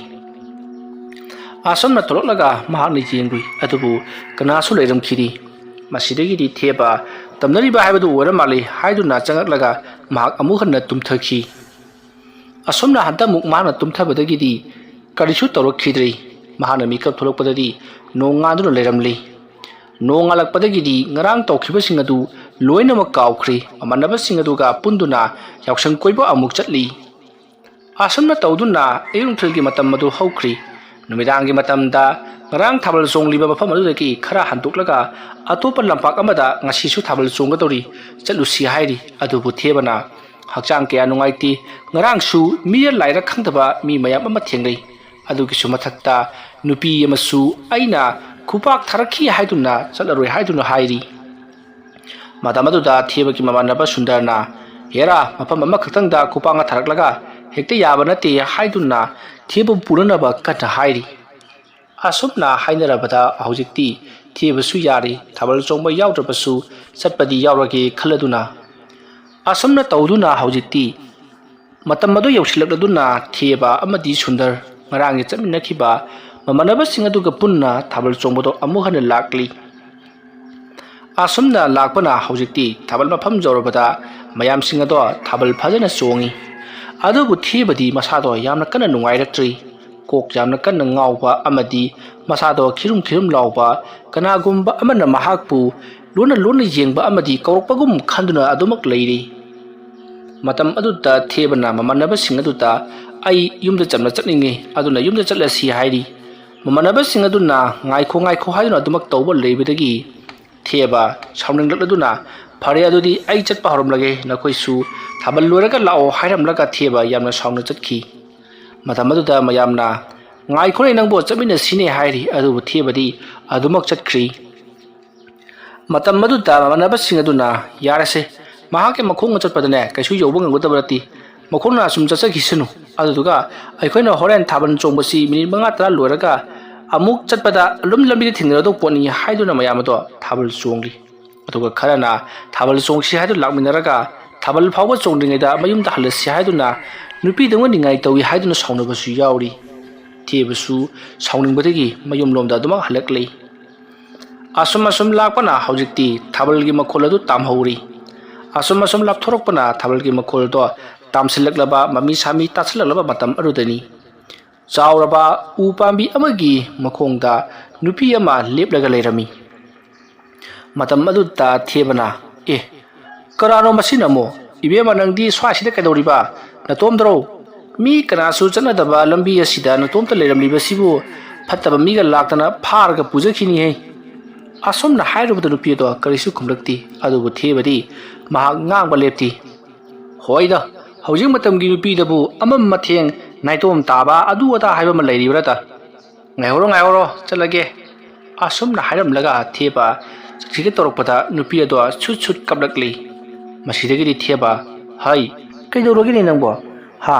ꯑꯁꯨꯝꯅ ꯊꯣꯛꯂꯛꯂꯒ ꯃꯍꯥꯛꯅ ꯌꯦꯡꯂꯨꯏ, ꯑꯗꯨꯕꯨ ꯀꯅꯥꯁꯨ ꯂꯩꯔꯝꯈꯤꯗꯦ꯫ ꯃꯁꯤꯗꯒꯤꯗꯤ ꯊꯦꯕ ꯇꯝꯅꯔꯤꯕ ꯍꯥꯏꯕꯗꯨ ꯑꯣꯏꯔ ꯃꯥꯜꯂꯤ ꯍꯥꯏꯗꯨꯅ ꯆꯪꯂꯛꯂꯒ ꯃꯍꯥꯛ ꯑꯃꯨꯛ ꯍꯟꯅ ꯇꯨꯝꯊꯈꯤ꯫ ꯑꯁꯨꯝꯅ ꯍꯟꯗꯛꯃꯨꯛ ꯃꯍꯥꯛꯅ ꯇꯨꯝꯊꯕꯗꯒꯤꯗꯤ ꯀꯔꯤꯁꯨ ꯇꯧꯔꯛꯈꯤꯗ꯭ꯔꯦ꯫ ꯃꯍꯥꯛꯅ ꯃꯤꯀꯞ ꯊꯣꯛꯂꯛꯄꯗꯗꯤ ꯅꯣꯡ ꯉꯥꯟꯗꯨꯅ ꯂꯩꯔꯝꯂꯦ꯫ ꯅꯣꯡꯉꯥꯜꯂꯛꯄꯗꯒꯤꯗꯤ ꯉꯔꯥꯡ ꯇꯧꯈꯤꯕꯁꯤꯡ ꯑꯗꯨ ꯂꯣꯏꯅꯃꯛ ꯀꯥꯎꯈ꯭ꯔꯦ꯫ ꯃꯃꯥꯟꯅꯕꯁꯤꯡ ꯑꯗꯨꯒ ꯄꯨꯟꯗꯨꯅ ꯌꯥꯎꯁꯪ ꯀꯣꯏꯕ ꯑꯃꯨꯛ ꯆꯠꯂꯤ꯫ ꯑꯁꯨꯝꯅ ꯇꯧꯗꯨꯅ ꯑꯌꯨꯛ ꯅꯨꯡꯊꯤꯜꯒꯤ ꯃꯇꯝ ꯑꯗꯨ ꯍꯧꯈ꯭ꯔꯦ꯫ ꯅꯨꯃꯤꯗꯥꯡꯒꯤ ꯃꯇꯝꯗ ꯉꯔꯥꯡ ꯊꯥꯕꯜ ꯆꯣꯡꯂꯤꯕ ꯃꯐꯝ ꯑꯗꯨꯗꯒꯤ ꯈꯔ ꯍꯟꯗꯣꯛꯂꯒ ꯑꯇꯣꯞꯄ ꯂꯝꯄꯥꯛ ꯑꯃꯗ ꯉꯁꯤꯁꯨ ꯊꯥꯕꯜ ꯆꯣꯡꯒꯗꯧꯔꯤ, ꯆꯠꯂꯨꯁꯤ ꯍꯥꯏꯔꯤ꯫ ꯑꯗꯨꯕꯨ ꯊꯦꯕꯅ ꯍꯛꯆꯥꯡ ꯀꯌꯥ ꯅꯨꯡꯉꯥꯏꯇꯦ, ꯉꯔꯥꯡꯁꯨ ꯃꯤꯔ ꯂꯥꯏꯔ ꯈꯪꯗꯕ ꯃꯤ ꯃꯌꯥꯝ ꯑꯃ ꯊꯦꯡꯅꯩ꯫ ꯑꯗꯨꯒꯤꯁꯨ ꯃꯊꯛꯇ ꯅꯨꯄꯤ ꯑꯃꯁꯨ ꯑꯩꯅ ꯈꯨꯄꯥꯛ ꯊꯥꯔꯛꯈꯤ ꯍꯥꯏꯗꯨꯅ ꯆꯠꯂꯔꯣꯏ ꯍꯥꯏꯗꯨꯅ ꯍꯥꯏꯔꯤ꯫ ꯃꯇꯝ ꯑꯗꯨꯗ ꯊꯦꯕꯒꯤ ꯃꯃꯥꯟꯅꯕ ꯁꯨꯟꯗꯔꯅ, "ꯍꯦꯔꯥ, ꯃꯐꯝ ꯑꯃꯈꯛꯇꯪꯗ ꯈꯨꯄꯥꯛꯅ ꯊꯥꯔꯛꯂꯒ ꯍꯦꯛꯇ ꯌꯥꯕ ꯅꯠꯇꯦ" ꯍꯥꯏꯗꯨꯅ ꯊꯦꯕꯕꯨ ꯄꯨꯅꯅꯕ ꯀꯟꯅ ꯍꯥꯏꯔꯤ꯫ ꯑꯁꯨꯝꯅ ꯍꯥꯏꯅꯔꯕꯗ ꯍꯧꯖꯤꯛꯇꯤ ꯊꯦꯕꯁꯨ ꯌꯥꯔꯦ, ꯊꯥꯕꯜ ꯆꯣꯡꯕ ꯌꯥꯎꯗ꯭ꯔꯕꯁꯨ ꯆꯠꯄꯗꯤ ꯌꯥꯎꯔꯒꯦ ꯈꯜꯂꯗꯨꯅ꯫ ꯑꯁꯨꯝꯅ ꯇꯧꯗꯨꯅ ꯍꯧꯖꯤꯛꯇꯤ ꯃꯇꯝ ꯑꯗꯨ ꯌꯧꯁꯤꯜꯂꯛꯂꯗꯨꯅ ꯊꯦꯕ ꯑꯃꯗꯤ ꯁꯨꯟꯗꯔ ꯉꯔꯥꯡꯒꯤ ꯆꯠꯃꯤꯟꯅꯈꯤꯕ ꯃꯃꯥꯟꯅꯕꯁꯤꯡ ꯑꯗꯨꯒ ꯄꯨꯟꯅ ꯊꯥꯕꯜ ꯆꯣꯡꯕꯗꯣ ꯑꯃꯨꯛ ꯍꯟꯅ ꯂꯥꯛꯂꯤ꯫ ꯑꯁꯨꯝꯅ ꯂꯥꯛꯄꯅ ꯍꯧꯖꯤꯛꯇꯤ ꯊꯥꯕꯜ ꯃꯐꯝ ꯌꯧꯔꯕꯗ ꯃꯌꯥꯝꯁꯤꯡ ꯑꯗꯣ ꯊꯥꯕꯜ ꯐꯖꯅ ꯆꯣꯡꯉꯤ꯫ ꯑꯗꯨꯕꯨ ꯊꯦꯕꯗꯤ ꯃꯁꯥꯗꯣ ꯌꯥꯝꯅ ꯀꯟꯅ ꯅꯨꯡꯉꯥꯏꯔꯛꯇ꯭ꯔꯤ꯫ ꯀꯣꯛ ꯌꯥꯝꯅ ꯀꯟꯅ ꯉꯥꯎꯕ ꯑꯃꯗꯤ ꯃꯁꯥꯗꯣ ꯈꯤꯔꯨꯝ ꯈꯤꯔꯨꯝ ꯂꯥꯎꯕ, ꯀꯅꯥꯒꯨꯝꯕ ꯑꯃꯅ ꯃꯍꯥꯛꯄꯨ ꯂꯣꯟꯅ ꯂꯣꯟꯅ ꯌꯦꯡꯕ ꯑꯃꯗꯤ ꯀꯧꯔꯛꯄꯒꯨꯝ ꯈꯟꯗꯨꯅ ꯑꯗꯨꯃꯛ ꯂꯩꯔꯤ꯫ ꯃꯇꯝ ꯑꯗꯨꯗ ꯊꯦꯕꯅ ꯃꯃꯥꯟꯅꯕꯁꯤꯡ ꯑꯗꯨꯗ, "ꯑꯩ ꯌꯨꯝꯗ ꯆꯝꯅ ꯆꯠꯅꯤꯡꯉꯤ, ꯑꯗꯨꯅ ꯌꯨꯝꯗ ꯆꯠꯂꯁꯤ" ꯍꯥꯏꯔꯤ꯫ ꯃꯃꯥꯟꯅꯕꯁꯤꯡ ꯑꯗꯨꯅ "ꯉꯥꯏꯈꯣ, ꯉꯥꯏꯈꯣ" ꯍꯥꯏꯗꯨꯅ ꯑꯗꯨꯃꯛ ꯇꯧꯕ ꯂꯩꯕꯗꯒꯤ ꯊꯦꯕ ꯁꯥꯎꯅꯤꯡꯂꯛꯂꯗꯨꯅ, "ꯐꯔꯦ, ꯑꯗꯨꯗꯤ ꯑꯩ ꯆꯠꯄ ꯍꯧꯔꯝꯂꯒꯦ, ꯅꯈꯣꯏꯁꯨ ꯊꯥꯕꯜ ꯂꯣꯏꯔꯒ ꯂꯥꯛꯑꯣ" ꯍꯥꯏꯔꯝꯂꯒ ꯊꯦꯕ ꯌꯥꯝꯅ ꯁꯥꯎꯅ ꯆꯠꯈꯤ꯫ ꯃꯇꯝ ꯑꯗꯨꯗ ꯃꯌꯥꯝꯅ, "ꯉꯥꯏꯈꯣꯅꯦ ꯅꯪꯕꯨ, ꯆꯠꯃꯤꯟꯅꯁꯤꯅꯦ" ꯍꯥꯏꯔꯤ꯫ ꯑꯗꯨꯕꯨ ꯊꯦꯕꯗꯤ ꯑꯗꯨꯃꯛ ꯆꯠꯈ꯭ꯔꯤ꯫ ꯃꯇꯝ ꯑꯗꯨꯗ ꯃꯃꯥꯟꯅꯕꯁꯤꯡ ꯑꯗꯨꯅ, "ꯌꯥꯔꯁꯦ, ꯃꯍꯥꯛꯀꯤ ꯃꯈꯣꯡꯅ ꯆꯠꯄꯗꯅꯦ ꯀꯩꯁꯨ ꯌꯧꯕ ꯉꯝꯒꯗꯕ ꯅꯠꯇꯦ, ꯃꯈꯣꯡꯅ ꯑꯁꯨꯝ ꯆꯠꯆꯈꯤꯁꯅꯨ, ꯑꯗꯨꯗꯨꯒ ꯑꯩꯈꯣꯏꯅ ꯍꯣꯔꯦꯟ ꯊꯥꯕꯜ ꯆꯣꯡꯕꯁꯤ ꯃꯤꯅꯤꯠ ꯃꯉꯥ ꯇꯔꯥ ꯂꯣꯏꯔꯒ ꯑꯃꯨꯛ ꯆꯠꯄꯗ ꯑꯗꯨꯝ ꯂꯝꯕꯤꯗ ꯊꯦꯡꯅꯔꯗꯧ ꯄꯣꯠꯅꯤ" ꯍꯥꯏꯗꯨꯅ ꯃꯌꯥꯝ ꯑꯗꯣ ꯊꯥꯕꯜ ꯆꯣꯡꯂꯤ꯫ ꯑꯗꯨꯒ ꯈꯔꯅ ꯊꯥꯕꯜ ꯆꯣꯡꯁꯤ ꯍꯥꯏꯗꯨꯅ ꯂꯥꯛꯃꯤꯟꯅꯔꯒ ꯊꯥꯕꯜ ꯐꯥꯎꯕ ꯆꯣꯡꯗ꯭ꯔꯤꯉꯩꯗ ꯃꯌꯨꯝꯗ ꯍꯜꯂꯁꯤ ꯍꯥꯏꯗꯨꯅ ꯅꯨꯄꯤꯗꯧꯅ ꯅꯤꯡꯉꯥꯏ ꯇꯧꯏ ꯍꯥꯏꯗꯨꯅ ꯁꯥꯎꯅꯕꯁꯨ ꯌꯥꯎꯔꯤ꯫ ꯊꯦꯕꯁꯨ ꯁꯥꯎꯅꯤꯡꯕꯗꯒꯤ ꯃꯌꯨꯝꯂꯣꯝꯗ ꯑꯗꯨꯃꯛ ꯍꯜꯂꯛꯂꯤ꯫ ꯑꯁꯨꯝ ꯑꯁꯨꯝ ꯂꯥꯛꯄꯅ ꯍꯧꯖꯤꯛꯇꯤ ꯊꯥꯕꯜꯒꯤ ꯃꯈꯣꯜ ꯑꯗꯨ ꯇꯥꯝꯍꯧꯔꯤ꯫ ꯑꯁꯨꯝ ꯑꯁꯨꯝ ꯂꯥꯞꯊꯣꯔꯛꯄꯅ ꯊꯥꯕꯜꯒꯤ ꯃꯈꯣꯜꯗꯣ ꯇꯥꯝꯁꯤꯜꯂꯛꯂꯕ, ꯃꯃꯤ ꯁꯥꯃꯤ ꯇꯥꯁꯤꯜꯂꯛꯂꯕ ꯃꯇꯝ ꯑꯗꯨꯗꯅꯤ꯫ ꯆꯥꯎꯔꯕ ꯎ ꯄꯥꯝꯕꯤ ꯑꯃꯒꯤ ꯃꯈꯣꯡꯗ ꯅꯨꯄꯤ ꯑꯃ ꯂꯦꯞꯂꯒ ꯂꯩꯔꯝꯃꯤ꯫ ꯃꯇꯝ ꯑꯗꯨꯗ ꯊꯦꯕꯅ, "ꯑꯦ, ꯀꯅꯥꯅꯣ ꯃꯁꯤꯅ ꯑꯃꯨꯛ? ꯏꯕꯦꯝꯃ, ꯅꯪꯗꯤ ꯁ꯭ꯋꯥꯏꯁꯤꯗ ꯀꯩꯗꯧꯔꯤꯕ? ꯅꯇꯣꯝꯗꯔꯣ?" "ꯃꯤ ꯀꯅꯥꯁꯨ ꯆꯠꯅꯗꯕ ꯂꯝꯕꯤ ꯑꯁꯤꯗ ꯅꯇꯣꯝꯇ ꯂꯩꯔꯝꯂꯤꯕꯁꯤꯕꯨ ꯐꯠꯇꯕ ꯃꯤꯒ ꯂꯥꯛꯇꯅ ꯐꯥꯔꯒ ꯄꯨꯖꯈꯤꯅꯤꯍꯦ"꯫ ꯑꯁꯨꯝꯅ ꯍꯥꯏꯔꯨꯕꯗ ꯅꯨꯄꯤ ꯑꯗꯣ ꯀꯔꯤꯁꯨ ꯈꯨꯝꯂꯛꯇꯦ꯫ ꯑꯗꯨꯕꯨ ꯊꯦꯕꯗꯤ ꯃꯍꯥꯛ ꯉꯥꯡꯕ ꯂꯦꯞꯇꯦ꯫ "ꯍꯣꯏꯗ, ꯍꯧꯖꯤꯛ ꯃꯇꯝꯒꯤ ꯅꯨꯄꯤꯗꯕꯨ ꯑꯃꯝ ꯑꯊꯦꯡ, ꯅꯥꯏꯇꯣꯝ ꯇꯥꯕ, ꯑꯗꯨ ꯑꯗꯥ ꯍꯥꯏꯕ ꯑꯃ ꯂꯩꯔꯤꯕ꯭ꯔꯥꯗ? ꯉꯥꯏꯍꯧꯔꯣ, ꯉꯥꯏꯍꯧꯔꯣ, ꯆꯠꯂꯒꯦ"꯫ ꯑꯁꯨꯝꯅ ꯍꯥꯏꯔꯝꯂꯒ ꯊꯦꯕ ꯆꯠꯈꯤꯒꯦ ꯇꯧꯔꯛꯄꯗ ꯅꯨꯄꯤ ꯑꯗꯣ ꯁꯨꯠ ꯁꯨꯠ ꯀꯞꯂꯛꯂꯤ꯫ ꯃꯁꯤꯗꯒꯤꯗꯤ ꯊꯦꯕ, "ꯍꯩ, ꯀꯩꯗꯧꯔꯒꯦꯅꯦ ꯅꯪꯕꯣ? ꯍꯥ?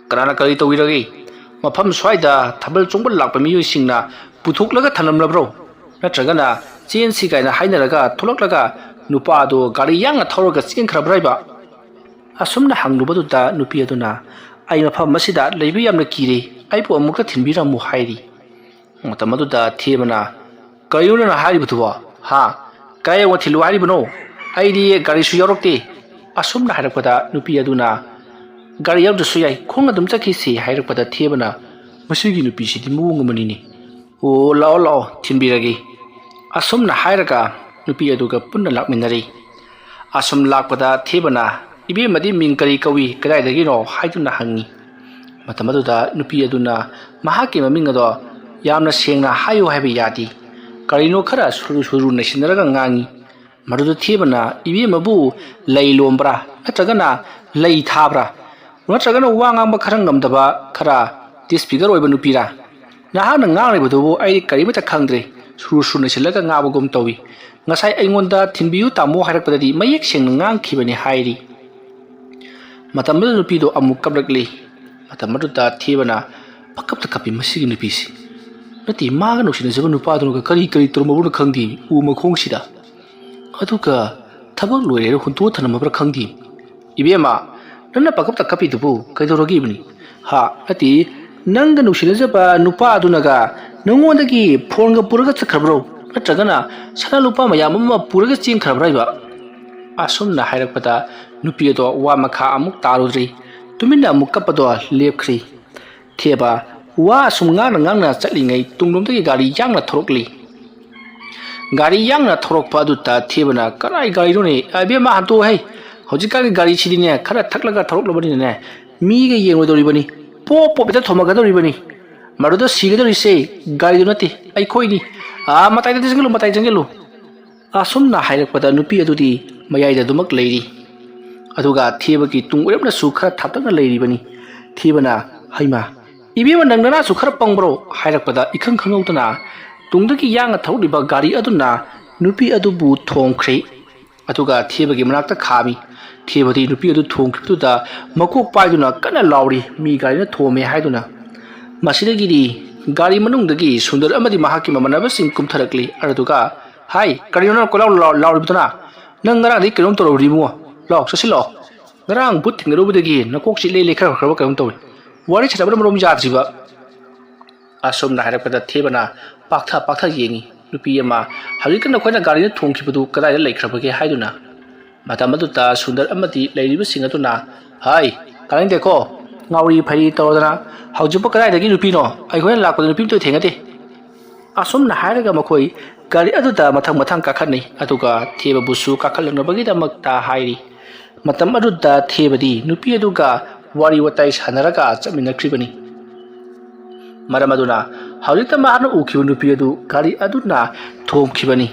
ꯀꯅꯥꯅ ꯀꯔꯤ ꯇꯧꯕꯤꯔꯒꯦ? ꯃꯐꯝ ꯁ꯭ꯋꯥꯏꯗ ꯊꯥꯕꯜ ꯆꯣꯡꯕ ꯂꯥꯛꯄ ꯃꯤꯑꯣꯏꯁꯤꯡꯅ ꯄꯨꯊꯣꯛꯂꯒ ꯊꯝꯂꯝꯂꯕ꯭ꯔꯣ? ꯅꯠꯇ꯭ꯔꯒꯅ ꯆꯦꯟꯁꯤ ꯀꯥꯏꯅ ꯍꯥꯏꯅꯔꯒ ꯊꯣꯛꯂꯛꯂꯒ ꯅꯨꯄꯥ ꯑꯗꯨ ꯒꯥꯔꯤ ꯌꯥꯡꯅ ꯊꯧꯔꯒ ꯆꯦꯟꯈ꯭ꯔꯕ꯭ꯔꯥ ꯍꯥꯏꯕ?" ꯑꯁꯨꯝꯅ ꯍꯪꯂꯨꯕꯗꯨꯗ ꯅꯨꯄꯤ ꯑꯗꯨꯅ, "ꯑꯩ ꯃꯐꯝ ꯑꯁꯤꯗ ꯂꯩꯕ ꯌꯥꯝꯅ ꯀꯤꯔꯦ, ꯑꯩꯕꯨ ꯑꯃꯨꯛꯇ ꯊꯤꯟꯕꯤꯔꯝꯃꯨ" ꯍꯥꯏꯔꯤ꯫ ꯃꯇꯝ ꯑꯗꯨꯗ ꯊꯦꯕꯅ, "ꯀꯔꯤꯅꯣ ꯅꯪꯅ ꯍꯥꯏꯔꯤꯕꯗꯨꯕꯣ? ꯍꯥ? ꯀꯗꯥꯏ ꯌꯧꯅ ꯊꯤꯜꯂꯨ ꯍꯥꯏꯔꯤꯕꯅꯣ? ꯑꯩꯗꯤ ꯒꯥꯔꯤꯁꯨ ꯌꯥꯎꯔꯛꯇꯦ"꯫ ꯑꯁꯨꯝꯅ ꯍꯥꯏꯔꯛꯄꯗ ꯅꯨꯄꯤ ꯑꯗꯨꯅ, "ꯒꯥꯔꯤ ꯌꯥꯎꯗ꯭ꯔꯁꯨ ꯌꯥꯏ, ꯈꯣꯡ ꯑꯗꯨꯝ ꯆꯠꯈꯤꯁꯤ" ꯍꯥꯏꯔꯛꯄꯗ ꯊꯦꯕꯅ, "ꯃꯁꯤꯒꯤ ꯅꯨꯄꯤꯁꯤꯗꯤ ꯃꯑꯣꯡ ꯑꯃꯅꯤꯅꯦ꯫ ꯑꯣ, ꯂꯥꯛꯑꯣ, ꯂꯥꯛꯑꯣ, ꯊꯤꯟꯕꯤꯔꯒꯦ"꯫ ꯑꯁꯨꯝꯅ ꯍꯥꯏꯔꯒ ꯅꯨꯄꯤ ꯑꯗꯨꯒ ꯄꯨꯟꯅ ꯂꯥꯛꯃꯤꯟꯅꯔꯤ꯫ ꯑꯁꯨꯝ ꯂꯥꯛꯄꯗ ꯊꯦꯕꯅ, "ꯏꯕꯦꯝꯃꯗꯤ ꯃꯤꯡ ꯀꯔꯤ ꯀꯧꯏ, ꯀꯗꯥꯏꯗꯒꯤꯅꯣ?" ꯍꯥꯏꯗꯨꯅ ꯍꯪꯉꯤ꯫ ꯃꯇꯝ ꯑꯗꯨꯗ ꯅꯨꯄꯤ ꯑꯗꯨꯅ ꯃꯍꯥꯛꯀꯤ ꯃꯃꯤꯡ ꯑꯗꯣ ꯌꯥꯝꯅ ꯁꯦꯡꯅ ꯍꯥꯏꯌꯨ ꯍꯥꯏꯕ ꯌꯥꯗꯦ꯫ ꯀꯔꯤꯅꯣ ꯈꯔ ꯁꯨꯔꯨ ꯁꯨꯔꯨ ꯅꯩꯁꯤꯟꯅꯔꯒ ꯉꯥꯡꯉꯤ꯫ ꯃꯗꯨꯗ ꯊꯦꯕꯅ, "ꯏꯕꯦꯝꯃꯕꯨ ꯂꯩ ꯂꯣꯝꯕ꯭ꯔꯥ, ꯅꯠꯇ꯭ꯔꯒꯅ ꯂꯩ ꯊꯥꯕ꯭ꯔꯥ, ꯅꯠꯇ꯭ꯔꯒꯅ ꯋꯥ ꯉꯥꯡꯕ ꯈꯔ ꯉꯝꯗꯕ, ꯈꯔ ꯗꯤꯁꯐꯤꯒꯔ ꯑꯣꯏꯕ ꯅꯨꯄꯤꯔꯥ? ꯅꯍꯥꯛꯅ ꯉꯥꯡꯂꯤꯕꯗꯨꯕꯨ ꯑꯩ ꯀꯔꯤꯃꯠꯇ ꯈꯪꯗ꯭ꯔꯦ꯫ ꯁꯨꯔꯨ ꯁꯨꯔꯨ ꯅꯩꯁꯤꯜꯂꯒ ꯉꯥꯡꯕꯒꯨꯝ ꯇꯧꯏ꯫ ꯉꯁꯥꯏ ꯑꯩꯉꯣꯟꯗ 'ꯊꯤꯟꯕꯤꯌꯨ ꯇꯥꯃꯣ' ꯍꯥꯏꯔꯛꯄꯗꯗꯤ ꯃꯌꯦꯛ ꯁꯦꯡꯅ ꯉꯥꯡꯈꯤꯕꯅꯤ" ꯍꯥꯏꯔꯤ꯫ ꯃꯇꯝꯗꯨꯗ ꯅꯨꯄꯤꯗꯣ ꯑꯃꯨꯛ ꯀꯞꯂꯛꯂꯤ꯫ ꯃꯇꯝ ꯑꯗꯨꯗ ꯊꯦꯕꯅ, "ꯄꯪꯀꯞꯇ ꯀꯞꯄꯤ ꯃꯁꯤꯒꯤ ꯅꯨꯄꯤꯁꯤ꯫ ꯅꯠꯇꯦ, ꯃꯥꯒ ꯅꯨꯡꯁꯤꯅꯖꯕ ꯅꯨꯄꯥꯗꯨꯅꯒ ꯀꯔꯤ ꯀꯔꯤ ꯇꯧꯔꯝꯃꯕꯅꯣ ꯈꯪꯗꯦ, ꯎ ꯃꯈꯣꯡꯁꯤꯗ꯫ ꯑꯗꯨꯒ ꯊꯕꯛ ꯂꯣꯏꯔꯦꯅ ꯍꯨꯟꯇꯣꯛꯑ ꯊꯅꯝꯃꯕ꯭ꯔꯥ ꯈꯪꯗꯦ꯫ ꯏꯕꯦꯝꯃ, ꯅꯪꯅ ꯄꯪꯀꯞꯇ ꯀꯞꯄꯤꯗꯨꯕꯨ ꯀꯩꯗꯧꯔꯒꯦ ꯏꯕꯨꯡ? ꯍꯥ? ꯅꯠꯇꯦ, ꯅꯪꯒ ꯅꯨꯡꯁꯤꯅꯖꯕ ꯅꯨꯄꯥ ꯑꯗꯨꯅꯒ ꯅꯉꯣꯟꯗꯒꯤ ꯐꯣꯟꯒ ꯄꯨꯔꯒ ꯆꯠꯈ꯭ꯔꯕ꯭ꯔꯣ? ꯅꯠꯇ꯭ꯔꯒꯅ ꯁꯅꯥ ꯂꯨꯄꯥ ꯃꯌꯥꯝ ꯑꯃ ꯄꯨꯔꯒ ꯆꯦꯟꯈ꯭ꯔꯕ꯭ꯔꯥ ꯍꯥꯏꯕ?" ꯑꯁꯨꯝꯅ ꯍꯥꯏꯔꯛꯄꯗ ꯅꯨꯄꯤ ꯑꯗꯣ ꯋꯥ ꯃꯈꯥ ꯑꯃꯨꯛ ꯇꯥꯔꯨꯗ꯭ꯔꯤ꯫ ꯇꯨꯃꯤꯟꯅ ꯑꯃꯨꯛ ꯀꯞꯄꯗꯣ ꯂꯦꯞꯈ꯭ꯔꯤ꯫ ꯊꯦꯕ ꯋꯥ ꯑꯁꯨꯝ ꯉꯥꯡꯅ ꯉꯥꯡꯅ ꯆꯠꯂꯤꯉꯩ ꯇꯨꯡꯂꯣꯝꯗꯒꯤ ꯒꯥꯔꯤ ꯌꯥꯡꯅ ꯊꯧꯔꯛꯂꯤ꯫ ꯒꯥꯔꯤ ꯌꯥꯡꯅ ꯊꯧꯔꯛꯄ ꯑꯗꯨꯗ ꯊꯦꯕꯅ, "ꯀꯅꯥꯏ ꯒꯥꯔꯤꯅꯣꯅꯦ? ꯑ, ꯏꯕꯦꯝꯃ, ꯍꯟꯇꯣꯛꯑꯣꯍꯦ꯫ ꯍꯧꯖꯤꯛꯀꯥꯟꯒꯤ ꯒꯥꯔꯤꯁꯤꯗꯤꯅꯦ, ꯈꯔ ꯊꯛꯂꯒ ꯊꯧꯔꯛꯂꯕꯅꯤꯅꯅꯦ, ꯃꯤꯒ ꯌꯦꯡꯂꯣꯏꯗꯧꯔꯤꯕꯅꯤ꯫ ꯄꯣꯞ ꯄꯣꯞ ꯍꯦꯛꯇ ꯊꯣꯝꯃꯛꯀꯗꯧꯔꯤꯕꯅꯤ꯫ ꯃꯗꯨꯗ ꯁꯤꯒꯗꯧꯔꯤꯁꯦ ꯒꯥꯔꯤꯗꯨ ꯅꯠꯇꯦ, ꯑꯩꯈꯣꯏꯅꯤ꯫ ꯑꯥ, ꯃꯇꯥꯏꯗ ꯆꯪꯁꯤꯜꯂꯨ, ꯃꯇꯥꯏ ꯆꯪꯁꯤꯜꯂꯨ꯫ ꯑꯁꯨꯝꯅ ꯍꯥꯏꯔꯛꯄꯗ ꯅꯨꯄꯤ ꯑꯗꯨꯗꯤ ꯃꯌꯥꯏꯗ ꯑꯗꯨꯃꯛ ꯂꯩꯔꯤ꯫ ꯑꯗꯨꯒ ꯊꯦꯕꯒꯤ ꯇꯨꯡ ꯑꯣꯏꯔꯞꯅꯁꯨ ꯈꯔ ꯊꯥꯞꯇꯛꯅ ꯂꯩꯔꯤꯕꯅꯤ꯫ ꯊꯦꯕꯅ, "ꯍꯩꯃꯥ, ꯏꯕꯦꯝꯃ, ꯅꯪ ꯅꯅꯥꯁꯨ ꯈꯔ ꯄꯪꯕ꯭ꯔꯣ?" ꯍꯥꯏꯔꯛꯄꯗ ꯏꯈꯪ ꯈꯪꯍꯧꯗꯅ ꯇꯨꯡꯗꯒꯤ ꯌꯥꯡꯅ ꯊꯧꯔꯛꯂꯤꯕ ꯒꯥꯔꯤ ꯑꯗꯨꯅ ꯅꯨꯄꯤ ꯑꯗꯨꯕꯨ ꯊꯣꯝꯈ꯭ꯔꯦ꯫ ꯑꯗꯨꯒ ꯊꯦꯕꯒꯤ ꯃꯅꯥꯛꯇ ꯈꯥꯝꯃꯤ꯫ ꯊꯦꯕꯗꯤ ꯅꯨꯄꯤ ꯑꯗꯨ ꯊꯣꯝꯈꯤꯕꯗꯨꯗ ꯃꯀꯣꯛ ꯄꯥꯏꯗꯨꯅ ꯀꯟꯅ ꯂꯥꯎꯔꯤ, ꯃꯤ ꯒꯥꯔꯤꯅ ꯊꯣꯝꯃꯦ ꯍꯥꯏꯗꯨꯅ꯫ ꯃꯁꯤꯗꯒꯤꯗꯤ ꯒꯥꯔꯤ ꯃꯅꯨꯡꯗꯒꯤ ꯁꯨꯟꯗꯔ ꯑꯃꯗꯤ ꯃꯍꯥꯛꯀꯤ ꯃꯃꯥꯟꯅꯕꯁꯤꯡ ꯀꯨꯝꯊꯔꯛꯂꯤ꯫ ꯑꯗꯨꯗꯨꯒ, "ꯍꯥꯏ, ꯀꯔꯤꯅꯣ ꯅꯪ ꯀꯣꯏꯂꯥꯎ ꯂꯥꯎ-, ꯂꯥꯎꯔꯤꯕꯗꯨꯅ? ꯅꯪ ꯉꯔꯥꯡꯗꯒꯤ ꯀꯩꯅꯣꯝ ꯇꯧꯔꯕꯅꯤ ꯏꯕꯨꯡꯉꯣ꯫ ꯂꯥꯎ, ꯆꯠꯁꯤꯜꯂꯛꯑꯣ꯫ ꯉꯔꯥꯡ ꯚꯨꯠ ꯊꯦꯡꯅꯔꯨꯕꯗꯒꯤ ꯅꯀꯣꯛꯁꯤ ꯏꯂꯩ ꯂꯩꯈ꯭ꯔꯈ꯭ꯔꯕ ꯀꯩꯅꯣꯝ ꯇꯧꯏ꯫ ꯋꯥꯔꯤ ꯁꯥꯟꯅꯕꯅ ꯃꯔꯣꯝ ꯌꯥꯗ꯭ꯔꯤꯕ꯫" ꯑꯁꯨꯝꯅ ꯍꯥꯏꯔꯛꯄꯗ ꯊꯦꯕꯅ ꯄꯥꯛꯊ ꯄꯥꯛꯊ ꯌꯦꯡꯉꯤ꯫ ꯅꯨꯄꯤ ꯑꯃ, "ꯍꯧꯖꯤꯛꯇ ꯅꯈꯣꯏꯅ ꯒꯥꯔꯤꯅ ꯊꯣꯝꯈꯤꯕꯗꯨ ꯀꯗꯥꯏꯗ ꯂꯩꯈ꯭ꯔꯕꯒꯦ?" ꯍꯥꯏꯗꯨꯅ꯫ ꯃꯇꯝ ꯑꯗꯨꯗ ꯁꯨꯟꯗꯔ ꯑꯃꯗꯤ ꯂꯩꯔꯤꯕꯁꯤꯡ ꯑꯗꯨꯅ, "ꯍꯥꯏ, ꯇꯥꯅꯤꯡꯗꯦꯀꯣ, ꯉꯥꯎꯔꯤ ꯐꯩꯔꯤ ꯇꯧꯔꯗꯅ꯫ ꯍꯧꯖꯤꯛꯄꯨ ꯀꯗꯥꯏꯗꯒꯤ ꯅꯨꯄꯤꯅꯣ? ꯑꯩꯈꯣꯏꯅ ꯂꯥꯛꯄꯗ ꯅꯨꯄꯤ ꯑꯃꯠꯇ ꯊꯦꯡꯅꯗꯦ꯫" ꯑꯁꯨꯝꯅ ꯍꯥꯏꯔꯒ ꯃꯈꯣꯏ ꯒꯥꯔꯤ ꯑꯗꯨꯗ ꯃꯊꯪ ꯃꯊꯪ ꯀꯥꯈꯠꯅꯩ꯫ ꯑꯗꯨꯒ ꯊꯦꯕꯕꯨꯁꯨ ꯀꯥꯈꯠꯂꯛꯅꯕꯒꯤꯗꯃꯛꯇ ꯍꯥꯏꯔꯤ꯫ ꯃꯇꯝ ꯑꯗꯨꯗ ꯊꯦꯕꯗꯤ ꯅꯨꯄꯤ ꯑꯗꯨꯒ ꯋꯥꯔꯤ ꯋꯥꯇꯥꯏ ꯁꯥꯟꯅꯔꯒ ꯆꯠꯃꯤꯟꯅꯈ꯭ꯔꯤꯕꯅꯤ꯫ ꯃꯔꯝ ꯑꯗꯨꯅ ꯍꯧꯖꯤꯛꯇ ꯃꯍꯥꯛꯅ ꯎꯈꯤꯕ ꯅꯨꯄꯤ ꯑꯗꯨ ꯒꯥꯔꯤ ꯑꯗꯨꯅ ꯊꯣꯝꯈꯤꯕꯅꯤ꯫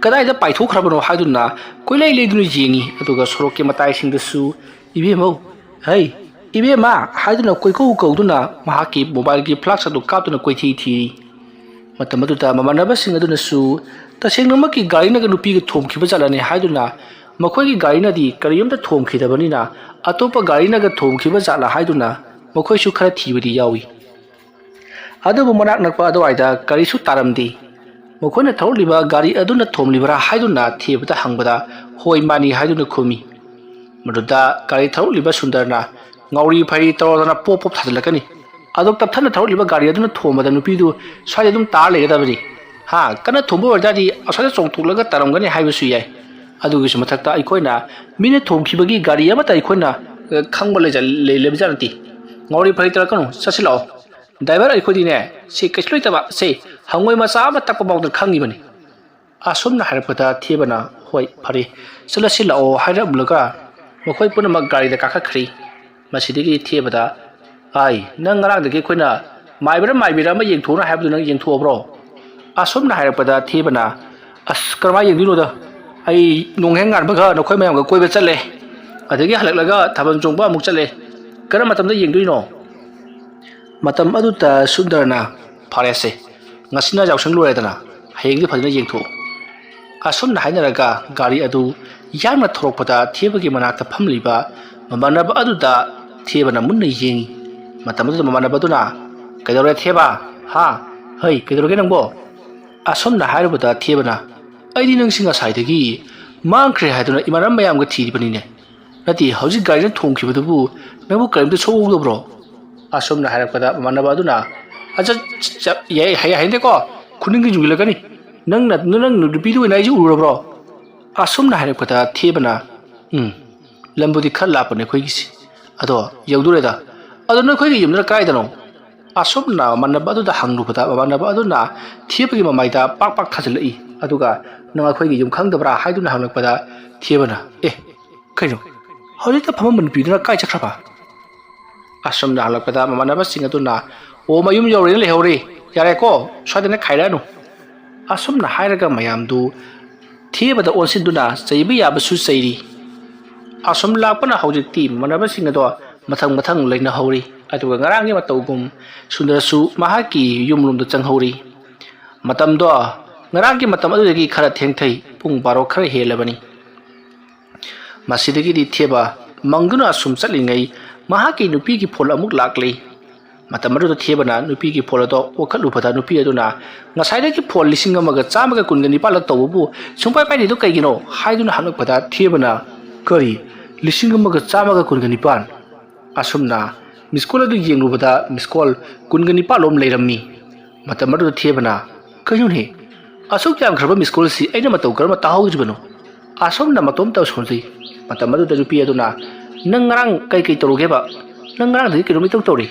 ꯀꯗꯥꯏꯗ ꯄꯥꯏꯊꯣꯛꯈ꯭ꯔꯕꯅꯣ ꯍꯥꯏꯗꯨꯅ ꯀꯣꯏꯂꯩ ꯂꯩꯗꯨꯅ ꯌꯦꯡꯉꯤ꯫ ꯑꯗꯨꯒ ꯁꯣꯔꯣꯛꯀꯤ ꯃꯇꯥꯏꯁꯤꯡꯗꯁꯨ, "ꯏꯕꯦꯝꯃꯧ, ꯍꯩ, ꯏꯕꯦꯝꯃ" ꯍꯥꯏꯗꯨꯅ ꯀꯣꯏꯀꯧ ꯀꯧꯗꯨꯅ ꯃꯍꯥꯛꯀꯤ ꯃꯣꯕꯥꯏꯜꯒꯤ ꯐ꯭ꯂꯥꯁ ꯑꯗꯨ ꯀꯥꯞꯇꯨꯅ ꯀꯣꯏꯊꯤ ꯊꯤꯔꯤ꯫ ꯃꯇꯝ ꯑꯗꯨꯗ ꯃꯃꯥꯟꯅꯕꯁꯤꯡ ꯑꯗꯨꯅꯁꯨ ꯇꯁꯦꯡꯅꯃꯛꯀꯤ ꯒꯥꯔꯤꯅꯒ ꯅꯨꯄꯤꯒ ꯊꯣꯝꯈꯤꯕ ꯖꯥꯠꯂꯅꯦ ꯍꯥꯏꯗꯨꯅ, ꯃꯈꯣꯏꯒꯤ ꯒꯥꯔꯤꯅꯗꯤ ꯀꯔꯤꯝꯇ ꯊꯣꯝꯈꯤꯗꯕꯅꯤꯅ ꯑꯇꯣꯞꯄ ꯒꯥꯔꯤꯅꯒ ꯊꯣꯝꯈꯤꯕ ꯖꯥꯠꯂ ꯍꯥꯏꯗꯨꯅ ꯃꯈꯣꯏꯁꯨ ꯈꯔ ꯊꯤꯕꯗꯤ ꯌꯥꯎꯏ꯫ ꯑꯗꯨꯕꯨ ꯃꯅꯥꯛ ꯅꯛꯄ ꯑꯗꯨꯋꯥꯏꯗ ꯀꯔꯤꯁꯨ ꯇꯥꯔꯝꯗꯦ꯫ ꯃꯈꯣꯏꯅ ꯊꯧꯔꯛꯂꯤꯕ ꯒꯥꯔꯤ ꯑꯗꯨꯅ ꯊꯣꯝꯂꯤꯕꯔꯥ ꯍꯥꯏꯗꯨꯅ ꯊꯤꯕꯗ ꯍꯪꯕꯗ, "ꯍꯣꯏ, ꯃꯥꯅꯤ" ꯍꯥꯏꯗꯨꯅ ꯈꯨꯝꯃꯤ꯫ ꯃꯗꯨꯗ ꯒꯥꯔꯤ ꯊꯧꯔꯛꯂꯤꯕ ꯁꯨꯟꯗꯔꯅ, "ꯉꯥꯎꯔꯤ ꯐꯩꯔꯤ ꯇꯧꯔꯗꯅ ꯄꯣꯞ ꯄꯣꯞ ꯊꯥꯖꯤꯜꯂꯛꯀꯅꯤ꯫ ꯑꯗꯨꯛ ꯇꯞꯊꯅ ꯊꯧꯔꯛꯂꯤꯕ ꯒꯥꯔꯤ ꯑꯗꯨꯅ ꯊꯣꯝꯕꯗ ꯅꯨꯄꯤꯗꯨ ꯁ꯭ꯋꯥꯏꯗ ꯑꯗꯨꯝ ꯇꯥꯔ ꯂꯩꯒꯗꯕꯅꯤ꯫ ꯍꯥ, ꯀꯟꯅ ꯊꯣꯝꯕ ꯑꯣꯏꯔ ꯇꯥꯔꯗꯤ ꯑꯁ꯭ꯋꯥꯏꯗ ꯆꯣꯡꯊꯣꯛꯂꯒ ꯇꯥꯔꯝꯒꯅꯤ ꯍꯥꯏꯕꯁꯨ ꯌꯥꯏ꯫ ꯑꯗꯨꯒꯤꯁꯨ ꯃꯊꯛꯇ ꯑꯩꯈꯣꯏꯅ ꯃꯤꯅ ꯊꯣꯝꯈꯤꯕꯒꯤ ꯒꯥꯔꯤ ꯑꯃꯠꯇ ꯑꯩꯈꯣꯏꯅ, ꯑ, ꯈꯪꯕ ꯂꯩꯖ-, ꯂꯩ-, ꯂꯩꯕꯖꯥꯠ ꯅꯠꯇꯦ꯫ ꯉꯥꯎꯔꯤ ꯐꯩꯔꯤ ꯇꯧꯔꯛꯀꯅꯨ, ꯆꯠꯁꯤꯜꯂꯛꯑꯣ꯫ ꯗ꯭ꯔꯥꯏꯚꯔ ꯑꯩꯈꯣꯏꯗꯤꯅꯦ, ꯁꯤ ꯀꯩꯁꯨ ꯂꯩꯇꯕ, ꯁꯤ ꯍꯪꯉꯣꯏ ꯃꯆꯥ ꯑꯃ ꯇꯛꯄ ꯐꯥꯎꯗ ꯈꯪꯉꯤꯕꯅꯤ꯫" ꯑꯁꯨꯝꯅ ꯍꯥꯏꯔꯛꯄꯗ ꯊꯦꯕꯅ, "ꯍꯣꯏ, ꯐꯔꯦ, ꯆꯠꯂꯁꯤ ꯂꯥꯛꯑꯣ" ꯍꯥꯏꯔꯝꯂꯒ ꯃꯈꯣꯏ ꯄꯨꯝꯅꯃꯛ ꯒꯥꯔꯤꯗ ꯀꯥꯈꯠꯈ꯭ꯔꯦ꯫ ꯃꯁꯤꯗꯒꯤ ꯊꯦꯕꯗ, "ꯑꯥꯏ, ꯅꯪ ꯉꯔꯥꯡꯗꯒꯤ ꯑꯩꯈꯣꯏꯅ ꯃꯥꯏꯕꯔ ꯃꯥꯏꯕꯤꯔ ꯑꯃ ꯌꯦꯡꯊꯣꯛꯎꯅ ꯍꯥꯏꯕꯗꯨ ꯅꯪ ꯌꯦꯡꯊꯣꯛꯑꯕ꯭ꯔꯣ?" ꯑꯁꯣꯝꯅ ꯍꯥꯏꯔꯛꯄꯗ ꯊꯦꯕꯅ, "ꯑꯁ, ꯀꯔꯝꯍꯥꯏꯅ ꯌꯦꯡꯗꯣꯏꯅꯣꯗ? ꯑꯩ ꯅꯣꯡ ꯍꯦꯛ ꯉꯥꯟꯕꯒ ꯅꯈꯣꯏ ꯃꯌꯥꯝꯒ ꯀꯣꯏꯕ ꯆꯠꯂꯦ, ꯑꯗꯒꯤ ꯍꯜꯂꯛꯂꯒ ꯊꯥꯕꯜ ꯆꯣꯡꯕ ꯑꯃꯨꯛ ꯆꯠꯂꯦ꯫ ꯀꯔꯝꯕ ꯃꯇꯝꯗ ꯌꯦꯡꯗꯣꯏꯅꯣ?" ꯃꯇꯝ ꯑꯗꯨꯗ ꯁꯨꯟꯗꯔꯅ, "ꯐꯔꯦꯁꯦ, ꯉꯁꯤꯅ ꯌꯥꯎꯁꯪ ꯂꯣꯏꯔꯦꯗꯅ, ꯍꯌꯦꯡꯗꯤ ꯐꯖꯅ ꯌꯦꯡꯊꯣꯛꯎ"꯫ ꯑꯁꯨꯝꯅ ꯍꯥꯏꯅꯔꯒ ꯒꯥꯔꯤ ꯑꯗꯨ ꯌꯥꯡꯅ ꯊꯧꯔꯛꯄꯗ ꯊꯦꯕꯒꯤ ꯃꯅꯥꯛꯇ ꯐꯝꯂꯤꯕ ꯃꯃꯥꯟꯅꯕ ꯑꯗꯨꯗ ꯊꯦꯕꯅ ꯃꯨꯟꯅ ꯌꯦꯡꯉꯤ꯫ ꯃꯇꯝ ꯑꯗꯨꯗ ꯃꯃꯥꯟꯅꯕ ꯑꯗꯨꯅ, "ꯀꯩꯗꯧꯔꯦ ꯊꯦꯕ? ꯍꯥ? ꯍꯩ, ꯀꯩꯗꯧꯔꯒꯦ ꯅꯪꯕꯣ?" ꯑꯁꯨꯝꯅ ꯍꯥꯏꯔꯨꯕꯗ ꯊꯦꯕꯅ, "ꯑꯩꯗꯤ ꯅꯪꯁꯤ ꯉꯁꯥꯏꯗꯒꯤ ꯃꯥꯡꯈ꯭ꯔꯦ ꯍꯥꯏꯗꯨꯅ ꯏꯃꯥꯟꯅꯕ ꯃꯌꯥꯝꯒ ꯊꯤꯔꯤꯕꯅꯤꯅꯦ꯫ ꯅꯠꯇꯦ, ꯍꯧꯖꯤꯛ ꯒꯥꯔꯤꯅ ꯊꯣꯝꯈꯤꯕꯗꯨꯕꯨ ꯅꯪꯕꯨ ꯀꯔꯤꯝꯇ ꯁꯣꯛꯍꯧꯗꯕ꯭ꯔꯣ?" ꯑꯁꯨꯝꯅ ꯍꯥꯏꯔꯛꯄꯗ ꯃꯃꯥꯟꯅꯕ ꯑꯗꯨꯅ, "ꯑꯆꯥ, ꯆ-, ꯌꯥꯏ, ꯍꯩ-, ꯍꯩꯅꯗꯦꯀꯣ, ꯈꯨꯅꯤꯡꯒꯤ ꯌꯨꯡꯁꯤꯜꯂꯛꯀꯅꯤ꯫ ꯅꯪꯅ, ꯅꯪ ꯅꯨꯄꯤꯗꯨ ꯑꯣꯏꯅ ꯑꯩꯁꯦ ꯎꯔꯨꯔꯕ꯭ꯔꯣ?" ꯑꯁꯨꯝꯅ ꯍꯥꯏꯔꯛꯄꯗ ꯊꯦꯕꯅ, "ꯎꯝ, ꯂꯝꯕꯨꯗꯤ ꯈꯔ ꯂꯥꯞꯄꯅꯦ ꯑꯩꯈꯣꯏꯒꯤꯁꯦ, ꯑꯗꯣ ꯌꯧꯗꯣꯔꯦꯗ꯫ ꯑꯗꯣ ꯅꯈꯣꯏꯒꯤ ꯌꯨꯝꯗꯨꯅ ꯀꯗꯥꯏꯗꯅꯣ?" ꯑꯁꯨꯝꯅ ꯃꯃꯥꯟꯅꯕ ꯑꯗꯨꯗ ꯍꯪꯂꯨꯕꯗ ꯃꯃꯥꯟꯅꯕ ꯑꯗꯨꯅ ꯊꯦꯕꯒꯤ ꯃꯃꯥꯏꯗ ꯄꯥꯛ ꯄꯥꯛ ꯊꯥꯖꯤꯜꯂꯛꯏ꯫ ꯑꯗꯨꯒ, "ꯅꯪ ꯑꯩꯈꯣꯏꯒꯤ ꯌꯨꯝ ꯈꯪꯗꯕ꯭ꯔꯥ?" ꯍꯥꯏꯗꯨꯅ ꯍꯪꯂꯛꯄꯗ ꯊꯦꯕꯅ, "ꯑꯦ, ꯀꯩꯅꯣ? ꯍꯧꯖꯤꯛꯇ ꯐꯝꯃꯝꯕ ꯅꯨꯄꯤꯗꯨꯅ ꯀꯥꯏ ꯆꯠꯈ꯭ꯔꯕ?" ꯑꯁꯨꯝꯅ ꯍꯜꯂꯛꯄꯗ ꯃꯃꯥꯟꯅꯕꯁꯤꯡ ꯑꯗꯨꯅ, "ꯑꯣ, ꯃꯌꯨꯝ ꯌꯧꯔꯦꯅ ꯂꯩꯍꯧꯔꯦ꯫ ꯌꯥꯔꯦꯀꯣ, ꯁ꯭ꯋꯥꯏꯗꯅ ꯈꯥꯏꯔꯛꯑꯅꯨ"꯫ ꯑꯁꯨꯝꯅ ꯍꯥꯏꯔꯒ ꯃꯌꯥꯝꯗꯨ ꯊꯦꯕꯗ ꯑꯣꯟꯁꯤꯟꯗꯨꯅ ꯆꯩꯕ ꯌꯥꯕꯁꯨ ꯆꯩꯔꯤ꯫ ꯑꯁꯨꯝ ꯂꯥꯛꯄꯅ ꯍꯧꯖꯤꯛꯇꯤ ꯃꯃꯥꯟꯅꯕꯁꯤꯡ ꯑꯗꯣ ꯃꯊꯪ ꯃꯊꯪ ꯂꯩꯅꯍꯧꯔꯤ꯫ ꯑꯗꯨꯒ ꯉꯔꯥꯡꯒꯤ ꯃꯇꯧꯒꯨꯝ ꯁꯨꯟꯗꯔꯁꯨ ꯃꯍꯥꯛꯀꯤ ꯌꯨꯝꯂꯣꯝꯗ ꯆꯪꯍꯧꯔꯤ꯫ ꯃꯇꯝꯗꯣ ꯉꯔꯥꯡꯒꯤ ꯃꯇꯝ ꯑꯗꯨꯗꯒꯤ ꯈꯔ ꯊꯦꯡꯊꯩ, ꯄꯨꯡ ꯕꯥꯔꯣ ꯈꯔ ꯍꯦꯜꯂꯕꯅꯤ꯫ ꯃꯁꯤꯗꯒꯤꯗꯤ ꯊꯦꯕ ꯃꯪꯗꯨꯅ ꯑꯁꯨꯝ ꯆꯠꯂꯤꯉꯩ ꯃꯍꯥꯛꯀꯤ ꯅꯨꯄꯤꯒꯤ ꯐꯣꯟ ꯑꯃꯨꯛ ꯂꯥꯛꯂꯤ꯫ ꯃꯇꯝ ꯑꯗꯨꯗ ꯊꯦꯕꯅ ꯅꯨꯄꯤꯒꯤ ꯐꯣꯟ ꯑꯗꯣ ꯑꯣꯠꯈꯠꯂꯨꯕꯗ ꯅꯨꯄꯤ ꯑꯗꯨꯅ, "ꯉꯁꯥꯏꯗꯒꯤ ꯐꯣꯟ ꯂꯤꯁꯤꯡ ꯑꯃꯒ ꯆꯥꯝꯃꯒ ꯀꯨꯟꯒ ꯅꯤꯄꯥꯜꯂꯛ ꯇꯧꯕꯕꯨ ꯁꯨꯡꯄꯥꯏ ꯄꯥꯏꯗ꯭ꯔꯤꯗꯣ ꯀꯩꯒꯤꯅꯣ?" ꯍꯥꯏꯗꯨꯅ ꯍꯪꯂꯛꯄꯗ ꯊꯦꯕꯅ, "ꯀꯔꯤ? ꯂꯤꯁꯤꯡ ꯑꯃꯒ ꯆꯥꯝꯃꯒ ꯀꯨꯟꯒ ꯅꯤꯄꯥꯜ?" ꯑꯁꯨꯝꯅ ꯃꯤꯁꯀꯣꯜ ꯑꯗꯨ ꯌꯦꯡꯂꯨꯕꯗ ꯃꯤꯁꯀꯣꯜ ꯀꯨꯟꯒ ꯅꯤꯄꯥꯜ ꯂꯣꯝ ꯂꯩꯔꯝꯃꯤ꯫ ꯃꯇꯝ ꯑꯗꯨꯗ ꯊꯦꯕꯅ, "ꯀꯩꯅꯣꯅꯦ? ꯑꯁꯨꯛ ꯌꯥꯝꯈ꯭ꯔꯕ ꯃꯤꯁꯀꯣꯜꯁꯤ ꯑꯩꯅ ꯃꯇꯧ ꯀꯔꯝꯅ ꯇꯥꯍꯧꯗ꯭ꯔꯤꯕꯅꯣ?" ꯑꯁꯨꯝꯅ ꯃꯇꯣꯝꯇ ꯁꯣꯟꯖꯩ꯫ ꯃꯇꯝ ꯑꯗꯨꯗ ꯅꯨꯄꯤ ꯑꯗꯨꯅ, "ꯅꯪ ꯉꯔꯥꯡ ꯀꯩ ꯀꯩ ꯇꯧꯔꯨꯒꯦꯕ? ꯅꯪ ꯉꯔꯥꯡꯗꯒꯤ ꯀꯩꯅꯣꯝ ꯏꯇꯧ ꯇꯧꯔꯤ"꯫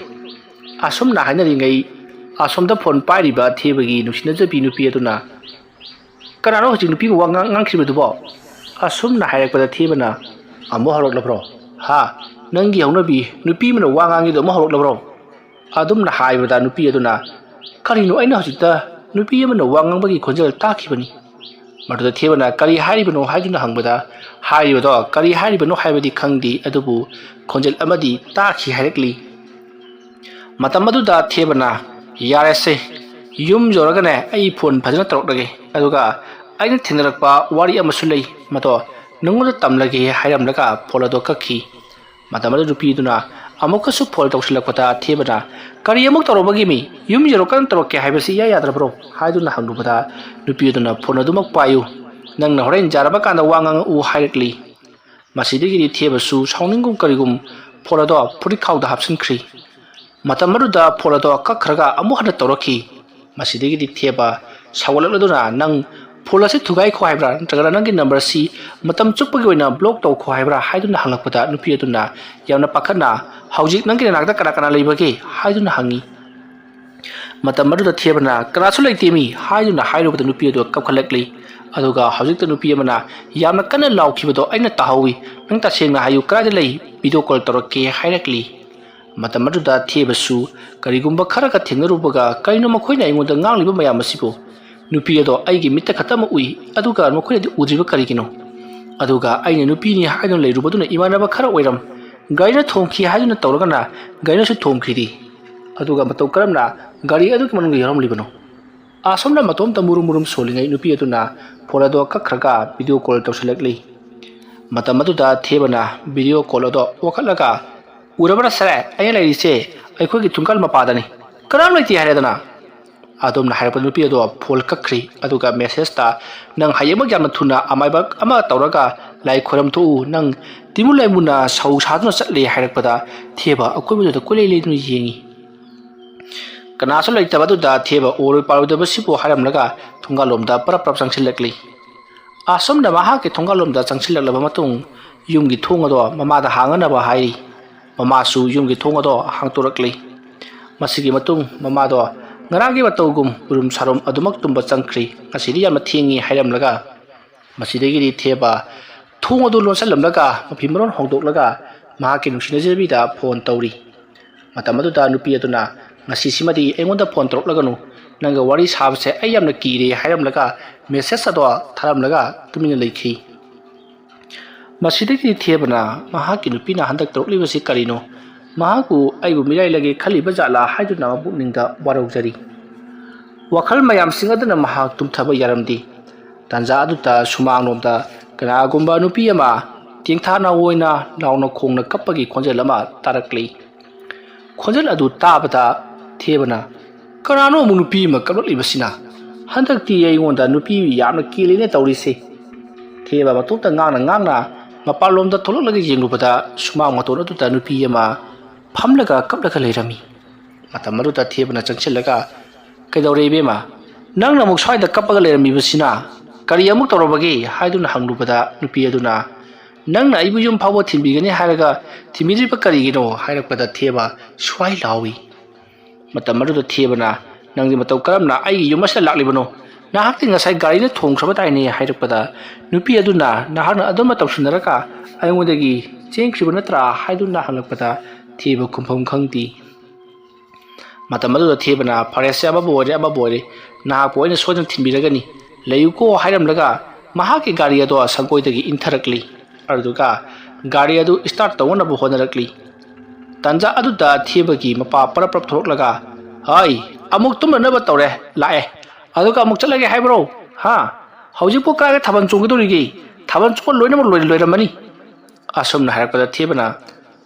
ꯑꯁꯨꯝꯅ ꯍꯥꯏꯅꯔꯤꯉꯩ ꯑꯁꯣꯝꯗ ꯐꯣꯟ ꯄꯥꯏꯔꯤꯕ ꯊꯦꯕꯒꯤ ꯅꯨꯡꯁꯤꯅꯖꯕꯤ ꯅꯨꯄꯤ ꯑꯗꯨꯅ, "ꯀꯅꯥꯅꯣ ꯍꯧꯖꯤꯛ ꯅꯨꯄꯤꯒ ꯋꯥ ꯉꯥꯡ-, ꯉꯥꯡꯈꯤꯕꯗꯨꯕꯣ?" ꯑꯁꯨꯝꯅ ꯍꯥꯏꯔꯛꯄꯗ ꯊꯦꯕꯅ, "ꯑꯃꯨꯛ ꯍꯧꯔꯛꯂꯕ꯭ꯔꯣ? ꯍꯥ? "ꯅꯪꯒꯤ ꯍꯧꯅꯕꯤ ꯅꯨꯄꯤ ꯑꯃꯅ ꯋꯥ ꯉꯥꯡꯉꯤꯗꯣ ꯑꯃꯨꯛ ꯍꯧꯔꯛꯂꯕ꯭ꯔꯣ?" ꯑꯗꯨꯝꯅ ꯍꯥꯏꯕꯗ ꯅꯨꯄꯤ ꯑꯗꯨꯅ, "ꯀꯔꯤꯅꯣ, ꯑꯩꯅ ꯍꯧꯖꯤꯛꯇ ꯅꯨꯄꯤ ꯑꯃꯅ ꯋꯥ ꯉꯥꯡꯕꯒꯤ ꯈꯣꯟꯖꯦꯜ ꯇꯥꯈꯤꯕꯅꯤ"꯫ ꯃꯗꯨꯗ ꯊꯦꯕꯅ "ꯀꯔꯤ ꯍꯥꯏꯔꯤꯕꯅꯣ?" ꯍꯥꯏꯗꯨꯅ ꯍꯪꯕꯗ, ꯍꯥꯏꯔꯤꯕꯗꯣ ꯀꯔꯤ ꯍꯥꯏꯔꯤꯕꯅꯣ ꯍꯥꯏꯕꯗꯤ ꯈꯪꯗꯦ, ꯑꯗꯨꯕꯨ ꯈꯣꯟꯖꯦꯜ ꯑꯃꯗꯤ ꯇꯥꯈꯤ ꯍꯥꯏꯔꯛꯂꯤ꯫ ꯃꯇꯝ ꯑꯗꯨꯗ ꯊꯦꯕꯅ, "ꯌꯥꯔꯦꯁꯦ, ꯌꯨꯝ ꯌꯧꯔꯒꯅꯦ ꯑꯩ ꯐꯣꯟ ꯐꯖꯅ ꯇꯧꯔꯛꯂꯒꯦ, ꯑꯗꯨꯒ ꯑꯩꯅ ꯊꯦꯡꯅꯔꯛꯄ ꯋꯥꯔꯤ ꯑꯃꯁꯨ ꯂꯩ, ꯃꯗꯣ ꯅꯉꯣꯟꯗ ꯇꯝꯂꯒꯦ" ꯍꯥꯏꯔꯝꯂꯒ ꯐꯣꯟ ꯑꯗꯣ ꯀꯛꯈꯤ꯫ ꯃꯇꯝ ꯑꯗꯨ ꯅꯨꯄꯤꯗꯨꯅ ꯑꯃꯨꯛꯀꯁꯨ ꯐꯣꯟ ꯇꯧꯁꯤꯜꯂꯛꯄꯗ ꯊꯦꯕꯅ, "ꯀꯔꯤ ꯑꯃꯨꯛ ꯇꯧꯔꯕꯒꯦ ꯃꯤ? ꯌꯨꯝ ꯌꯧꯔꯀꯥꯟꯗ ꯇꯧꯔꯛꯀꯦ ꯍꯥꯏꯕꯁꯤ ꯏꯌꯥ ꯌꯥꯗ꯭ꯔꯕ꯭ꯔꯣ?" ꯍꯥꯏꯗꯨꯅ ꯍꯪꯂꯨꯕꯗ ꯅꯨꯄꯤ ꯑꯗꯨꯅ, "ꯐꯣꯟ ꯑꯗꯨꯃꯛ ꯄꯥꯏꯌꯨ, ꯅꯪꯅ ꯍꯣꯔꯦꯟ ꯌꯥꯔꯕ ꯀꯥꯟꯗ ꯋꯥ ꯉꯥꯡꯉꯛꯎ" ꯍꯥꯏꯔꯛꯂꯤ꯫ ꯃꯁꯤꯗꯒꯤꯗꯤ ꯊꯦꯕꯁꯨ ꯁꯥꯎꯅꯤꯡꯒꯨꯝ ꯀꯔꯤꯒꯨꯝ ꯐꯣꯟ ꯑꯗꯣ ꯐꯨꯔꯤꯠꯈꯥꯎꯗ ꯍꯥꯞꯆꯤꯟꯈ꯭ꯔꯤ꯫ ꯃꯇꯝ ꯑꯗꯨꯗ ꯐꯣꯟ ꯑꯗꯣ ꯀꯛꯈ꯭ꯔꯒ ꯑꯃꯨꯛ ꯍꯟꯅ ꯇꯧꯔꯛꯈꯤ꯫ ꯃꯁꯤꯗꯒꯤꯗꯤ ꯊꯦꯕ ꯁꯥꯎꯒꯠꯂꯛꯂꯗꯨꯅ, "ꯅꯪ ꯐꯣꯟ ꯑꯁꯤ ꯊꯨꯒꯥꯏꯈꯣ ꯍꯥꯏꯕ꯭ꯔꯥ, ꯅꯠꯇ꯭ꯔꯒꯅ ꯅꯪꯒꯤ ꯅꯝꯕꯔ ꯑꯁꯤ ꯃꯇꯝ ꯆꯨꯞꯄꯒꯤ ꯑꯣꯏꯅ ꯕ꯭ꯂꯣꯛ ꯇꯧꯈꯣ ꯍꯥꯏꯕ꯭ꯔꯥ?" ꯍꯥꯏꯗꯨꯅ ꯍꯪꯂꯛꯄꯗ ꯅꯨꯄꯤ ꯑꯗꯨꯅ ꯌꯥꯝꯅ ꯄꯥꯈꯠꯅ, "ꯍꯧꯖꯤꯛ ꯅꯪꯒꯤ ꯅꯅꯥꯛꯇ ꯀꯅꯥ ꯀꯅꯥ ꯂꯩꯕꯒꯦ?" ꯍꯥꯏꯗꯨꯅ ꯍꯪꯉꯤ꯫ ꯃꯇꯝ ꯑꯗꯨꯗ ꯊꯦꯕꯅ, "ꯀꯅꯥꯁꯨ ꯂꯩꯇꯦ ꯃꯤ" ꯍꯥꯏꯗꯨꯅ ꯍꯥꯏꯔꯨꯕꯗ ꯅꯨꯄꯤ ꯑꯗꯨ ꯀꯞꯈꯠꯂꯛꯂꯤ꯫ ꯑꯗꯨꯒ ꯍꯧꯖꯤꯛꯇ ꯅꯨꯄꯤ ꯑꯃꯅ ꯌꯥꯝꯅ ꯀꯟꯅ ꯂꯥꯎꯈꯤꯕꯗꯣ ꯑꯩꯅ ꯇꯥꯍꯧꯏ꯫ "ꯅꯪ ꯇꯁꯦꯡꯅ ꯍꯥꯏꯌꯨ, ꯀꯗꯥꯏꯗ ꯂꯩ? ꯚꯤꯗꯤꯑꯣ ꯀꯣꯜ ꯇꯧꯔꯛꯀꯦ" ꯍꯥꯏꯔꯛꯂꯤ꯫ ꯃꯇꯝ ꯑꯗꯨꯗ ꯊꯦꯕꯁꯨ ꯀꯔꯤꯒꯨꯝꯕ ꯈꯔꯒ ꯊꯦꯡꯅꯔꯨꯕꯒ, "ꯀꯔꯤꯅꯣ ꯃꯈꯣꯏꯅ ꯑꯩꯉꯣꯟꯗ ꯉꯥꯡꯂꯤꯕ ꯃꯌꯥꯝ ꯑꯁꯤꯕꯨ? ꯅꯨꯄꯤ ꯑꯗꯣ ꯑꯩꯒꯤ ꯃꯤꯠꯇ ꯈꯛꯇꯃꯛ ꯎꯏ, ꯑꯗꯨꯒ ꯃꯈꯣꯏꯅꯗꯤ ꯎꯗ꯭ꯔꯤꯕ ꯀꯔꯤꯒꯤꯅꯣ? ꯑꯗꯨꯒ ꯑꯩꯅ ꯅꯨꯄꯤꯅꯤ ꯍꯥꯏꯗꯨꯅ ꯂꯩꯔꯨꯕꯗꯨꯅ ꯏꯃꯥꯟꯅꯕ ꯈꯔ ꯑꯣꯏꯔꯝ꯫ ꯒꯥꯔꯤꯅ ꯊꯣꯝꯈꯤ ꯍꯥꯏꯗꯨꯅ ꯇꯧꯔꯒꯅ ꯒꯥꯔꯤꯅꯁꯨ ꯊꯣꯝꯈꯤꯗꯦ꯫ ꯑꯗꯨꯒ ꯃꯇꯧ ꯀꯔꯝꯅ ꯒꯥꯔꯤ ꯑꯗꯨꯒꯤ ꯃꯅꯨꯡꯗ ꯌꯥꯎꯔꯝꯂꯤꯕꯅꯣ?" ꯑꯁꯣꯝꯗ ꯃꯇꯣꯝꯇ ꯃꯨꯔꯨꯝ ꯃꯨꯔꯨꯝ ꯁꯣꯜꯂꯤꯉꯩ ꯅꯨꯄꯤ ꯑꯗꯨꯅ ꯐꯣꯟ ꯑꯗꯣ ꯀꯛꯈ꯭ꯔꯒ ꯚꯤꯗꯤꯑꯣ ꯀꯣꯜ ꯇꯧꯁꯤꯜꯂꯛꯂꯤ꯫ ꯃꯇꯝ ꯑꯗꯨꯗ ꯊꯦꯕꯅ ꯚꯤꯗꯤꯑꯣ ꯀꯣꯜ ꯑꯗꯣ ꯋꯥꯈꯠꯂꯒ, "ꯎꯔꯕ꯭ꯔꯥ ꯁꯔꯦ? ꯑꯩꯅ ꯂꯩꯔꯤꯁꯦ ꯑꯩꯈꯣꯏꯒꯤ ꯊꯣꯡꯀꯥꯜ ꯃꯄꯥꯗꯅꯤ꯫ ꯀꯅꯥꯝ ꯂꯩꯇꯦ ꯍꯥꯏꯔꯦꯗꯅ"꯫ ꯑꯗꯣꯝꯅ ꯍꯥꯏꯔꯛꯄ ꯅꯨꯄꯤ ꯑꯗꯣ ꯐꯣꯟ ꯀꯛꯈ꯭ꯔꯤ꯫ ꯑꯗꯨꯒ ꯃꯦꯁꯦꯖꯇ, "ꯅꯪ ꯍꯌꯦꯡꯃꯛ ꯌꯥꯝꯅ ꯊꯨꯅ ꯑꯃꯥꯏꯕ ꯑꯃ ꯇꯧꯔꯒ ꯂꯥꯏ ꯈꯣꯏꯔꯝ ꯊꯣꯛꯎ꯫ ꯅꯪ ꯇꯤꯃꯨ ꯂꯥꯏꯃꯨꯅ ꯁꯧ ꯁꯥꯗꯨꯅ ꯆꯠꯂꯦ" ꯍꯥꯏꯔꯛꯄꯗ ꯊꯦꯕ ꯑꯀꯣꯏꯕꯗꯨꯗ ꯀꯣꯏꯂꯩ ꯂꯩꯗꯨꯅ ꯌꯦꯡꯉꯤ꯫ ꯀꯅꯥꯁꯨ ꯂꯩꯇꯕ ꯑꯗꯨꯗ ꯊꯦꯕ ꯑꯣꯏꯔꯣꯏ ꯄꯥꯔꯣꯏꯗꯕꯁꯤꯕꯨ ꯍꯥꯏꯔꯝꯂꯒ ꯊꯣꯡꯒꯥꯜꯂꯣꯝꯗ ꯄꯔꯞ ꯄꯔꯞ ꯆꯪꯁꯤꯜꯂꯛꯂꯤ꯫ ꯑꯁꯨꯝꯅ ꯃꯍꯥꯛꯀꯤ ꯊꯣꯡꯒꯥꯜꯂꯣꯝꯗ ꯆꯪꯁꯤꯜꯂꯛꯂꯕ ꯃꯇꯨꯡ, ꯌꯨꯝꯒꯤ ꯊꯣꯡ ꯑꯗꯣ ꯃꯃꯥꯗ ꯍꯥꯡꯅꯅꯕ ꯍꯥꯏꯔꯤ꯫ ꯃꯃꯥꯁꯨ ꯌꯨꯝꯒꯤ ꯊꯣꯡ ꯑꯗꯣ ꯍꯥꯡꯇꯣꯔꯛꯂꯤ꯫ ꯃꯁꯤꯒꯤ ꯃꯇꯨꯡ ꯃꯃꯥꯗꯣ ꯉꯔꯥꯡꯒꯤ ꯃꯇꯧꯒꯨꯝ ꯎꯔꯨꯝ ꯁꯥꯔꯨꯝ ꯑꯗꯨꯃꯛ ꯇꯨꯝꯕ ꯆꯪꯈ꯭ꯔꯤ꯫ "ꯉꯁꯤꯗꯤ ꯌꯥꯝꯅ ꯊꯦꯡꯉꯤ" ꯍꯥꯏꯔꯝꯂꯒ, ꯃꯁꯤꯗꯒꯤꯗꯤ ꯊꯦꯕ ꯊꯣꯡ ꯑꯗꯨ ꯂꯣꯟꯁꯤꯜꯂꯝꯂꯒ ꯃꯐꯤ ꯃꯔꯣꯟ ꯍꯣꯡꯗꯣꯛꯂꯒ ꯃꯍꯥꯛꯀꯤ ꯅꯨꯡꯁꯤꯅꯖꯕꯤꯗ ꯐꯣꯟ ꯇꯧꯔꯤ꯫ ꯃꯇꯝ ꯑꯗꯨꯗ ꯅꯨꯄꯤ ꯑꯗꯨꯅ, "ꯉꯁꯤꯁꯤꯃꯗꯤ ꯑꯩꯉꯣꯟꯗ ꯐꯣꯟ ꯇꯧꯔꯛꯂꯒꯅꯨ, ꯅꯪꯒ ꯋꯥꯔꯤ ꯁꯥꯕꯁꯦ ꯑꯩ ꯌꯥꯝꯅ ꯀꯤꯔꯦ" ꯍꯥꯏꯔꯝꯂꯒ ꯃꯦꯁꯦꯖ ꯑꯗꯣ ꯊꯥꯔꯝꯂꯒ ꯇꯨꯃꯤꯟꯅ ꯂꯩꯈꯤ꯫ ꯃꯁꯤꯗꯒꯤꯗꯤ ꯊꯦꯕꯅ ꯃꯍꯥꯛꯀꯤ ꯅꯨꯄꯤꯅ ꯍꯟꯗꯛ ꯇꯧꯔꯛꯂꯤꯕꯁꯤ ꯀꯔꯤꯅꯣ? ꯃꯍꯥꯛꯄꯨ ꯑꯩꯕꯨ ꯃꯤꯔꯥꯏꯂꯒꯦ ꯈꯜꯂꯤꯕ ꯖꯥꯠꯂꯥ ꯍꯥꯏꯗꯨꯅ ꯄꯨꯛꯅꯤꯡꯗ ꯋꯥꯔꯧꯖꯔꯤ꯫ ꯋꯥꯈꯜ ꯃꯌꯥꯝꯁꯤꯡ ꯑꯗꯨꯅ ꯃꯍꯥꯛ ꯇꯨꯝꯊꯕ ꯌꯥꯔꯝꯗꯦ꯫ ꯇꯥꯟꯖꯥ ꯑꯗꯨꯗ ꯁꯨꯃꯥꯡꯂꯣꯝꯗ ꯀꯅꯥꯒꯨꯝꯕ ꯅꯨꯄꯤ ꯑꯃ ꯇꯦꯡꯊꯥ ꯅꯥꯑꯣꯏꯅ ꯂꯥꯎꯅ ꯈꯣꯡꯅ ꯀꯞꯄꯒꯤ ꯈꯣꯟꯖꯦꯜ ꯑꯃ ꯇꯥꯔꯛꯂꯤ꯫ ꯈꯣꯟꯖꯦꯜ ꯑꯗꯨ ꯇꯥꯕꯗ ꯊꯦꯕꯅ, "ꯀꯅꯥꯅꯣ ꯑꯃꯨꯛ ꯅꯨꯄꯤ ꯑꯃ ꯀꯞꯂꯛꯂꯤꯕꯁꯤꯅ? ꯍꯟꯗꯛꯇꯤ ꯑꯩꯉꯣꯟꯗ ꯅꯨꯄꯤ ꯌꯥꯝꯅ ꯀꯦꯜꯂꯦꯅ ꯇꯧꯔꯤꯁꯦ?" ꯊꯦꯕ ꯃꯇꯣꯝꯇ ꯉꯥꯡꯅ ꯉꯥꯡꯅ ꯃꯄꯥꯟꯂꯣꯝꯗ ꯊꯣꯛꯂꯛꯂꯒ ꯌꯦꯡꯂꯨꯕꯗ ꯁꯨꯃꯥꯡ ꯃꯇꯣꯟ ꯑꯗꯨꯗ ꯅꯨꯄꯤ ꯑꯃ ꯐꯝꯂꯒ ꯀꯞꯂꯒ ꯂꯩꯔꯝꯃꯤ꯫ ꯃꯇꯝ ꯑꯗꯨꯗ ꯊꯦꯕꯅ ꯆꯪꯁꯤꯜꯂꯒ, "ꯀꯩꯗꯧꯔꯦ ꯏꯕꯦꯝꯃ? ꯅꯪꯅ ꯑꯃꯨꯛ ꯁ꯭ꯋꯥꯏꯗ ꯀꯞꯄꯒ ꯂꯩꯔꯝꯃꯤꯕꯁꯤꯅ ꯀꯔꯤ ꯑꯃꯨꯛ ꯇꯧꯔꯕꯒꯦ?" ꯍꯥꯏꯗꯨꯅ ꯍꯪꯂꯨꯕꯗ ꯅꯨꯄꯤ ꯑꯗꯨꯅ, "ꯅꯪꯅ ꯑꯩꯕꯨ ꯌꯨꯝ ꯐꯥꯎꯕ ꯊꯤꯟꯕꯤꯒꯅꯤ ꯍꯥꯏꯔꯒ ꯊꯤꯟꯕꯤꯗ꯭ꯔꯤꯕ ꯀꯔꯤꯒꯤꯅꯣ?" ꯍꯥꯏꯔꯛꯄꯗ ꯊꯦꯕ ꯁ꯭ꯋꯥꯏ ꯂꯥꯎꯏ꯫ ꯃꯇꯝ ꯑꯗꯨꯗ ꯊꯦꯕꯅ, "ꯅꯪꯗꯤ ꯃꯇꯧ ꯀꯔꯝꯅ ꯑꯩꯒꯤ ꯌꯨꯝ ꯑꯁꯤꯗ ꯂꯥꯛꯂꯤꯕꯅꯣ? ꯅꯍꯥꯛꯇꯤ ꯉꯁꯥꯏ ꯒꯥꯔꯤꯅ ꯊꯣꯡꯈ꯭ꯔꯕ ꯇꯥꯏꯅꯦ" ꯍꯥꯏꯔꯛꯄꯗ ꯅꯨꯄꯤ ꯑꯗꯨꯅ, "ꯅꯍꯥꯛꯅ ꯑꯗꯨꯝꯅ ꯇꯧꯁꯤꯟꯅꯔꯒ ꯑꯩꯉꯣꯟꯗꯒꯤ ꯆꯦꯟꯈ꯭ꯔꯤꯕ ꯅꯠꯇ꯭ꯔꯥ?" ꯍꯥꯏꯗꯨꯅ ꯍꯪꯂꯛꯄꯗ ꯊꯦꯕ ꯈꯨꯝꯐꯝ ꯈꯪꯗꯦ꯫ ꯃꯇꯝ ꯑꯗꯨꯗ ꯊꯦꯕꯅ, "ꯐꯔꯦꯁꯦ, ꯑꯃꯕꯨ ꯑꯣꯏꯔꯦ ꯑꯃꯕꯨ ꯑꯣꯏꯔꯦ, ꯅꯍꯥꯛꯄꯨ ꯑꯩꯅ ꯁꯣꯏꯗꯅ ꯊꯤꯟꯕꯤꯔꯒꯅꯤ, ꯂꯩꯌꯨꯀꯣ" ꯍꯥꯏꯔꯝꯂꯒ ꯃꯍꯥꯛꯀꯤ ꯒꯥꯔꯤ ꯑꯗꯣ ꯁꯪꯒꯣꯏꯗꯒꯤ ꯏꯟꯊꯔꯛꯂꯤ꯫ ꯑꯗꯨꯗꯨꯒ ꯒꯥꯔꯤ ꯑꯗꯨ ꯏꯁꯇꯥꯔꯠ ꯇꯧꯅꯅꯕ ꯍꯣꯠꯅꯔꯛꯂꯤ꯫ ꯇꯥꯟꯖꯥ ꯑꯗꯨꯗ ꯊꯦꯕꯒꯤ ꯃꯄꯥ ꯄꯔꯞ ꯄꯔꯞ ꯊꯣꯛꯂꯛꯂꯒ, "ꯍꯥꯏ, ꯑꯃꯨꯛ ꯇꯨꯝꯅꯅꯕ ꯇꯧꯔꯦ, ꯂꯥꯛꯑꯦ, ꯑꯗꯨꯒ ꯑꯃꯨꯛ ꯆꯠꯂꯒꯦ ꯍꯥꯏꯕ꯭ꯔꯣ? ꯍꯥ? ꯍꯧꯖꯤꯛꯄꯨ ꯀꯗꯥꯏꯗ ꯊꯥꯕꯜ ꯆꯣꯡꯒꯗꯧꯔꯤꯒꯦ? ꯊꯥꯕꯜ ꯆꯣꯡꯕ ꯂꯣꯏꯅꯃꯛ ꯂꯣꯏ-, ꯂꯣꯏꯔꯝꯃꯅꯤ"꯫ ꯑꯁꯨꯝꯅ ꯍꯥꯏꯔꯛꯄꯗ ꯊꯦꯕꯅ,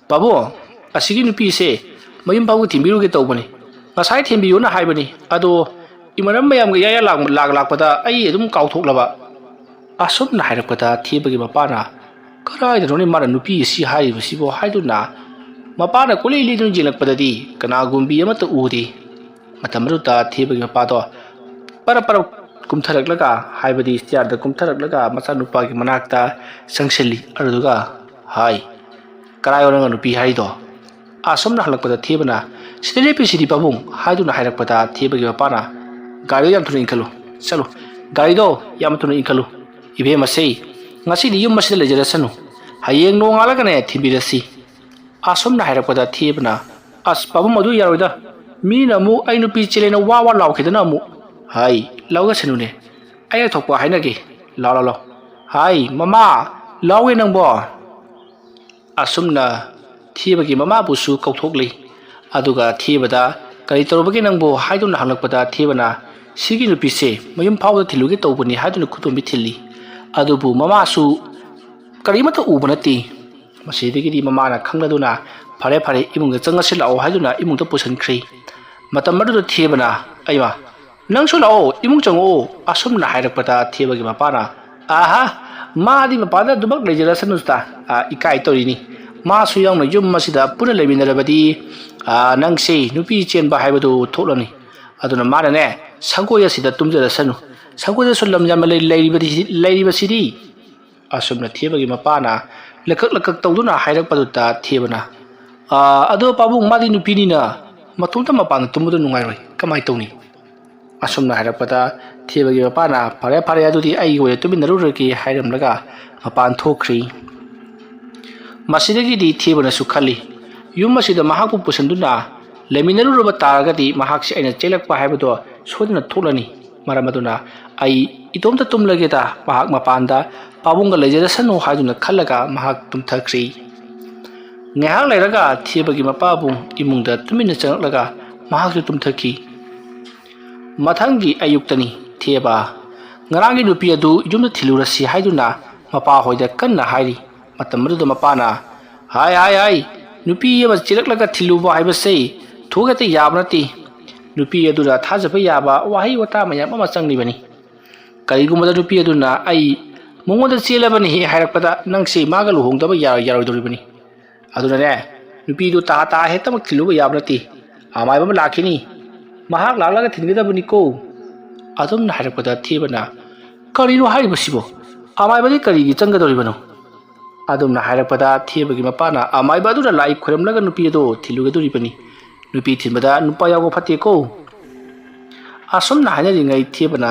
"ꯄꯥꯕꯨꯡ, ꯑꯁꯤꯒꯤ ꯅꯨꯄꯤꯁꯦ ꯃꯌꯨꯝ ꯐꯥꯎꯕ ꯊꯤꯟꯕꯤꯔꯨꯒꯦ ꯇꯧꯕꯅꯤ, ꯉꯁꯥꯏ ꯊꯤꯟꯕꯤꯌꯣꯅ ꯍꯥꯏꯕꯅꯤ, ꯑꯗꯣ ꯏꯃꯥꯟꯅꯕ ꯃꯌꯥꯝꯒ ꯏꯌꯥ ꯏꯌꯥ ꯂꯥꯛ-, ꯂꯥꯛ-, ꯂꯥꯛꯄꯗ ꯑꯩ ꯑꯗꯨꯝ ꯀꯥꯎꯊꯣꯛꯂꯕ"꯫ ꯑꯁꯨꯝꯅ ꯍꯥꯏꯔꯛꯄꯗ ꯊꯦꯕꯒꯤ ꯃꯄꯥꯅ, "ꯀꯗꯥꯏꯗꯅꯣꯅꯦ ꯃꯥꯅ ꯅꯨꯄꯤ ꯑꯁꯤ ꯍꯥꯏꯔꯤꯕꯁꯤꯕꯣ?" ꯍꯥꯏꯗꯨꯅ ꯃꯄꯥꯅ ꯀꯣꯏꯂꯩ ꯂꯩꯗꯨꯅ ꯌꯦꯡꯂꯛꯄꯗꯗꯤ ꯀꯅꯥꯒꯨꯝꯕꯤ ꯑꯃꯠꯇ ꯎꯗꯦ꯫ ꯃꯇꯝ ꯑꯗꯨꯗ ꯊꯦꯕꯒꯤ ꯃꯄꯥꯗꯣ ꯄꯔꯞ ꯄꯔꯞ ꯀꯨꯝꯊꯔꯛꯂꯒ, ꯍꯥꯏꯕꯗꯤ ꯁ꯭ꯇꯤꯌꯥꯔꯗ ꯀꯨꯝꯊꯔꯛꯂꯒ ꯃꯆꯥꯅꯨꯄꯥꯒꯤ ꯃꯅꯥꯛꯇ ꯆꯪꯁꯤꯜꯂꯤ꯫ ꯑꯗꯨꯗꯨꯒ, "ꯍꯥꯏ, ꯀꯔꯥꯏ ꯅꯪꯅ ꯅꯨꯄꯤ ꯍꯥꯏꯔꯤꯗꯣ?" ꯑꯁꯨꯝꯅ ꯍꯜꯂꯛꯄꯗ ꯊꯦꯕꯅ, "ꯁꯤꯗ ꯂꯦꯞꯄꯤꯁꯤꯗꯤ ꯄꯥꯕꯨꯡ" ꯍꯥꯏꯗꯨꯅ ꯍꯥꯏꯔꯛꯄꯗ ꯊꯦꯕꯒꯤ ꯃꯄꯥꯅ, "ꯒꯥꯔꯤꯗꯣ ꯌꯥꯝ ꯊꯨꯅ ꯏꯟꯈꯠꯂꯨ, ꯆꯠꯂꯨ, ꯒꯥꯔꯤꯗꯣ ꯌꯥꯝ ꯊꯨꯅ ꯏꯟꯈꯠꯂꯨ꯫ ꯏꯕꯦꯝꯃꯁꯦ ꯉꯁꯤꯗꯤ ꯌꯨꯝ ꯑꯁꯤꯗ ꯂꯩꯖꯔꯁꯅꯨ, ꯍꯌꯦꯡ ꯅꯣꯡꯉꯥꯜꯂꯒꯅꯦ ꯊꯤꯟꯕꯤꯔꯁꯤ" ꯑꯁꯨꯝꯅ ꯍꯥꯏꯔꯛꯄꯗ ꯊꯦꯕꯅ, "ꯑꯁ, ꯄꯥꯕꯨꯡ, ꯑꯗꯨ ꯌꯥꯔꯣꯏꯗ꯫ ꯃꯤꯅ ꯑꯃꯨꯛ ꯑꯩ ꯅꯨꯄꯤ ꯆꯦꯜꯂꯦꯅ ꯋꯥ ꯋꯥ ꯂꯥꯎꯈꯤꯗꯅ ꯑꯃꯨꯛ꯫" "ꯍꯥꯏ, ꯂꯥꯎꯖꯁꯅꯨꯅꯦ꯫ ꯑꯩꯅ ꯊꯣꯛꯄ ꯍꯥꯏꯅꯒꯦ꯫ ꯂꯥꯎ, ꯂꯥꯎ, ꯂꯥꯎ꯫" "ꯍꯥꯏ, ꯃꯃꯥ, ꯂꯥꯎꯋꯦ ꯅꯪꯕꯣ꯫" ꯑꯁꯨꯝꯅ ꯊꯦꯕꯒꯤ ꯃꯃꯥꯕꯨꯁꯨ ꯀꯧꯊꯣꯛꯂꯤ꯫ ꯑꯗꯨꯒ ꯊꯦꯕꯗ, "ꯀꯔꯤ ꯇꯧꯔꯕꯒꯦ ꯅꯪꯕꯨ?" ꯍꯥꯏꯗꯨꯅ ꯍꯪꯂꯛꯄꯗ ꯊꯦꯕꯅ, "ꯁꯤꯒꯤ ꯅꯨꯄꯤꯁꯦ ꯃꯌꯨꯝ ꯐꯥꯎꯕꯗ ꯊꯤꯜꯂꯨꯒꯦ ꯇꯧꯕꯅꯤ" ꯍꯥꯏꯗꯨꯅ ꯈꯨꯗꯣꯝꯕꯤ ꯊꯤꯜꯂꯤ꯫ ꯑꯗꯨꯕꯨ ꯃꯃꯥꯁꯨ ꯀꯔꯤꯃꯠꯇ ꯎꯕ ꯅꯠꯇꯦ꯫ ꯃꯁꯤꯗꯒꯤꯗꯤ ꯃꯃꯥꯅ ꯈꯪꯂꯗꯨꯅ, "ꯐꯔꯦ, ꯐꯔꯦ, ꯏꯃꯨꯡꯗ ꯆꯪꯉꯁꯤ ꯂꯥꯛꯑꯣ" ꯍꯥꯏꯗꯨꯅ ꯏꯃꯨꯡꯗ ꯄꯨꯁꯤꯟꯈ꯭ꯔꯦ꯫ ꯃꯇꯝ ꯑꯗꯨꯗ ꯊꯦꯕꯅ, "ꯑꯩꯃ, ꯅꯪꯁꯨ ꯂꯥꯛꯑꯣ, ꯏꯃꯨꯡ ꯆꯪꯉꯛꯑꯣ꯫" ꯑꯁꯨꯝꯅ ꯍꯥꯏꯔꯛꯄꯗ ꯊꯦꯕꯒꯤ ꯃꯄꯥꯅ, "ꯑꯍꯥ, ꯃꯥꯗꯤ ꯃꯄꯥꯟꯗ ꯑꯗꯨꯃꯛ ꯂꯩꯖꯔꯁꯅꯨꯗ, ꯑ, ꯏꯀꯥꯏ ꯇꯧꯔꯤꯅꯤ꯫ ꯃꯥꯁꯨ ꯌꯥꯎꯅ ꯌꯨꯝ ꯑꯁꯤꯗ ꯄꯨꯟꯅ ꯂꯩꯃꯤꯟꯅꯔꯕꯗꯤ, ꯑ, ꯅꯪꯁꯦ ꯅꯨꯄꯤ ꯆꯦꯟꯕ ꯍꯥꯏꯕꯗꯨ ꯊꯣꯛꯂꯅꯤ꯫ ꯑꯗꯨꯅ ꯃꯥꯅꯅꯦ, ꯁꯪꯒꯣꯏ ꯑꯁꯤꯗ ꯇꯨꯝꯖꯔꯁꯅꯨ꯫ ꯁꯪꯒꯣꯏꯗꯁꯨ ꯂꯝ ꯌꯥꯝꯅ ꯂꯩ-, ꯂꯩꯔꯤꯕꯗꯤ-, ꯂꯩꯔꯤꯕꯁꯤꯗꯤ꯫" ꯑꯁꯨꯝꯅ ꯊꯦꯕꯒꯤ ꯃꯄꯥꯅ ꯂꯀꯛ ꯂꯀꯛ ꯇꯧꯗꯨꯅ ꯍꯥꯏꯔꯛꯄꯗꯨꯗ ꯊꯦꯕꯅ, "ꯑꯥ, ꯑꯗꯣ ꯄꯥꯕꯨꯡ, ꯃꯥꯗꯤ ꯅꯨꯄꯤꯅꯤꯅ ꯃꯇꯣꯝꯇ ꯃꯄꯥꯟꯗ ꯇꯨꯝꯕꯗꯣ ꯅꯨꯡꯉꯥꯏꯔꯣꯏ, ꯀꯃꯥꯏ ꯇꯧꯅꯤ?" ꯑꯁꯨꯝꯅ ꯍꯥꯏꯔꯛꯄꯗ ꯊꯦꯕꯒꯤ ꯃꯄꯥꯅ, "ꯐꯔꯦ, ꯐꯔꯦ, ꯑꯗꯨꯗꯤ ꯑꯩꯒꯤ ꯑꯣꯏꯅ ꯇꯨꯃꯤꯟꯅꯔꯨꯔꯒꯦ" ꯍꯥꯏꯔꯝꯂꯒ ꯃꯄꯥꯟ ꯊꯣꯛꯈ꯭ꯔꯤ꯫ ꯃꯁꯤꯗꯒꯤꯗꯤ ꯊꯦꯕꯅꯁꯨ ꯈꯜꯂꯤ, ꯌꯨꯝ ꯑꯁꯤꯗ ꯃꯍꯥꯛꯄꯨ ꯄꯨꯁꯤꯟꯗꯨꯅ ꯂꯩꯃꯤꯟꯅꯔꯨꯔꯕ ꯇꯥꯔꯒꯗꯤ ꯃꯍꯥꯛꯁꯦ ꯑꯩꯅ ꯆꯦꯜꯂꯛꯄ ꯍꯥꯏꯕꯗꯣ ꯁꯣꯏꯗꯅ ꯊꯣꯛꯂꯅꯤ꯫ ꯃꯔꯝ ꯑꯗꯨꯅ ꯑꯩ ꯏꯇꯣꯝꯇ ꯇꯨꯝꯂꯒꯦꯗ, ꯃꯍꯥꯛ ꯃꯄꯥꯟꯗ ꯄꯥꯕꯨꯡꯒ ꯂꯩꯖꯔꯁꯅꯨ ꯍꯥꯏꯗꯨꯅ ꯈꯜꯂꯒ ꯃꯍꯥꯛ ꯇꯨꯝꯊꯈ꯭ꯔꯤ꯫ ꯉꯥꯏꯍꯥꯛ ꯂꯩꯔꯒ ꯊꯦꯕꯒꯤ ꯃꯄꯥꯕꯨ ꯏꯃꯨꯡꯗ ꯇꯨꯃꯤꯟꯅ ꯆꯪꯂꯛꯂꯒ ꯃꯍꯥꯛꯁꯨ ꯇꯨꯝꯊꯈꯤ꯫ ꯃꯊꯪꯒꯤ ꯑꯌꯨꯛꯇꯅꯤ꯫ ꯊꯦꯕ, ꯉꯔꯥꯡꯒꯤ ꯅꯨꯄꯤ ꯑꯗꯨ ꯌꯨꯝꯗ ꯊꯤꯜꯂꯨꯔꯁꯤ ꯍꯥꯏꯗꯨꯅ ꯃꯄꯥ ꯍꯣꯏꯗ ꯀꯟꯅ ꯍꯥꯏꯔꯤ꯫ ꯃꯇꯝ ꯑꯗꯨꯗ ꯃꯄꯥꯅ, "ꯍꯥꯏ, ꯍꯥꯏ, ꯍꯥꯏ, ꯅꯨꯄꯤ ꯑꯃ ꯆꯦꯜꯂꯛꯂꯒ ꯊꯤꯜꯂꯨꯕ ꯍꯥꯏꯕꯁꯦ ꯊꯣꯛ ꯍꯦꯛꯇ ꯌꯥꯕ ꯅꯠꯇꯦ꯫ ꯅꯨꯄꯤ ꯑꯗꯨꯗ ꯊꯥꯖꯕ ꯌꯥꯕ ꯋꯥꯍꯩ ꯋꯥꯇꯥ ꯃꯌꯥꯝ ꯑꯃ ꯆꯪꯂꯤꯕꯅꯤ꯫ ꯀꯔꯤꯒꯨꯝꯕꯗ ꯅꯨꯄꯤ ꯑꯗꯨꯅ ꯑꯩ ꯃꯉꯣꯟꯗ ꯆꯦꯜꯂꯕꯅꯤ ꯍꯦꯛ ꯍꯥꯏꯔꯛꯄꯗ ꯅꯪꯁꯤ ꯃꯥꯒ ꯂꯨꯍꯣꯡꯗꯕ ꯌꯥꯔꯣꯏ-, ꯌꯥꯔꯣꯏꯗꯧꯔꯤꯕꯅꯤ꯫ ꯑꯗꯨꯅꯅꯦ, ꯅꯨꯄꯤꯗꯨ ꯇꯥ ꯇꯥ ꯍꯦꯛꯇꯃꯛ ꯊꯤꯜꯂꯨꯕ ꯌꯥꯕ ꯅꯠꯇꯦ꯫ ꯑꯃꯥꯏꯕ ꯑꯃ ꯂꯥꯛꯈꯤꯅꯤ꯫ ꯃꯍꯥꯛ ꯂꯥꯛꯂꯒ ꯊꯤꯟꯒꯗꯕꯅꯤꯀꯣ꯫" ꯑꯗꯨꯝꯅ ꯍꯥꯏꯔꯛꯄꯗ ꯊꯦꯕꯅ, "ꯀꯔꯤꯅꯣ ꯍꯥꯏꯔꯤꯕꯁꯤꯕꯣ? ꯑꯃꯥꯏꯕꯗꯤ ꯀꯔꯤꯒꯤ ꯆꯪꯒꯗꯧꯔꯤꯕꯅꯣ?" ꯑꯗꯨꯝꯅ ꯍꯥꯏꯔꯛꯄꯗ ꯊꯦꯕꯒꯤ ꯃꯄꯥꯅ, "ꯑꯃꯥꯏꯕ ꯑꯗꯨꯅ ꯂꯥꯏ ꯈꯣꯏꯔꯝꯂꯒ ꯅꯨꯄꯤ ꯑꯗꯨ ꯊꯤꯜꯂꯨꯒꯗꯧꯔꯤꯕꯅꯤ꯫ ꯅꯨꯄꯤ ꯊꯤꯟꯕꯗ ꯅꯨꯄꯥ ꯌꯥꯎꯕ ꯐꯠꯇꯦꯀꯣ꯫" ꯑꯁꯨꯝꯅ ꯍꯥꯏꯅꯔꯤꯉꯩ ꯊꯦꯕꯅ,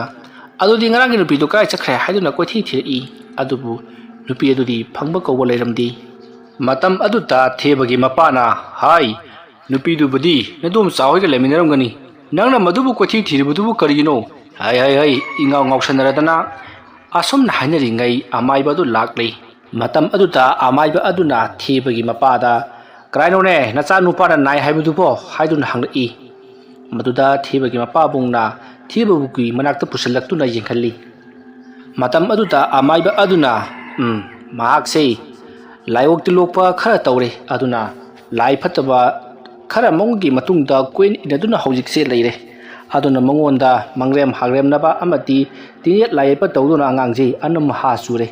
"ꯑꯗꯨꯗꯤ ꯉꯔꯥꯡꯒꯤ ꯅꯨꯄꯤꯗꯨ ꯀꯗꯥꯏ ꯆꯠꯈ꯭ꯔꯦ?" ꯍꯥꯏꯗꯨꯅ ꯀꯣꯏꯊꯤ ꯊꯤꯔꯛꯏ꯫ ꯑꯗꯨꯕꯨ ꯅꯨꯄꯤ ꯑꯗꯨꯗꯤ ꯐꯪꯕ ꯀꯧꯕ ꯂꯩꯔꯝꯗꯦ꯫ ꯃꯇꯝ ꯑꯗꯨꯗ ꯊꯦꯕꯒꯤ ꯃꯄꯥꯅ, "ꯍꯥꯏ, ꯅꯨꯄꯤꯗꯨꯕꯨꯗꯤ ꯅꯗꯣꯝꯆꯥ ꯍꯣꯏꯒ ꯂꯩꯃꯤꯟꯅꯔꯝꯒꯅꯤ꯫ ꯅꯪꯅ ꯃꯗꯨꯕꯨ ꯀꯣꯏꯊꯤ ꯊꯤꯔꯤꯕꯗꯨꯕꯨ ꯀꯔꯤꯒꯤꯅꯣ?" ꯍꯥꯏ ꯍꯥꯏ ꯍꯥꯏ ꯏꯉꯥꯎ ꯉꯥꯎꯁꯟꯅꯔꯗꯅ ꯑꯁꯨꯝꯅ ꯍꯥꯏꯅꯔꯤꯉꯩ ꯑꯃꯥꯏꯕ ꯑꯗꯨ ꯂꯥꯛꯂꯤ꯫ ꯃꯇꯝ ꯑꯗꯨꯗ ꯑꯃꯥꯏꯕ ꯑꯗꯨꯅ ꯊꯦꯕꯒꯤ ꯃꯄꯥꯗ, "ꯀꯔꯥꯏꯅꯣꯅꯦ ꯅꯆꯥ ꯅꯨꯄꯥꯅ ꯅꯥꯏ ꯍꯥꯏꯕꯗꯨꯕꯣ?" ꯍꯥꯏꯗꯨꯅ ꯍꯪꯂꯛꯏ꯫ ꯃꯗꯨꯗ ꯊꯦꯕꯒꯤ ꯃꯄꯥꯕꯨꯡꯅ ꯊꯦꯕꯕꯨꯒꯤ ꯃꯅꯥꯛꯇ ꯄꯨꯁꯤꯜꯂꯛꯇꯨꯅ ꯌꯦꯡꯍꯜꯂꯤ꯫ ꯃꯇꯝ ꯑꯗꯨꯗ ꯑꯃꯥꯏꯕ ꯑꯗꯨꯅ, "ꯎꯝ, ꯃꯍꯥꯛꯁꯦ ꯂꯥꯏꯑꯣꯛꯇꯤ ꯂꯣꯛꯄ ꯈꯔ ꯇꯧꯔꯦ, ꯑꯗꯨꯅ ꯂꯥꯏ ꯐꯠꯇꯕ ꯈꯔ ꯃꯉꯣꯟꯒꯤ ꯃꯇꯨꯡꯗ ꯀꯣꯏꯏꯟ ꯏꯟꯅꯗꯨꯅ ꯍꯧꯖꯤꯛꯁꯦ ꯂꯩꯔꯦ꯫ ꯑꯗꯨꯅ ꯃꯉꯣꯟꯗ ꯃꯪꯂꯦꯝ ꯍꯥꯒ꯭ꯔꯦꯝꯅꯕ ꯑꯃꯗꯤ ꯇꯤꯟꯌꯦꯠ ꯂꯥꯏꯌꯦꯠꯄ ꯇꯧꯗꯨꯅ ꯑꯉꯥꯡꯁꯦ ꯑꯅꯝ ꯍꯥ ꯆꯨꯔꯦ꯫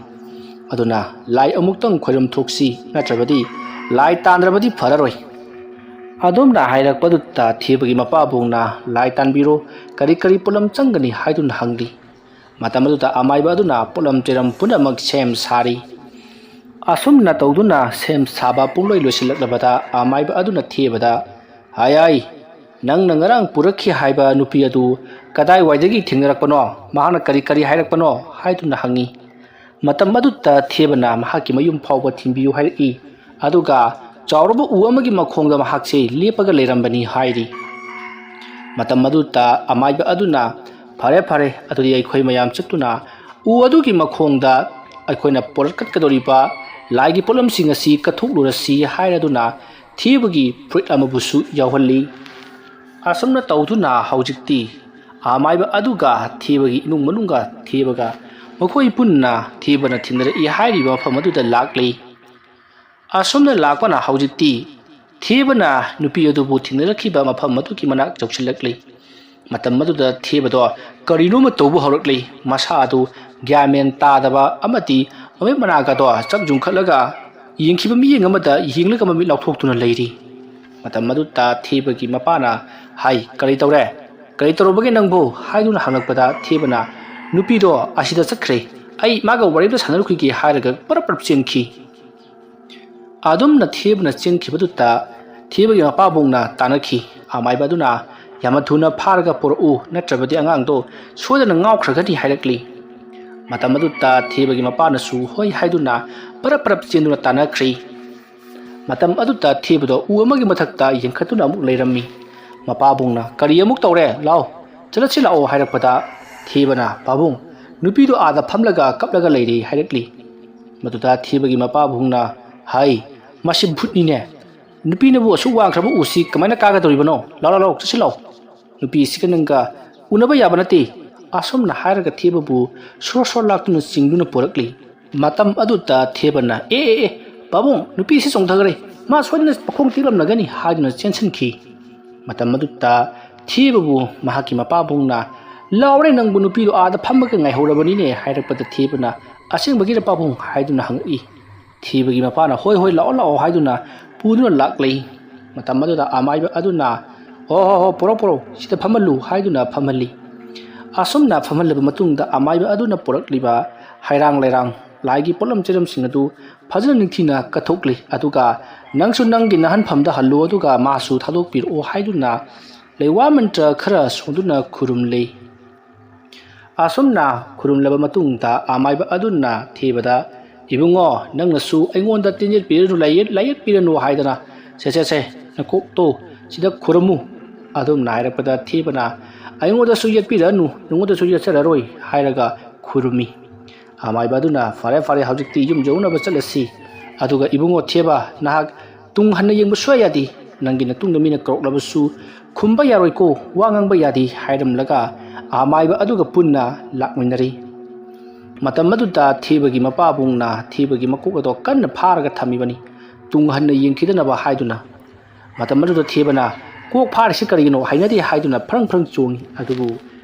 ꯑꯗꯨꯅ ꯂꯥꯏ ꯑꯃꯨꯛꯇꯪ ꯈꯣꯏꯔꯝ ꯊꯣꯛꯁꯤ, ꯅꯠꯇ꯭ꯔꯕꯗꯤ ꯂꯥꯏ ꯇꯥꯟꯗ꯭ꯔꯕꯗꯤ ꯐꯔꯔꯣꯏ"꯫ ꯑꯗꯨꯝꯅ ꯍꯥꯏꯔꯛꯄꯗꯨꯗ ꯊꯦꯕꯒꯤ ꯃꯄꯥꯕꯨꯡꯅ, "ꯂꯥꯏ ꯇꯥꯟꯕꯤꯔꯣ, ꯀꯔꯤ ꯀꯔꯤ ꯄꯣꯠꯂꯝ ꯆꯪꯒꯅꯤ?" ꯍꯥꯏꯗꯨꯅ ꯍꯪꯂꯤ꯫ ꯃꯇꯝ ꯑꯗꯨꯗ ꯑꯃꯥꯏꯕ ꯑꯗꯨꯅ ꯄꯣꯠꯂꯝ ꯆꯩꯔꯝ ꯄꯨꯝꯅꯃꯛ ꯁꯦꯝ ꯁꯥꯔꯤ꯫ ꯑꯁꯨꯝꯅ ꯇꯧꯗꯨꯅ ꯁꯦꯝ ꯁꯥꯕ ꯄꯨꯡꯂꯣꯏ ꯂꯣꯏꯁꯤꯜꯂꯛꯂꯕꯗ ꯑꯃꯥꯏꯕ ꯑꯗꯨꯅ ꯊꯦꯕꯗ, "ꯍꯥꯏ ꯍꯥꯏ, ꯅꯪꯅ ꯉꯔꯥꯡ ꯄꯨꯔꯛꯈꯤ ꯍꯥꯏꯕ ꯅꯨꯄꯤ ꯑꯗꯨ ꯀꯗꯥꯏꯋꯥꯏꯗꯒꯤ ꯊꯦꯡꯅꯔꯛꯄꯅꯣ? ꯃꯍꯥꯛꯅ ꯀꯔꯤ ꯀꯔꯤ ꯍꯥꯏꯔꯛꯄꯅꯣ?" ꯍꯥꯏꯗꯨꯅ ꯍꯪꯉꯤ꯫ ꯃꯇꯝ ꯑꯗꯨꯗ ꯊꯦꯕꯅ ꯃꯍꯥꯛꯀꯤ ꯃꯌꯨꯝ ꯐꯥꯎꯕ ꯊꯤꯟꯕꯤꯌꯨ ꯍꯥꯏꯔꯛꯏ꯫ ꯑꯗꯨꯒ ꯆꯥꯎꯔꯕ ꯎ ꯑꯃꯒꯤ ꯃꯈꯣꯡꯗ ꯃꯍꯥꯛꯁꯦ ꯂꯦꯞꯄꯒ ꯂꯩꯔꯝꯕꯅꯤ ꯍꯥꯏꯔꯤ꯫ ꯃꯇꯝ ꯑꯗꯨꯗ ꯑꯃꯥꯏꯕ ꯑꯗꯨꯅ, "ꯐꯔꯦ ꯐꯔꯦ, ꯑꯗꯨꯗꯤ ꯑꯩꯈꯣꯏ ꯃꯌꯥꯝ ꯆꯠꯇꯨꯅ ꯎ ꯑꯗꯨꯒꯤ ꯃꯈꯣꯡꯗ ꯑꯩꯈꯣꯏꯅ ꯄꯨꯔꯛꯀꯗꯧꯔꯤꯕ ꯂꯥꯏꯒꯤ ꯄꯣꯠꯂꯝꯁꯤꯡ ꯑꯁꯤ ꯀꯠꯊꯣꯛꯂꯨꯔꯁꯤ" ꯍꯥꯏꯔꯗꯨꯅ ꯊꯦꯕꯒꯤ ꯐꯨꯔꯤꯠ ꯑꯃꯕꯨꯁꯨ ꯌꯥꯎꯍꯜꯂꯤ꯫ ꯑꯁꯨꯝꯅ ꯇꯧꯗꯨꯅ ꯍꯧꯖꯤꯛꯇꯤ ꯑꯃꯥꯏꯕ ꯑꯗꯨꯒ ꯊꯦꯕꯒꯤ ꯏꯃꯨꯡ ꯃꯅꯨꯡꯒ ꯊꯦꯕꯒ ꯃꯈꯣꯏ ꯄꯨꯟꯅ ꯊꯦꯕꯅ ꯊꯦꯡꯅꯔꯛꯏ ꯍꯥꯏꯔꯤꯕ ꯃꯐꯝ ꯑꯗꯨꯗ ꯂꯥꯛꯂꯤ꯫ ꯑꯁꯨꯝꯅ ꯂꯥꯛꯄꯅ ꯍꯧꯖꯤꯛꯇꯤ ꯊꯦꯕꯅ ꯅꯨꯄꯤ ꯑꯗꯨꯕꯨ ꯊꯦꯡꯅꯔꯛꯈꯤꯕ ꯃꯐꯝ ꯑꯗꯨꯒꯤ ꯃꯅꯥꯛ ꯌꯧꯁꯤꯜꯂꯛꯂꯤ꯫ ꯃꯇꯝ ꯑꯗꯨꯗ ꯊꯦꯕꯗꯣ ꯀꯔꯤꯅꯣꯃ ꯇꯧꯕ ꯍꯧꯔꯛꯂꯤ꯫ ꯃꯁꯥ ꯑꯗꯨ ꯒ꯭ꯌꯥꯟ ꯃꯦꯟ ꯇꯥꯗꯕ ꯑꯃꯗꯤ ꯃꯃꯤꯠ ꯃꯅꯥꯒꯗꯣ ꯆꯞ ꯌꯨꯡꯈꯠꯂꯒ ꯌꯦꯡꯈꯤꯕ ꯃꯤꯠꯌꯦꯡ ꯑꯃꯗ ꯌꯦꯡꯂꯒ ꯃꯃꯤꯠ ꯂꯥꯎꯊꯣꯛꯇꯨꯅ ꯂꯩꯔꯤ꯫ ꯃꯇꯝ ꯑꯗꯨꯗ ꯊꯦꯕꯒꯤ ꯃꯄꯥꯅ, "ꯍꯥꯏ, ꯀꯔꯤ ꯇꯧꯔꯦ? ꯀꯔꯤ ꯇꯧꯔꯨꯕꯒꯦ ꯅꯪꯕꯨ?" ꯍꯥꯏꯗꯨꯅ ꯍꯪꯂꯛꯄꯗ ꯊꯦꯕꯅ, "ꯅꯨꯄꯤꯗꯣ ꯑꯁꯤꯗ ꯆꯠꯈ꯭ꯔꯦ, ꯑꯩ ꯃꯥꯒ ꯋꯥꯔꯤ ꯑꯝꯇ ꯁꯥꯟꯅꯔꯨꯈꯤꯒꯦ" ꯍꯥꯏꯔꯒ ꯄꯔꯞ ꯄꯔꯞ ꯆꯦꯟꯈꯤ꯫ ꯑꯗꯨꯝꯅ ꯊꯦꯕꯅ ꯆꯦꯟꯈꯤꯕꯗꯨꯗ ꯊꯦꯕꯒꯤ ꯃꯄꯥꯕꯨꯡꯅ ꯇꯥꯟꯅꯈꯤ꯫ ꯑꯃꯥꯏꯕ ꯑꯗꯨꯅ, "ꯌꯥꯝꯅ ꯊꯨꯅ ꯐꯥꯔꯒ ꯄꯨꯔꯛꯎ, ꯅꯠꯇ꯭ꯔꯕꯗꯤ ꯑꯉꯥꯡꯗꯣ ꯁꯣꯏꯗꯅ ꯉꯥꯎꯈ꯭ꯔꯒꯅꯤ" ꯍꯥꯏꯔꯛꯂꯤ꯫ ꯃꯇꯝ ꯑꯗꯨꯗ ꯊꯦꯕꯒꯤ ꯃꯄꯥꯅꯁꯨ ꯍꯣꯏ ꯍꯥꯏꯗꯨꯅ ꯄꯔꯞ ꯄꯔꯞ ꯆꯦꯟꯗꯨꯅ ꯇꯥꯟꯅꯈ꯭ꯔꯤ꯫ ꯃꯇꯝ ꯑꯗꯨꯗ ꯊꯦꯕꯗꯣ ꯎ ꯑꯃꯒꯤ ꯃꯊꯛꯇ ꯌꯦꯡꯈꯠꯇꯨꯅ ꯑꯃꯨꯛ ꯂꯩꯔꯝꯃꯤ꯫ ꯃꯄꯥꯕꯨꯡꯅ, "ꯀꯔꯤ ꯑꯃꯨꯛ ꯇꯧꯔꯦ? ꯂꯥꯎ, ꯆꯠꯂꯁꯤ ꯂꯥꯛꯑꯣ" ꯍꯥꯏꯔꯛꯄꯗ ꯊꯦꯕꯅ, "ꯄꯥꯕꯨꯡ, ꯅꯨꯄꯤꯗꯣ ꯑꯥꯗ ꯐꯝꯂꯒ ꯀꯞꯂꯒ ꯂꯩꯔꯦ" ꯍꯥꯏꯔꯛꯂꯤ꯫ ꯃꯗꯨꯗ ꯊꯦꯕꯒꯤ ꯃꯄꯥꯕꯨꯡꯅ, "ꯍꯥꯏ, ꯃꯁꯤ ꯚꯨꯠꯅꯤꯅꯦ꯫ ꯅꯨꯄꯤꯅꯕꯨ ꯑꯁꯨꯛ ꯋꯥꯡꯈ꯭ꯔꯕ ꯎꯁꯤ ꯀꯃꯥꯏꯅ ꯀꯥꯒꯗꯧꯔꯤꯕꯅꯣ? ꯂꯥꯎ, ꯂꯥꯎ, ꯂꯥꯎ, ꯆꯠꯁꯤ ꯂꯥꯎ꯫ ꯅꯨꯄꯤꯁꯤꯒ ꯅꯪꯒ ꯎꯅꯕ ꯌꯥꯕ ꯅꯠꯇꯦ"꯫ ꯑꯁꯨꯝꯅ ꯍꯥꯏꯔꯒ ꯊꯦꯕꯕꯨ ꯁꯣꯔ ꯁꯣꯔ ꯂꯥꯛꯇꯨꯅ ꯆꯤꯡꯗꯨꯅ ꯄꯣꯔꯛꯂꯤ꯫ ꯃꯇꯝ ꯑꯗꯨꯗ ꯊꯦꯕꯅ, "ꯑꯦ, ꯑꯦ, ꯑꯦ, ꯄꯥꯕꯨꯡ, ꯅꯨꯄꯤꯁꯤ ꯆꯣꯡꯊꯈ꯭ꯔꯦ꯫ ꯃꯥ ꯁꯣꯏꯗꯅ ꯃꯈꯣꯡ ꯇꯦꯛꯂꯝꯂꯒꯅꯤ" ꯍꯥꯏꯗꯨꯅ ꯆꯦꯟꯁꯤꯟꯈꯤ꯫ ꯃꯇꯝ ꯑꯗꯨꯗ ꯊꯦꯕꯕꯨ ꯃꯍꯥꯛꯀꯤ ꯃꯄꯥꯕꯨꯡꯅ, "ꯂꯥꯎꯔꯦ, ꯅꯪꯕꯨ ꯅꯨꯄꯤꯗꯣ ꯑꯥꯗ ꯐꯝꯃꯒ ꯉꯥꯏꯍꯧꯔꯕꯅꯤꯅꯦ" ꯍꯥꯏꯔꯛꯄꯗ ꯊꯦꯕꯅ, "ꯑꯁꯦꯡꯕꯒꯤꯔ ꯄꯥꯕꯨꯡ?" ꯍꯥꯏꯗꯨꯅ ꯍꯪꯉꯛꯏ꯫ ꯊꯦꯕꯒꯤ ꯃꯄꯥꯅ, "ꯍꯣꯏ, ꯍꯣꯏ, ꯂꯥꯛꯑꯣ, ꯂꯥꯛꯑꯣ" ꯍꯥꯏꯗꯨꯅ ꯄꯨꯗꯨꯅ ꯂꯥꯛꯂꯦ꯫ ꯃꯇꯝ ꯑꯗꯨꯗ ꯑꯃꯥꯏꯕ ꯑꯗꯨꯅ, "ꯍꯣ, ꯍꯣ, ꯍꯣ, ꯄꯨꯔꯛ, ꯄꯨꯔꯛ, ꯁꯤꯗ ꯐꯝꯍꯜꯂꯨ" ꯍꯥꯏꯗꯨꯅ ꯐꯝꯍꯜꯂꯤ꯫ ꯑꯁꯨꯝꯅ ꯐꯝꯍꯜꯂꯕ ꯃꯇꯨꯡꯗ ꯑꯃꯥꯏꯕ ꯑꯗꯨꯅ ꯄꯨꯔꯛꯂꯤꯕ ꯍꯩꯔꯥꯡ ꯂꯩꯔꯥꯡ, ꯂꯥꯏꯒꯤ ꯄꯣꯠꯂꯝ ꯆꯩꯔꯝꯁꯤꯡ ꯑꯗꯨ ꯐꯖꯅ ꯅꯤꯡꯊꯤꯅ ꯀꯠꯊꯣꯛꯂꯤ꯫ ꯑꯗꯨꯒ, "ꯅꯪꯁꯨ ꯅꯪꯒꯤ ꯅꯥꯍꯟꯐꯝꯗ ꯍꯜꯂꯨ, ꯑꯗꯨꯒ ꯃꯥꯁꯨ ꯊꯥꯗꯣꯛꯄꯤꯔꯛꯑꯣ" ꯍꯥꯏꯗꯨꯅ ꯂꯩꯋꯥ ꯃꯟꯇ꯭ꯔ ꯈꯔ ꯁꯣꯟꯗꯨꯅ ꯈꯨꯔꯨꯝꯂꯤ꯫ ꯑꯁꯨꯝꯅ ꯈꯨꯔꯨꯝꯂꯕ ꯃꯇꯨꯡꯗ ꯑꯃꯥꯏꯕ ꯑꯗꯨꯅ ꯊꯦꯕꯗ, "ꯏꯕꯨꯡꯉꯣ, ꯅꯪꯅꯁꯨ ꯑꯩꯉꯣꯟꯗ ꯇꯤꯟ ꯌꯦꯠꯄꯤꯔꯅꯨ, ꯂꯥꯏꯌꯦꯠ-, ꯂꯥꯏꯌꯦꯠꯄꯤꯔꯅꯨ" ꯍꯥꯏꯗꯅ, "ꯁꯦ, ꯁꯦ, ꯁꯦ, ꯅꯀꯣꯛꯇꯣ ꯁꯤꯗ ꯈꯨꯔꯨꯝꯃꯨ" ꯑꯗꯨꯝꯅ ꯍꯥꯏꯔꯛꯄꯗ ꯊꯦꯕꯅ, "ꯑꯩꯉꯣꯟꯗꯁꯨ ꯌꯦꯠꯄꯤꯔꯅꯨ, ꯅꯉꯣꯟꯗꯁꯨ ꯌꯦꯠꯆꯔꯔꯣꯏ" ꯍꯥꯏꯔꯒ ꯈꯨꯔꯨꯝꯃꯤ꯫ ꯑꯃꯥꯏꯕ ꯑꯗꯨꯅ, "ꯐꯔꯦ, ꯐꯔꯦ, ꯍꯧꯖꯤꯛꯇꯤ ꯌꯨꯝ ꯌꯧꯅꯕ ꯆꯠꯂꯁꯤ꯫ ꯑꯗꯨꯒ ꯏꯕꯨꯡꯉꯣ ꯊꯦꯕ, ꯅꯍꯥꯛ ꯇꯨꯡ ꯍꯟꯅ ꯌꯦꯡꯕ ꯁꯨꯡꯌꯥ ꯌꯥꯗꯦ꯫ ꯅꯪꯒꯤ ꯅꯇꯨꯡꯗ ꯃꯤꯅ ꯀꯧꯔꯛꯂꯕꯁꯨ ꯈꯨꯝꯕ ꯌꯥꯔꯣꯏꯀꯣ, ꯋꯥ ꯉꯥꯡꯕ ꯌꯥꯗꯦ" ꯍꯥꯏꯔꯝꯂꯒ ꯑꯃꯥꯏꯕ ꯑꯗꯨꯒ ꯄꯨꯟꯅ ꯂꯥꯛꯃꯤꯟꯅꯔꯤ꯫ ꯃꯇꯝ ꯑꯗꯨꯗ ꯊꯦꯕꯒꯤ ꯃꯄꯥꯕꯨꯡꯅ ꯊꯦꯕꯒꯤ ꯃꯀꯣꯛ ꯑꯗꯣ ꯀꯟꯅ ꯐꯥꯔꯒ ꯊꯝꯃꯤꯕꯅꯤ, ꯇꯨꯡ ꯍꯟꯅ ꯌꯦꯡꯈꯤꯗꯅꯕ ꯍꯥꯏꯗꯨꯅ꯫ ꯃꯇꯝ ꯑꯗꯨꯗ ꯊꯦꯕꯅ, "ꯀꯣꯛ ꯐꯥꯔꯤꯁꯤ ꯀꯔꯤꯒꯤꯅꯣ? ꯍꯩꯅꯗꯦ" ꯍꯥꯏꯗꯨꯅ ꯐ꯭ꯔꯪ ꯐ꯭ꯔꯪ ꯆꯣꯡꯉꯤ꯫ ꯑꯗꯨꯕꯨ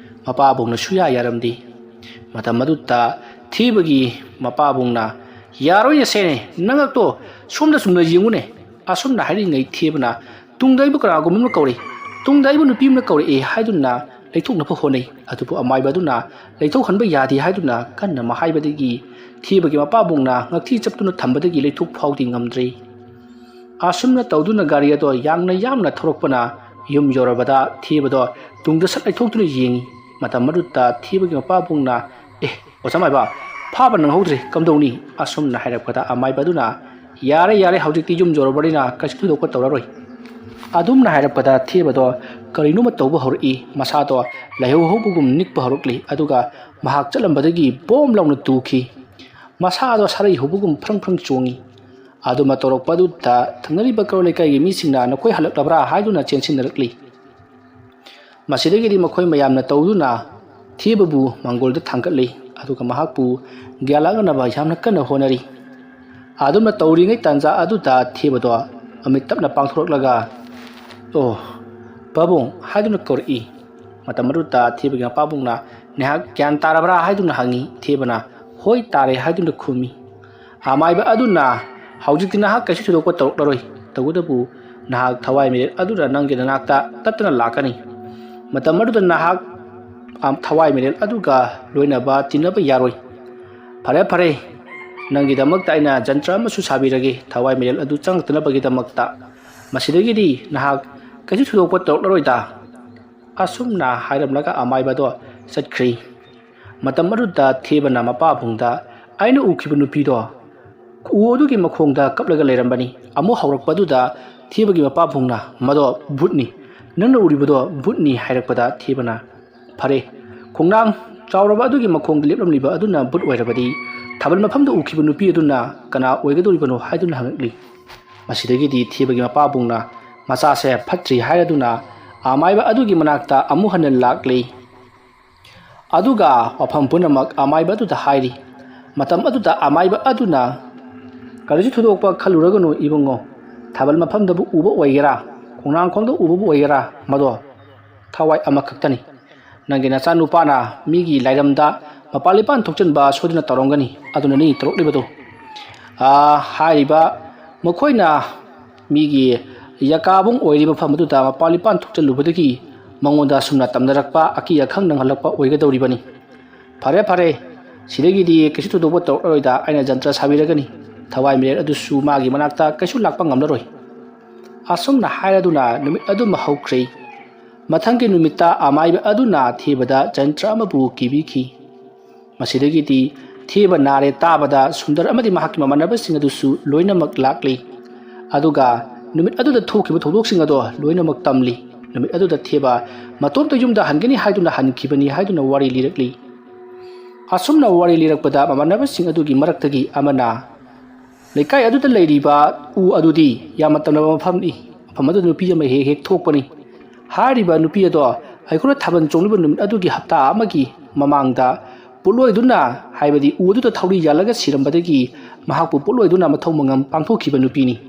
ꯃꯄꯥꯕꯨꯡꯅ ꯁꯨꯌꯥ ꯌꯥꯔꯝꯗꯦ꯫ ꯃꯇꯝ ꯑꯗꯨꯗ ꯊꯦꯕꯒꯤ ꯃꯄꯥꯕꯨꯡꯅ, "ꯌꯥꯔꯣꯏꯅꯦ ꯁꯦꯅꯦ, ꯅꯉꯛꯇꯣ ꯁꯣꯝꯗ ꯆꯨꯝꯅ ꯌꯦꯡꯉꯨꯅꯦ"꯫ ꯑꯁꯨꯝꯅ ꯍꯥꯏꯔꯤꯉꯩ ꯊꯦꯕꯅ, "ꯇꯨꯡꯗ ꯑꯩꯕꯨ ꯀꯅꯥꯒꯨꯝꯕ ꯑꯃꯅ ꯀꯧꯔꯛꯏ, ꯇꯨꯡꯗ ꯑꯩꯕꯨ ꯅꯨꯄꯤ ꯑꯃꯅ ꯀꯧꯔꯛꯏ" ꯍꯥꯏꯗꯨꯅ ꯂꯩꯊꯣꯛꯅꯕ ꯍꯣꯠꯅꯩ꯫ ꯑꯗꯨꯕꯨ ꯑꯃꯥꯏꯕ ꯑꯗꯨꯅ ꯂꯩꯊꯣꯛꯍꯟꯕ ꯌꯥꯗꯦ ꯍꯥꯏꯗꯨꯅ ꯀꯟꯅ ꯃꯍꯥꯏꯕꯗꯒꯤ ꯊꯦꯕꯒꯤ ꯃꯄꯥꯕꯨꯡꯅ ꯉꯛꯊꯤ ꯆꯞꯇꯨꯅ ꯊꯝꯕꯗꯒꯤ ꯂꯩꯊꯣꯛ ꯐꯥꯎꯗꯤ ꯉꯝꯗ꯭ꯔꯦ꯫ ꯑꯁꯨꯝꯅ ꯇꯧꯗꯨꯅ ꯒꯥꯔꯤ ꯑꯗꯣ ꯌꯥꯡꯅ ꯌꯥꯝꯅ ꯊꯧꯔꯛꯄꯅ ꯌꯨꯝ ꯌꯧꯔꯕꯗ ꯊꯦꯕꯗꯣ ꯇꯨꯡꯗ ꯁꯠ ꯂꯩꯊꯣꯛꯇꯨꯅ ꯌꯦꯡꯉꯤ꯫ ꯃꯇꯝ ꯑꯗꯨꯗ ꯊꯦꯕꯒꯤ ꯃꯄꯥꯕꯨꯡꯅ, "ꯑꯦ, ꯑꯣꯖꯥ ꯃꯥꯏꯕ, ꯐꯥꯕ ꯅꯪꯍꯧꯗ꯭ꯔꯦ, ꯀꯝꯗꯧꯅꯤ?" ꯑꯁꯨꯝꯅ ꯍꯥꯏꯔꯛꯄꯗ ꯑꯃꯥꯏꯕ ꯑꯗꯨꯅ, "ꯌꯥꯔꯦ, ꯌꯥꯔꯦ, ꯍꯧꯖꯤꯛꯇꯤ ꯌꯨꯝ ꯌꯧꯔꯕꯅꯤꯅ ꯀꯩꯁꯨ ꯊꯣꯏꯗꯣꯛꯄ ꯇꯧꯔꯔꯣꯏ"꯫ ꯑꯗꯨꯝꯅ ꯍꯥꯏꯔꯛꯄꯗ ꯊꯦꯕꯗꯣ ꯀꯔꯤꯅꯣꯃ ꯇꯧꯕ ꯍꯧꯔꯛꯏ꯫ ꯃꯁꯥꯗꯣ ꯂꯩꯍꯧ ꯍꯧꯕꯒꯨꯝ ꯅꯤꯛꯄ ꯍꯧꯔꯛꯂꯤ꯫ ꯑꯗꯨꯒ ꯃꯍꯥꯛ ꯆꯠꯂꯝꯕꯗꯒꯤ ꯕꯣꯝ ꯂꯥꯎꯅ ꯇꯨꯈꯤ꯫ ꯃꯁꯥꯗꯣ ꯁꯥꯔꯩ ꯍꯧꯕꯒꯨꯝ ꯐ꯭ꯔꯪ ꯐ꯭ꯔꯪ ꯆꯣꯡꯉꯤ꯫ ꯑꯗꯨꯃ ꯇꯧꯔꯛꯄꯗꯨꯗ ꯊꯪꯅꯔꯤꯕ ꯀꯩꯔꯣꯜ ꯂꯩꯀꯥꯏꯒꯤ ꯃꯤꯁꯤꯡꯅ "ꯅꯈꯣꯏ ꯍꯜꯂꯛꯂꯕ꯭ꯔꯥ?" ꯍꯥꯏꯗꯨꯅ ꯆꯦꯟꯁꯤꯟꯅꯔꯛꯂꯤ꯫ ꯃꯁꯤꯗꯒꯤꯗꯤ ꯃꯈꯣꯏ ꯃꯌꯥꯝꯅ ꯇꯧꯗꯨꯅ ꯊꯦꯕꯕꯨ ꯃꯥꯡꯒꯣꯜꯗ ꯊꯥꯡꯒꯠꯂꯤ꯫ ꯑꯗꯨꯒ ꯃꯍꯥꯛꯄꯨ ꯒ꯭ꯌꯥꯟ ꯂꯥꯛꯅꯅꯕ ꯌꯥꯝꯅ ꯀꯟꯅ ꯍꯣꯠꯅꯔꯤ꯫ ꯑꯗꯨꯝꯅ ꯇꯧꯔꯤꯉꯩ ꯇꯥꯟꯖꯥ ꯑꯗꯨꯗ ꯊꯦꯕꯗꯣ ꯃꯃꯤꯠ ꯇꯞꯅ ꯄꯥꯡꯊꯣꯔꯛꯂꯒ, "ꯑꯣ, ꯄꯥꯕꯨꯡ" ꯍꯥꯏꯗꯨꯅ ꯀꯧꯔꯛꯏ꯫ ꯃꯇꯝ ꯑꯗꯨꯗ ꯊꯦꯕꯒꯤ ꯃꯄꯥꯕꯨꯡꯅ, "ꯅꯍꯥꯛ ꯒ꯭ꯌꯥꯟ ꯇꯥꯔꯕ꯭ꯔꯥ?" ꯍꯥꯏꯗꯨꯅ ꯍꯪꯉꯤ꯫ ꯊꯦꯕꯅ, "ꯍꯣꯏ, ꯇꯥꯔꯦ" ꯍꯥꯏꯗꯨꯅ ꯈꯨꯝꯃꯤ꯫ ꯑꯃꯥꯏꯕ ꯑꯗꯨꯅ, "ꯍꯧꯖꯤꯛꯇꯤ ꯅꯍꯥꯛ ꯀꯩꯁꯨ ꯊꯣꯏꯗꯣꯛꯄ ꯇꯧꯔꯛꯂꯔꯣꯏ꯫ ꯇꯧꯕꯇꯕꯨ ꯅꯍꯥꯛ ꯊꯋꯥꯏ ꯃꯤꯔꯦꯜ ꯑꯗꯨꯅ ꯅꯪꯒꯤ ꯅꯅꯥꯛꯇ ꯇꯠꯇꯅ ꯂꯥꯛꯀꯅꯤ꯫ ꯃꯇꯝ ꯑꯗꯨꯗ ꯅꯍꯥꯛ, ꯑ, ꯊꯋꯥꯏ ꯃꯤꯔꯦꯜ ꯑꯗꯨꯒ ꯂꯣꯏꯅꯕ ꯇꯤꯟꯅꯕ ꯌꯥꯔꯣꯏ꯫ ꯐꯔꯦ, ꯐꯔꯦ, ꯅꯪꯒꯤꯗꯃꯛꯇ ꯑꯩꯅ ꯖꯟꯇ꯭ꯔ ꯑꯃꯁꯨ ꯁꯥꯕꯤꯔꯒꯦ, ꯊꯋꯥꯏ ꯃꯤꯔꯦꯜ ꯑꯗꯨ ꯆꯪꯉꯛꯇꯅꯕꯒꯤꯗꯃꯛꯇ꯫ ꯃꯁꯤꯗꯒꯤꯗꯤ ꯅꯍꯥꯛ ꯀꯩꯁꯨ ꯊꯣꯏꯗꯣꯛꯄ ꯇꯧꯔꯛꯂꯔꯣꯏꯗ"꯫ ꯑꯁꯨꯝꯅ ꯍꯥꯏꯔꯝꯂꯒ ꯑꯃꯥꯏꯕꯗꯣ ꯆꯠꯈ꯭ꯔꯤ꯫ ꯃꯇꯝ ꯑꯗꯨꯗ ꯊꯦꯕꯅ ꯃꯄꯥꯕꯨꯡꯗ, "ꯑꯩꯅ ꯎꯈꯤꯕ ꯅꯨꯄꯤꯗꯣ ꯎ ꯑꯗꯨꯒꯤ ꯃꯈꯣꯡꯗ ꯀꯞꯂꯒ ꯂꯩꯔꯝꯕꯅꯤ"꯫ ꯑꯃꯨꯛ ꯍꯧꯔꯛꯄꯗꯨꯗ ꯊꯦꯕꯒꯤ ꯃꯄꯥꯕꯨꯡꯅ, "ꯃꯗꯣ ꯚꯨꯠꯅꯤ, ꯅꯪꯅ ꯎꯔꯤꯕꯗꯣ ꯚꯨꯠꯅꯤ" ꯍꯥꯏꯔꯛꯄꯗ ꯊꯦꯕꯅ, "ꯐꯔꯦ, ꯈꯣꯡꯅꯥꯡ ꯆꯥꯎꯔꯕ ꯑꯗꯨꯒꯤ ꯃꯈꯣꯡꯗ ꯂꯦꯞꯂꯝꯂꯤꯕ ꯑꯗꯨꯅ ꯚꯨꯠ ꯑꯣꯏꯔꯕꯗꯤ ꯊꯥꯕꯜ ꯃꯐꯝꯗ ꯎꯈꯤꯕ ꯅꯨꯄꯤ ꯑꯗꯨꯅ ꯀꯅꯥ ꯑꯣꯏꯒꯗꯧꯔꯤꯕꯅꯣ?" ꯍꯥꯏꯗꯨꯅ ꯍꯪꯉꯛꯂꯤ꯫ ꯃꯁꯤꯗꯒꯤꯗꯤ ꯊꯦꯕꯒꯤ ꯃꯄꯥꯕꯨꯡꯅ ꯃꯆꯥꯁꯦ ꯐꯠꯇ꯭ꯔꯤ ꯍꯥꯏꯔꯗꯨꯅ ꯑꯃꯥꯏꯕ ꯑꯗꯨꯒꯤ ꯃꯅꯥꯛꯇ ꯑꯃꯨꯛ ꯍꯟꯅ ꯂꯥꯛꯂꯤ꯫ ꯑꯗꯨꯒ ꯋꯥꯐꯝ ꯄꯨꯝꯅꯃꯛ ꯑꯃꯥꯏꯕ ꯑꯗꯨꯗ ꯍꯥꯏꯔꯤ꯫ ꯃꯇꯝ ꯑꯗꯨꯗ ꯑꯃꯥꯏꯕ ꯑꯗꯨꯅ, "ꯀꯔꯤꯁꯨ ꯊꯣꯏꯗꯣꯛꯄ ꯈꯜꯂꯨꯔꯒꯅꯨ ꯏꯕꯨꯡꯉꯣ, ꯊꯥꯕꯜ ꯃꯐꯝꯗꯕꯨ ꯎꯕ ꯑꯣꯏꯒꯦꯔꯥ, ꯈꯣꯡꯅꯥꯡꯈꯣꯡꯗ ꯎꯕꯕꯨ ꯑꯣꯏꯒꯦꯔꯥ, ꯃꯗꯣ ꯊꯋꯥꯏ ꯑꯃꯈꯛꯇꯅꯤ꯫ ꯅꯪꯒꯤ ꯅꯆꯥꯅꯨꯄꯥꯅ ꯃꯤꯒꯤ ꯂꯥꯏꯔꯝꯗ ꯃꯄꯥꯟ ꯏꯄꯥꯟ ꯊꯣꯛꯆꯟꯕ ꯁꯣꯏꯗꯅ ꯇꯧꯔꯝꯒꯅꯤ, ꯑꯗꯨꯅꯅꯤ ꯇꯧꯔꯛꯂꯤꯕꯗꯣ"꯫ ꯑꯥ, ꯍꯥꯏꯔꯤꯕ ꯃꯈꯣꯏꯅ ꯃꯤꯒꯤ ꯌꯀꯥꯕꯨꯡ ꯑꯣꯏꯔꯤꯕ ꯃꯐꯝ ꯑꯗꯨꯗ ꯃꯄꯥꯟ ꯏꯄꯥꯟ ꯊꯣꯛꯆꯜꯂꯨꯕꯗꯒꯤ ꯃꯉꯣꯟꯗ ꯑꯁꯨꯝꯅ ꯇꯝꯅꯔꯛꯄ ꯑꯀꯤ ꯑꯈꯪ ꯅꯪꯍꯜꯂꯛꯄ ꯑꯣꯏꯒꯗꯧꯔꯤꯕꯅꯤ꯫ "ꯐꯔꯦ, ꯐꯔꯦ, ꯁꯤꯗꯒꯤꯗꯤ ꯀꯩꯁꯨ ꯊꯣꯏꯗꯣꯛꯄ ꯇꯧꯔꯛꯂꯔꯣꯏꯗ, ꯑꯩꯅ ꯖꯟꯇ꯭ꯔ ꯁꯥꯕꯤꯔꯒꯅꯤ꯫ ꯊꯋꯥꯏ ꯃꯤꯔꯦꯜ ꯑꯗꯨꯁꯨ ꯃꯥꯒꯤ ꯃꯅꯥꯛꯇ ꯀꯩꯁꯨ ꯂꯥꯛꯄ ꯉꯝꯂꯔꯣꯏ"꯫ ꯑꯁꯨꯝꯅ ꯍꯥꯏꯔꯗꯨꯅ ꯅꯨꯃꯤꯠ ꯑꯗꯨꯃ ꯍꯧꯈ꯭ꯔꯦ꯫ ꯃꯊꯪꯒꯤ ꯅꯨꯃꯤꯠꯇ ꯑꯃꯥꯏꯕ ꯑꯗꯨꯅ ꯊꯦꯕꯗ ꯖꯟꯇ꯭ꯔ ꯑꯃꯕꯨ ꯀꯤꯕꯤꯈꯤ꯫ ꯃꯁꯤꯗꯒꯤꯗꯤ ꯊꯦꯕ ꯅꯥꯔꯦ ꯇꯥꯕꯗ ꯁꯨꯟꯗꯔ ꯑꯃꯗꯤ ꯃꯍꯥꯛꯀꯤ ꯃꯃꯥꯟꯅꯕꯁꯤꯡ ꯑꯗꯨꯁꯨ ꯂꯣꯏꯅꯃꯛ ꯂꯥꯛꯂꯤ꯫ ꯑꯗꯨꯒ ꯅꯨꯃꯤꯠ ꯑꯗꯨꯗ ꯊꯣꯛꯈꯤꯕ ꯊꯧꯗꯣꯛꯁꯤꯡ ꯑꯗꯣ ꯂꯣꯏꯅꯃꯛ ꯇꯝꯂꯤ꯫ ꯅꯨꯃꯤꯠ ꯑꯗꯨꯗ ꯊꯦꯕ ꯃꯇꯣꯝꯇ ꯌꯨꯝꯗ ꯍꯟꯒꯅꯤ ꯍꯥꯏꯗꯨꯅ ꯍꯟꯈꯤꯕꯅꯤ ꯍꯥꯏꯗꯨꯅ ꯋꯥꯔꯤ ꯂꯤꯔꯛꯂꯤ꯫ ꯑꯁꯨꯝꯅ ꯋꯥꯔꯤ ꯂꯤꯔꯛꯄꯗ ꯃꯃꯥꯟꯅꯕꯁꯤꯡ ꯑꯗꯨꯒꯤ ꯃꯔꯛꯇꯒꯤ ꯑꯃꯅ, "ꯂꯩꯀꯥꯏ ꯑꯗꯨꯗ ꯂꯩꯔꯤꯕ ꯎ ꯑꯗꯨꯗꯤ ꯌꯥꯝꯅ ꯇꯝꯅꯕ ꯃꯐꯝꯅꯤ꯫ ꯃꯐꯝ ꯑꯗꯨꯗ ꯅꯨꯄꯤ ꯑꯃ ꯍꯦꯛ ꯍꯦꯛ ꯊꯣꯛꯄꯅꯤ꯫ ꯍꯥꯏꯔꯤꯕ ꯅꯨꯄꯤ ꯑꯗꯣ ꯑꯩꯈꯣꯏꯅ ꯊꯥꯕꯜ ꯆꯣꯡꯂꯤꯕ ꯅꯨꯃꯤꯠ ꯑꯗꯨꯒꯤ ꯍꯞꯇꯥ ꯑꯃꯒꯤ ꯃꯃꯥꯡꯗ ꯄꯣꯠꯂꯣꯏꯗꯨꯅ, ꯍꯥꯏꯕꯗꯤ ꯎ ꯑꯗꯨꯗ ꯊꯧꯔꯤ ꯌꯥꯜꯂꯒ ꯁꯤꯔꯝꯕꯗꯒꯤ ꯃꯍꯥꯛꯄꯨ ꯄꯣꯠꯂꯣꯏꯗꯨꯅ ꯃꯊꯧ ꯃꯉꯝ ꯄꯥꯡꯊꯣꯛꯈꯤꯕ ꯅꯨꯄꯤꯅꯤ꯫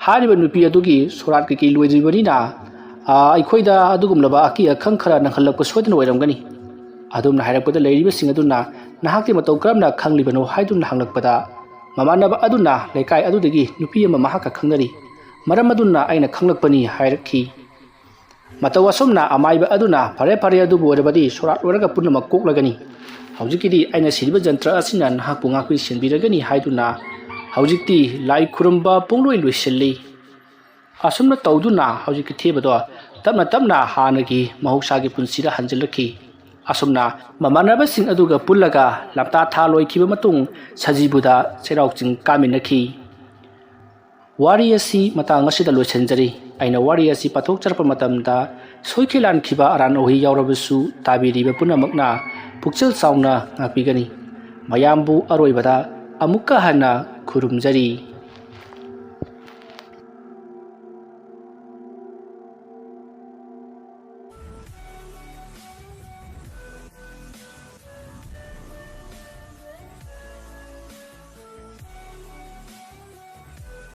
ꯍꯥꯏꯔꯤꯕ ꯅꯨꯄꯤ ꯑꯗꯨꯒꯤ ꯁꯣꯔꯥꯠ ꯀꯩꯀꯩ ꯂꯣꯏꯗ꯭ꯔꯤꯕꯅꯤꯅ, ꯑ, ꯑꯩꯈꯣꯏꯗ ꯑꯗꯨꯒꯨꯝꯂꯕ ꯑꯀꯤ ꯑꯈꯪ ꯈꯔ ꯅꯪꯍꯜꯂꯛꯄ ꯁꯣꯏꯗꯅ ꯑꯣꯏꯔꯝꯒꯅꯤ"꯫ ꯑꯗꯨꯝꯅ ꯍꯥꯏꯔꯛꯄꯗ ꯂꯩꯔꯤꯕꯁꯤꯡ ꯑꯗꯨꯅ, "ꯅꯍꯥꯛꯇꯤ ꯃꯇꯧ ꯀꯔꯝꯅ ꯈꯪꯂꯤꯕꯅꯣ?" ꯍꯥꯏꯗꯨꯅ ꯍꯪꯂꯛꯄꯗ, ꯃꯃꯥꯟꯅꯕ ꯑꯗꯨꯅ ꯂꯩꯀꯥꯏ ꯑꯗꯨꯗꯒꯤ ꯅꯨꯄꯤ ꯑꯃ ꯃꯍꯥꯛꯀ ꯈꯪꯅꯔꯤ, ꯃꯔꯝ ꯑꯗꯨꯅ ꯑꯩꯅ ꯈꯪꯂꯛꯄꯅꯤ ꯍꯥꯏꯔꯛꯈꯤ꯫ ꯃꯇꯧ ꯑꯁꯨꯝꯅ ꯑꯃꯥꯏꯕ ꯑꯗꯨꯅ, "ꯐꯔꯦ, ꯐꯔꯦ, ꯑꯗꯨꯕꯨ ꯑꯣꯏꯔꯕꯗꯤ ꯁꯣꯔꯥꯠ ꯂꯣꯏꯔꯒ ꯄꯨꯝꯅꯃꯛ ꯀꯣꯛꯂꯒꯅꯤ꯫ ꯍꯧꯖꯤꯛꯀꯤꯗꯤ ꯑꯩꯅ ꯁꯤꯔꯤꯕ ꯖꯟꯇ꯭ꯔ ꯑꯁꯤꯅ ꯅꯍꯥꯛꯄꯨ ꯉꯥꯛꯄꯤ ꯁꯦꯟꯕꯤꯔꯒꯅꯤ" ꯍꯥꯏꯗꯨꯅ ꯍꯧꯖꯤꯛꯇꯤ ꯂꯥꯏ ꯈꯨꯔꯨꯝꯕ ꯄꯨꯡꯂꯣꯏ ꯂꯣꯏꯁꯤꯜꯂꯤ꯫ ꯑꯁꯨꯝꯅ ꯇꯧꯗꯨꯅ ꯍꯧꯖꯤꯛꯀꯤ ꯊꯦꯕꯗꯣ ꯇꯞꯅ ꯇꯞꯅ ꯍꯥꯟꯅꯒꯤ ꯃꯍꯧꯁꯥꯒꯤ ꯄꯨꯟꯁꯤꯗ ꯍꯟꯖꯤꯜꯂꯛꯈꯤ꯫ ꯑꯁꯨꯝꯅ ꯃꯃꯥꯟꯅꯕꯁꯤꯡ ꯑꯗꯨꯒ ꯄꯨꯜꯂꯒ ꯂꯝꯇꯥ ꯊꯥ ꯂꯣꯏꯈꯤꯕ ꯃꯇꯨꯡ ꯁꯖꯤꯕꯨꯗ ꯆꯩꯔꯥꯎ ꯆꯤꯡ ꯀꯥꯃꯤꯟꯅꯈꯤ꯫ ꯋꯥꯔꯤ ꯑꯁꯤ ꯃꯇꯥꯡ ꯑꯁꯤꯗ ꯂꯣꯏꯁꯤꯟꯖꯔꯤ꯫ ꯑꯩꯅ ꯋꯥꯔꯤ ꯑꯁꯤ ꯄꯥꯊꯣꯛꯆꯔꯛꯄ ꯃꯇꯝꯗ ꯁꯣꯏꯈꯤ ꯂꯥꯟꯈꯤꯕ ꯑꯔꯥꯟ ꯑꯍꯩ ꯌꯥꯎꯔꯕꯁꯨ ꯇꯥꯕꯤꯔꯤꯕ ꯄꯨꯝꯅꯃꯛꯅ ꯄꯨꯛꯆꯦꯜ ꯆꯥꯎꯅ ꯉꯥꯛꯄꯤꯒꯅꯤ꯫ ꯃꯌꯥꯝꯕꯨ ꯑꯔꯣꯏꯕꯗ ꯑꯃꯨꯛꯀ ꯍꯟꯅ ꯈꯨꯔꯨꯝꯖꯔꯤ꯫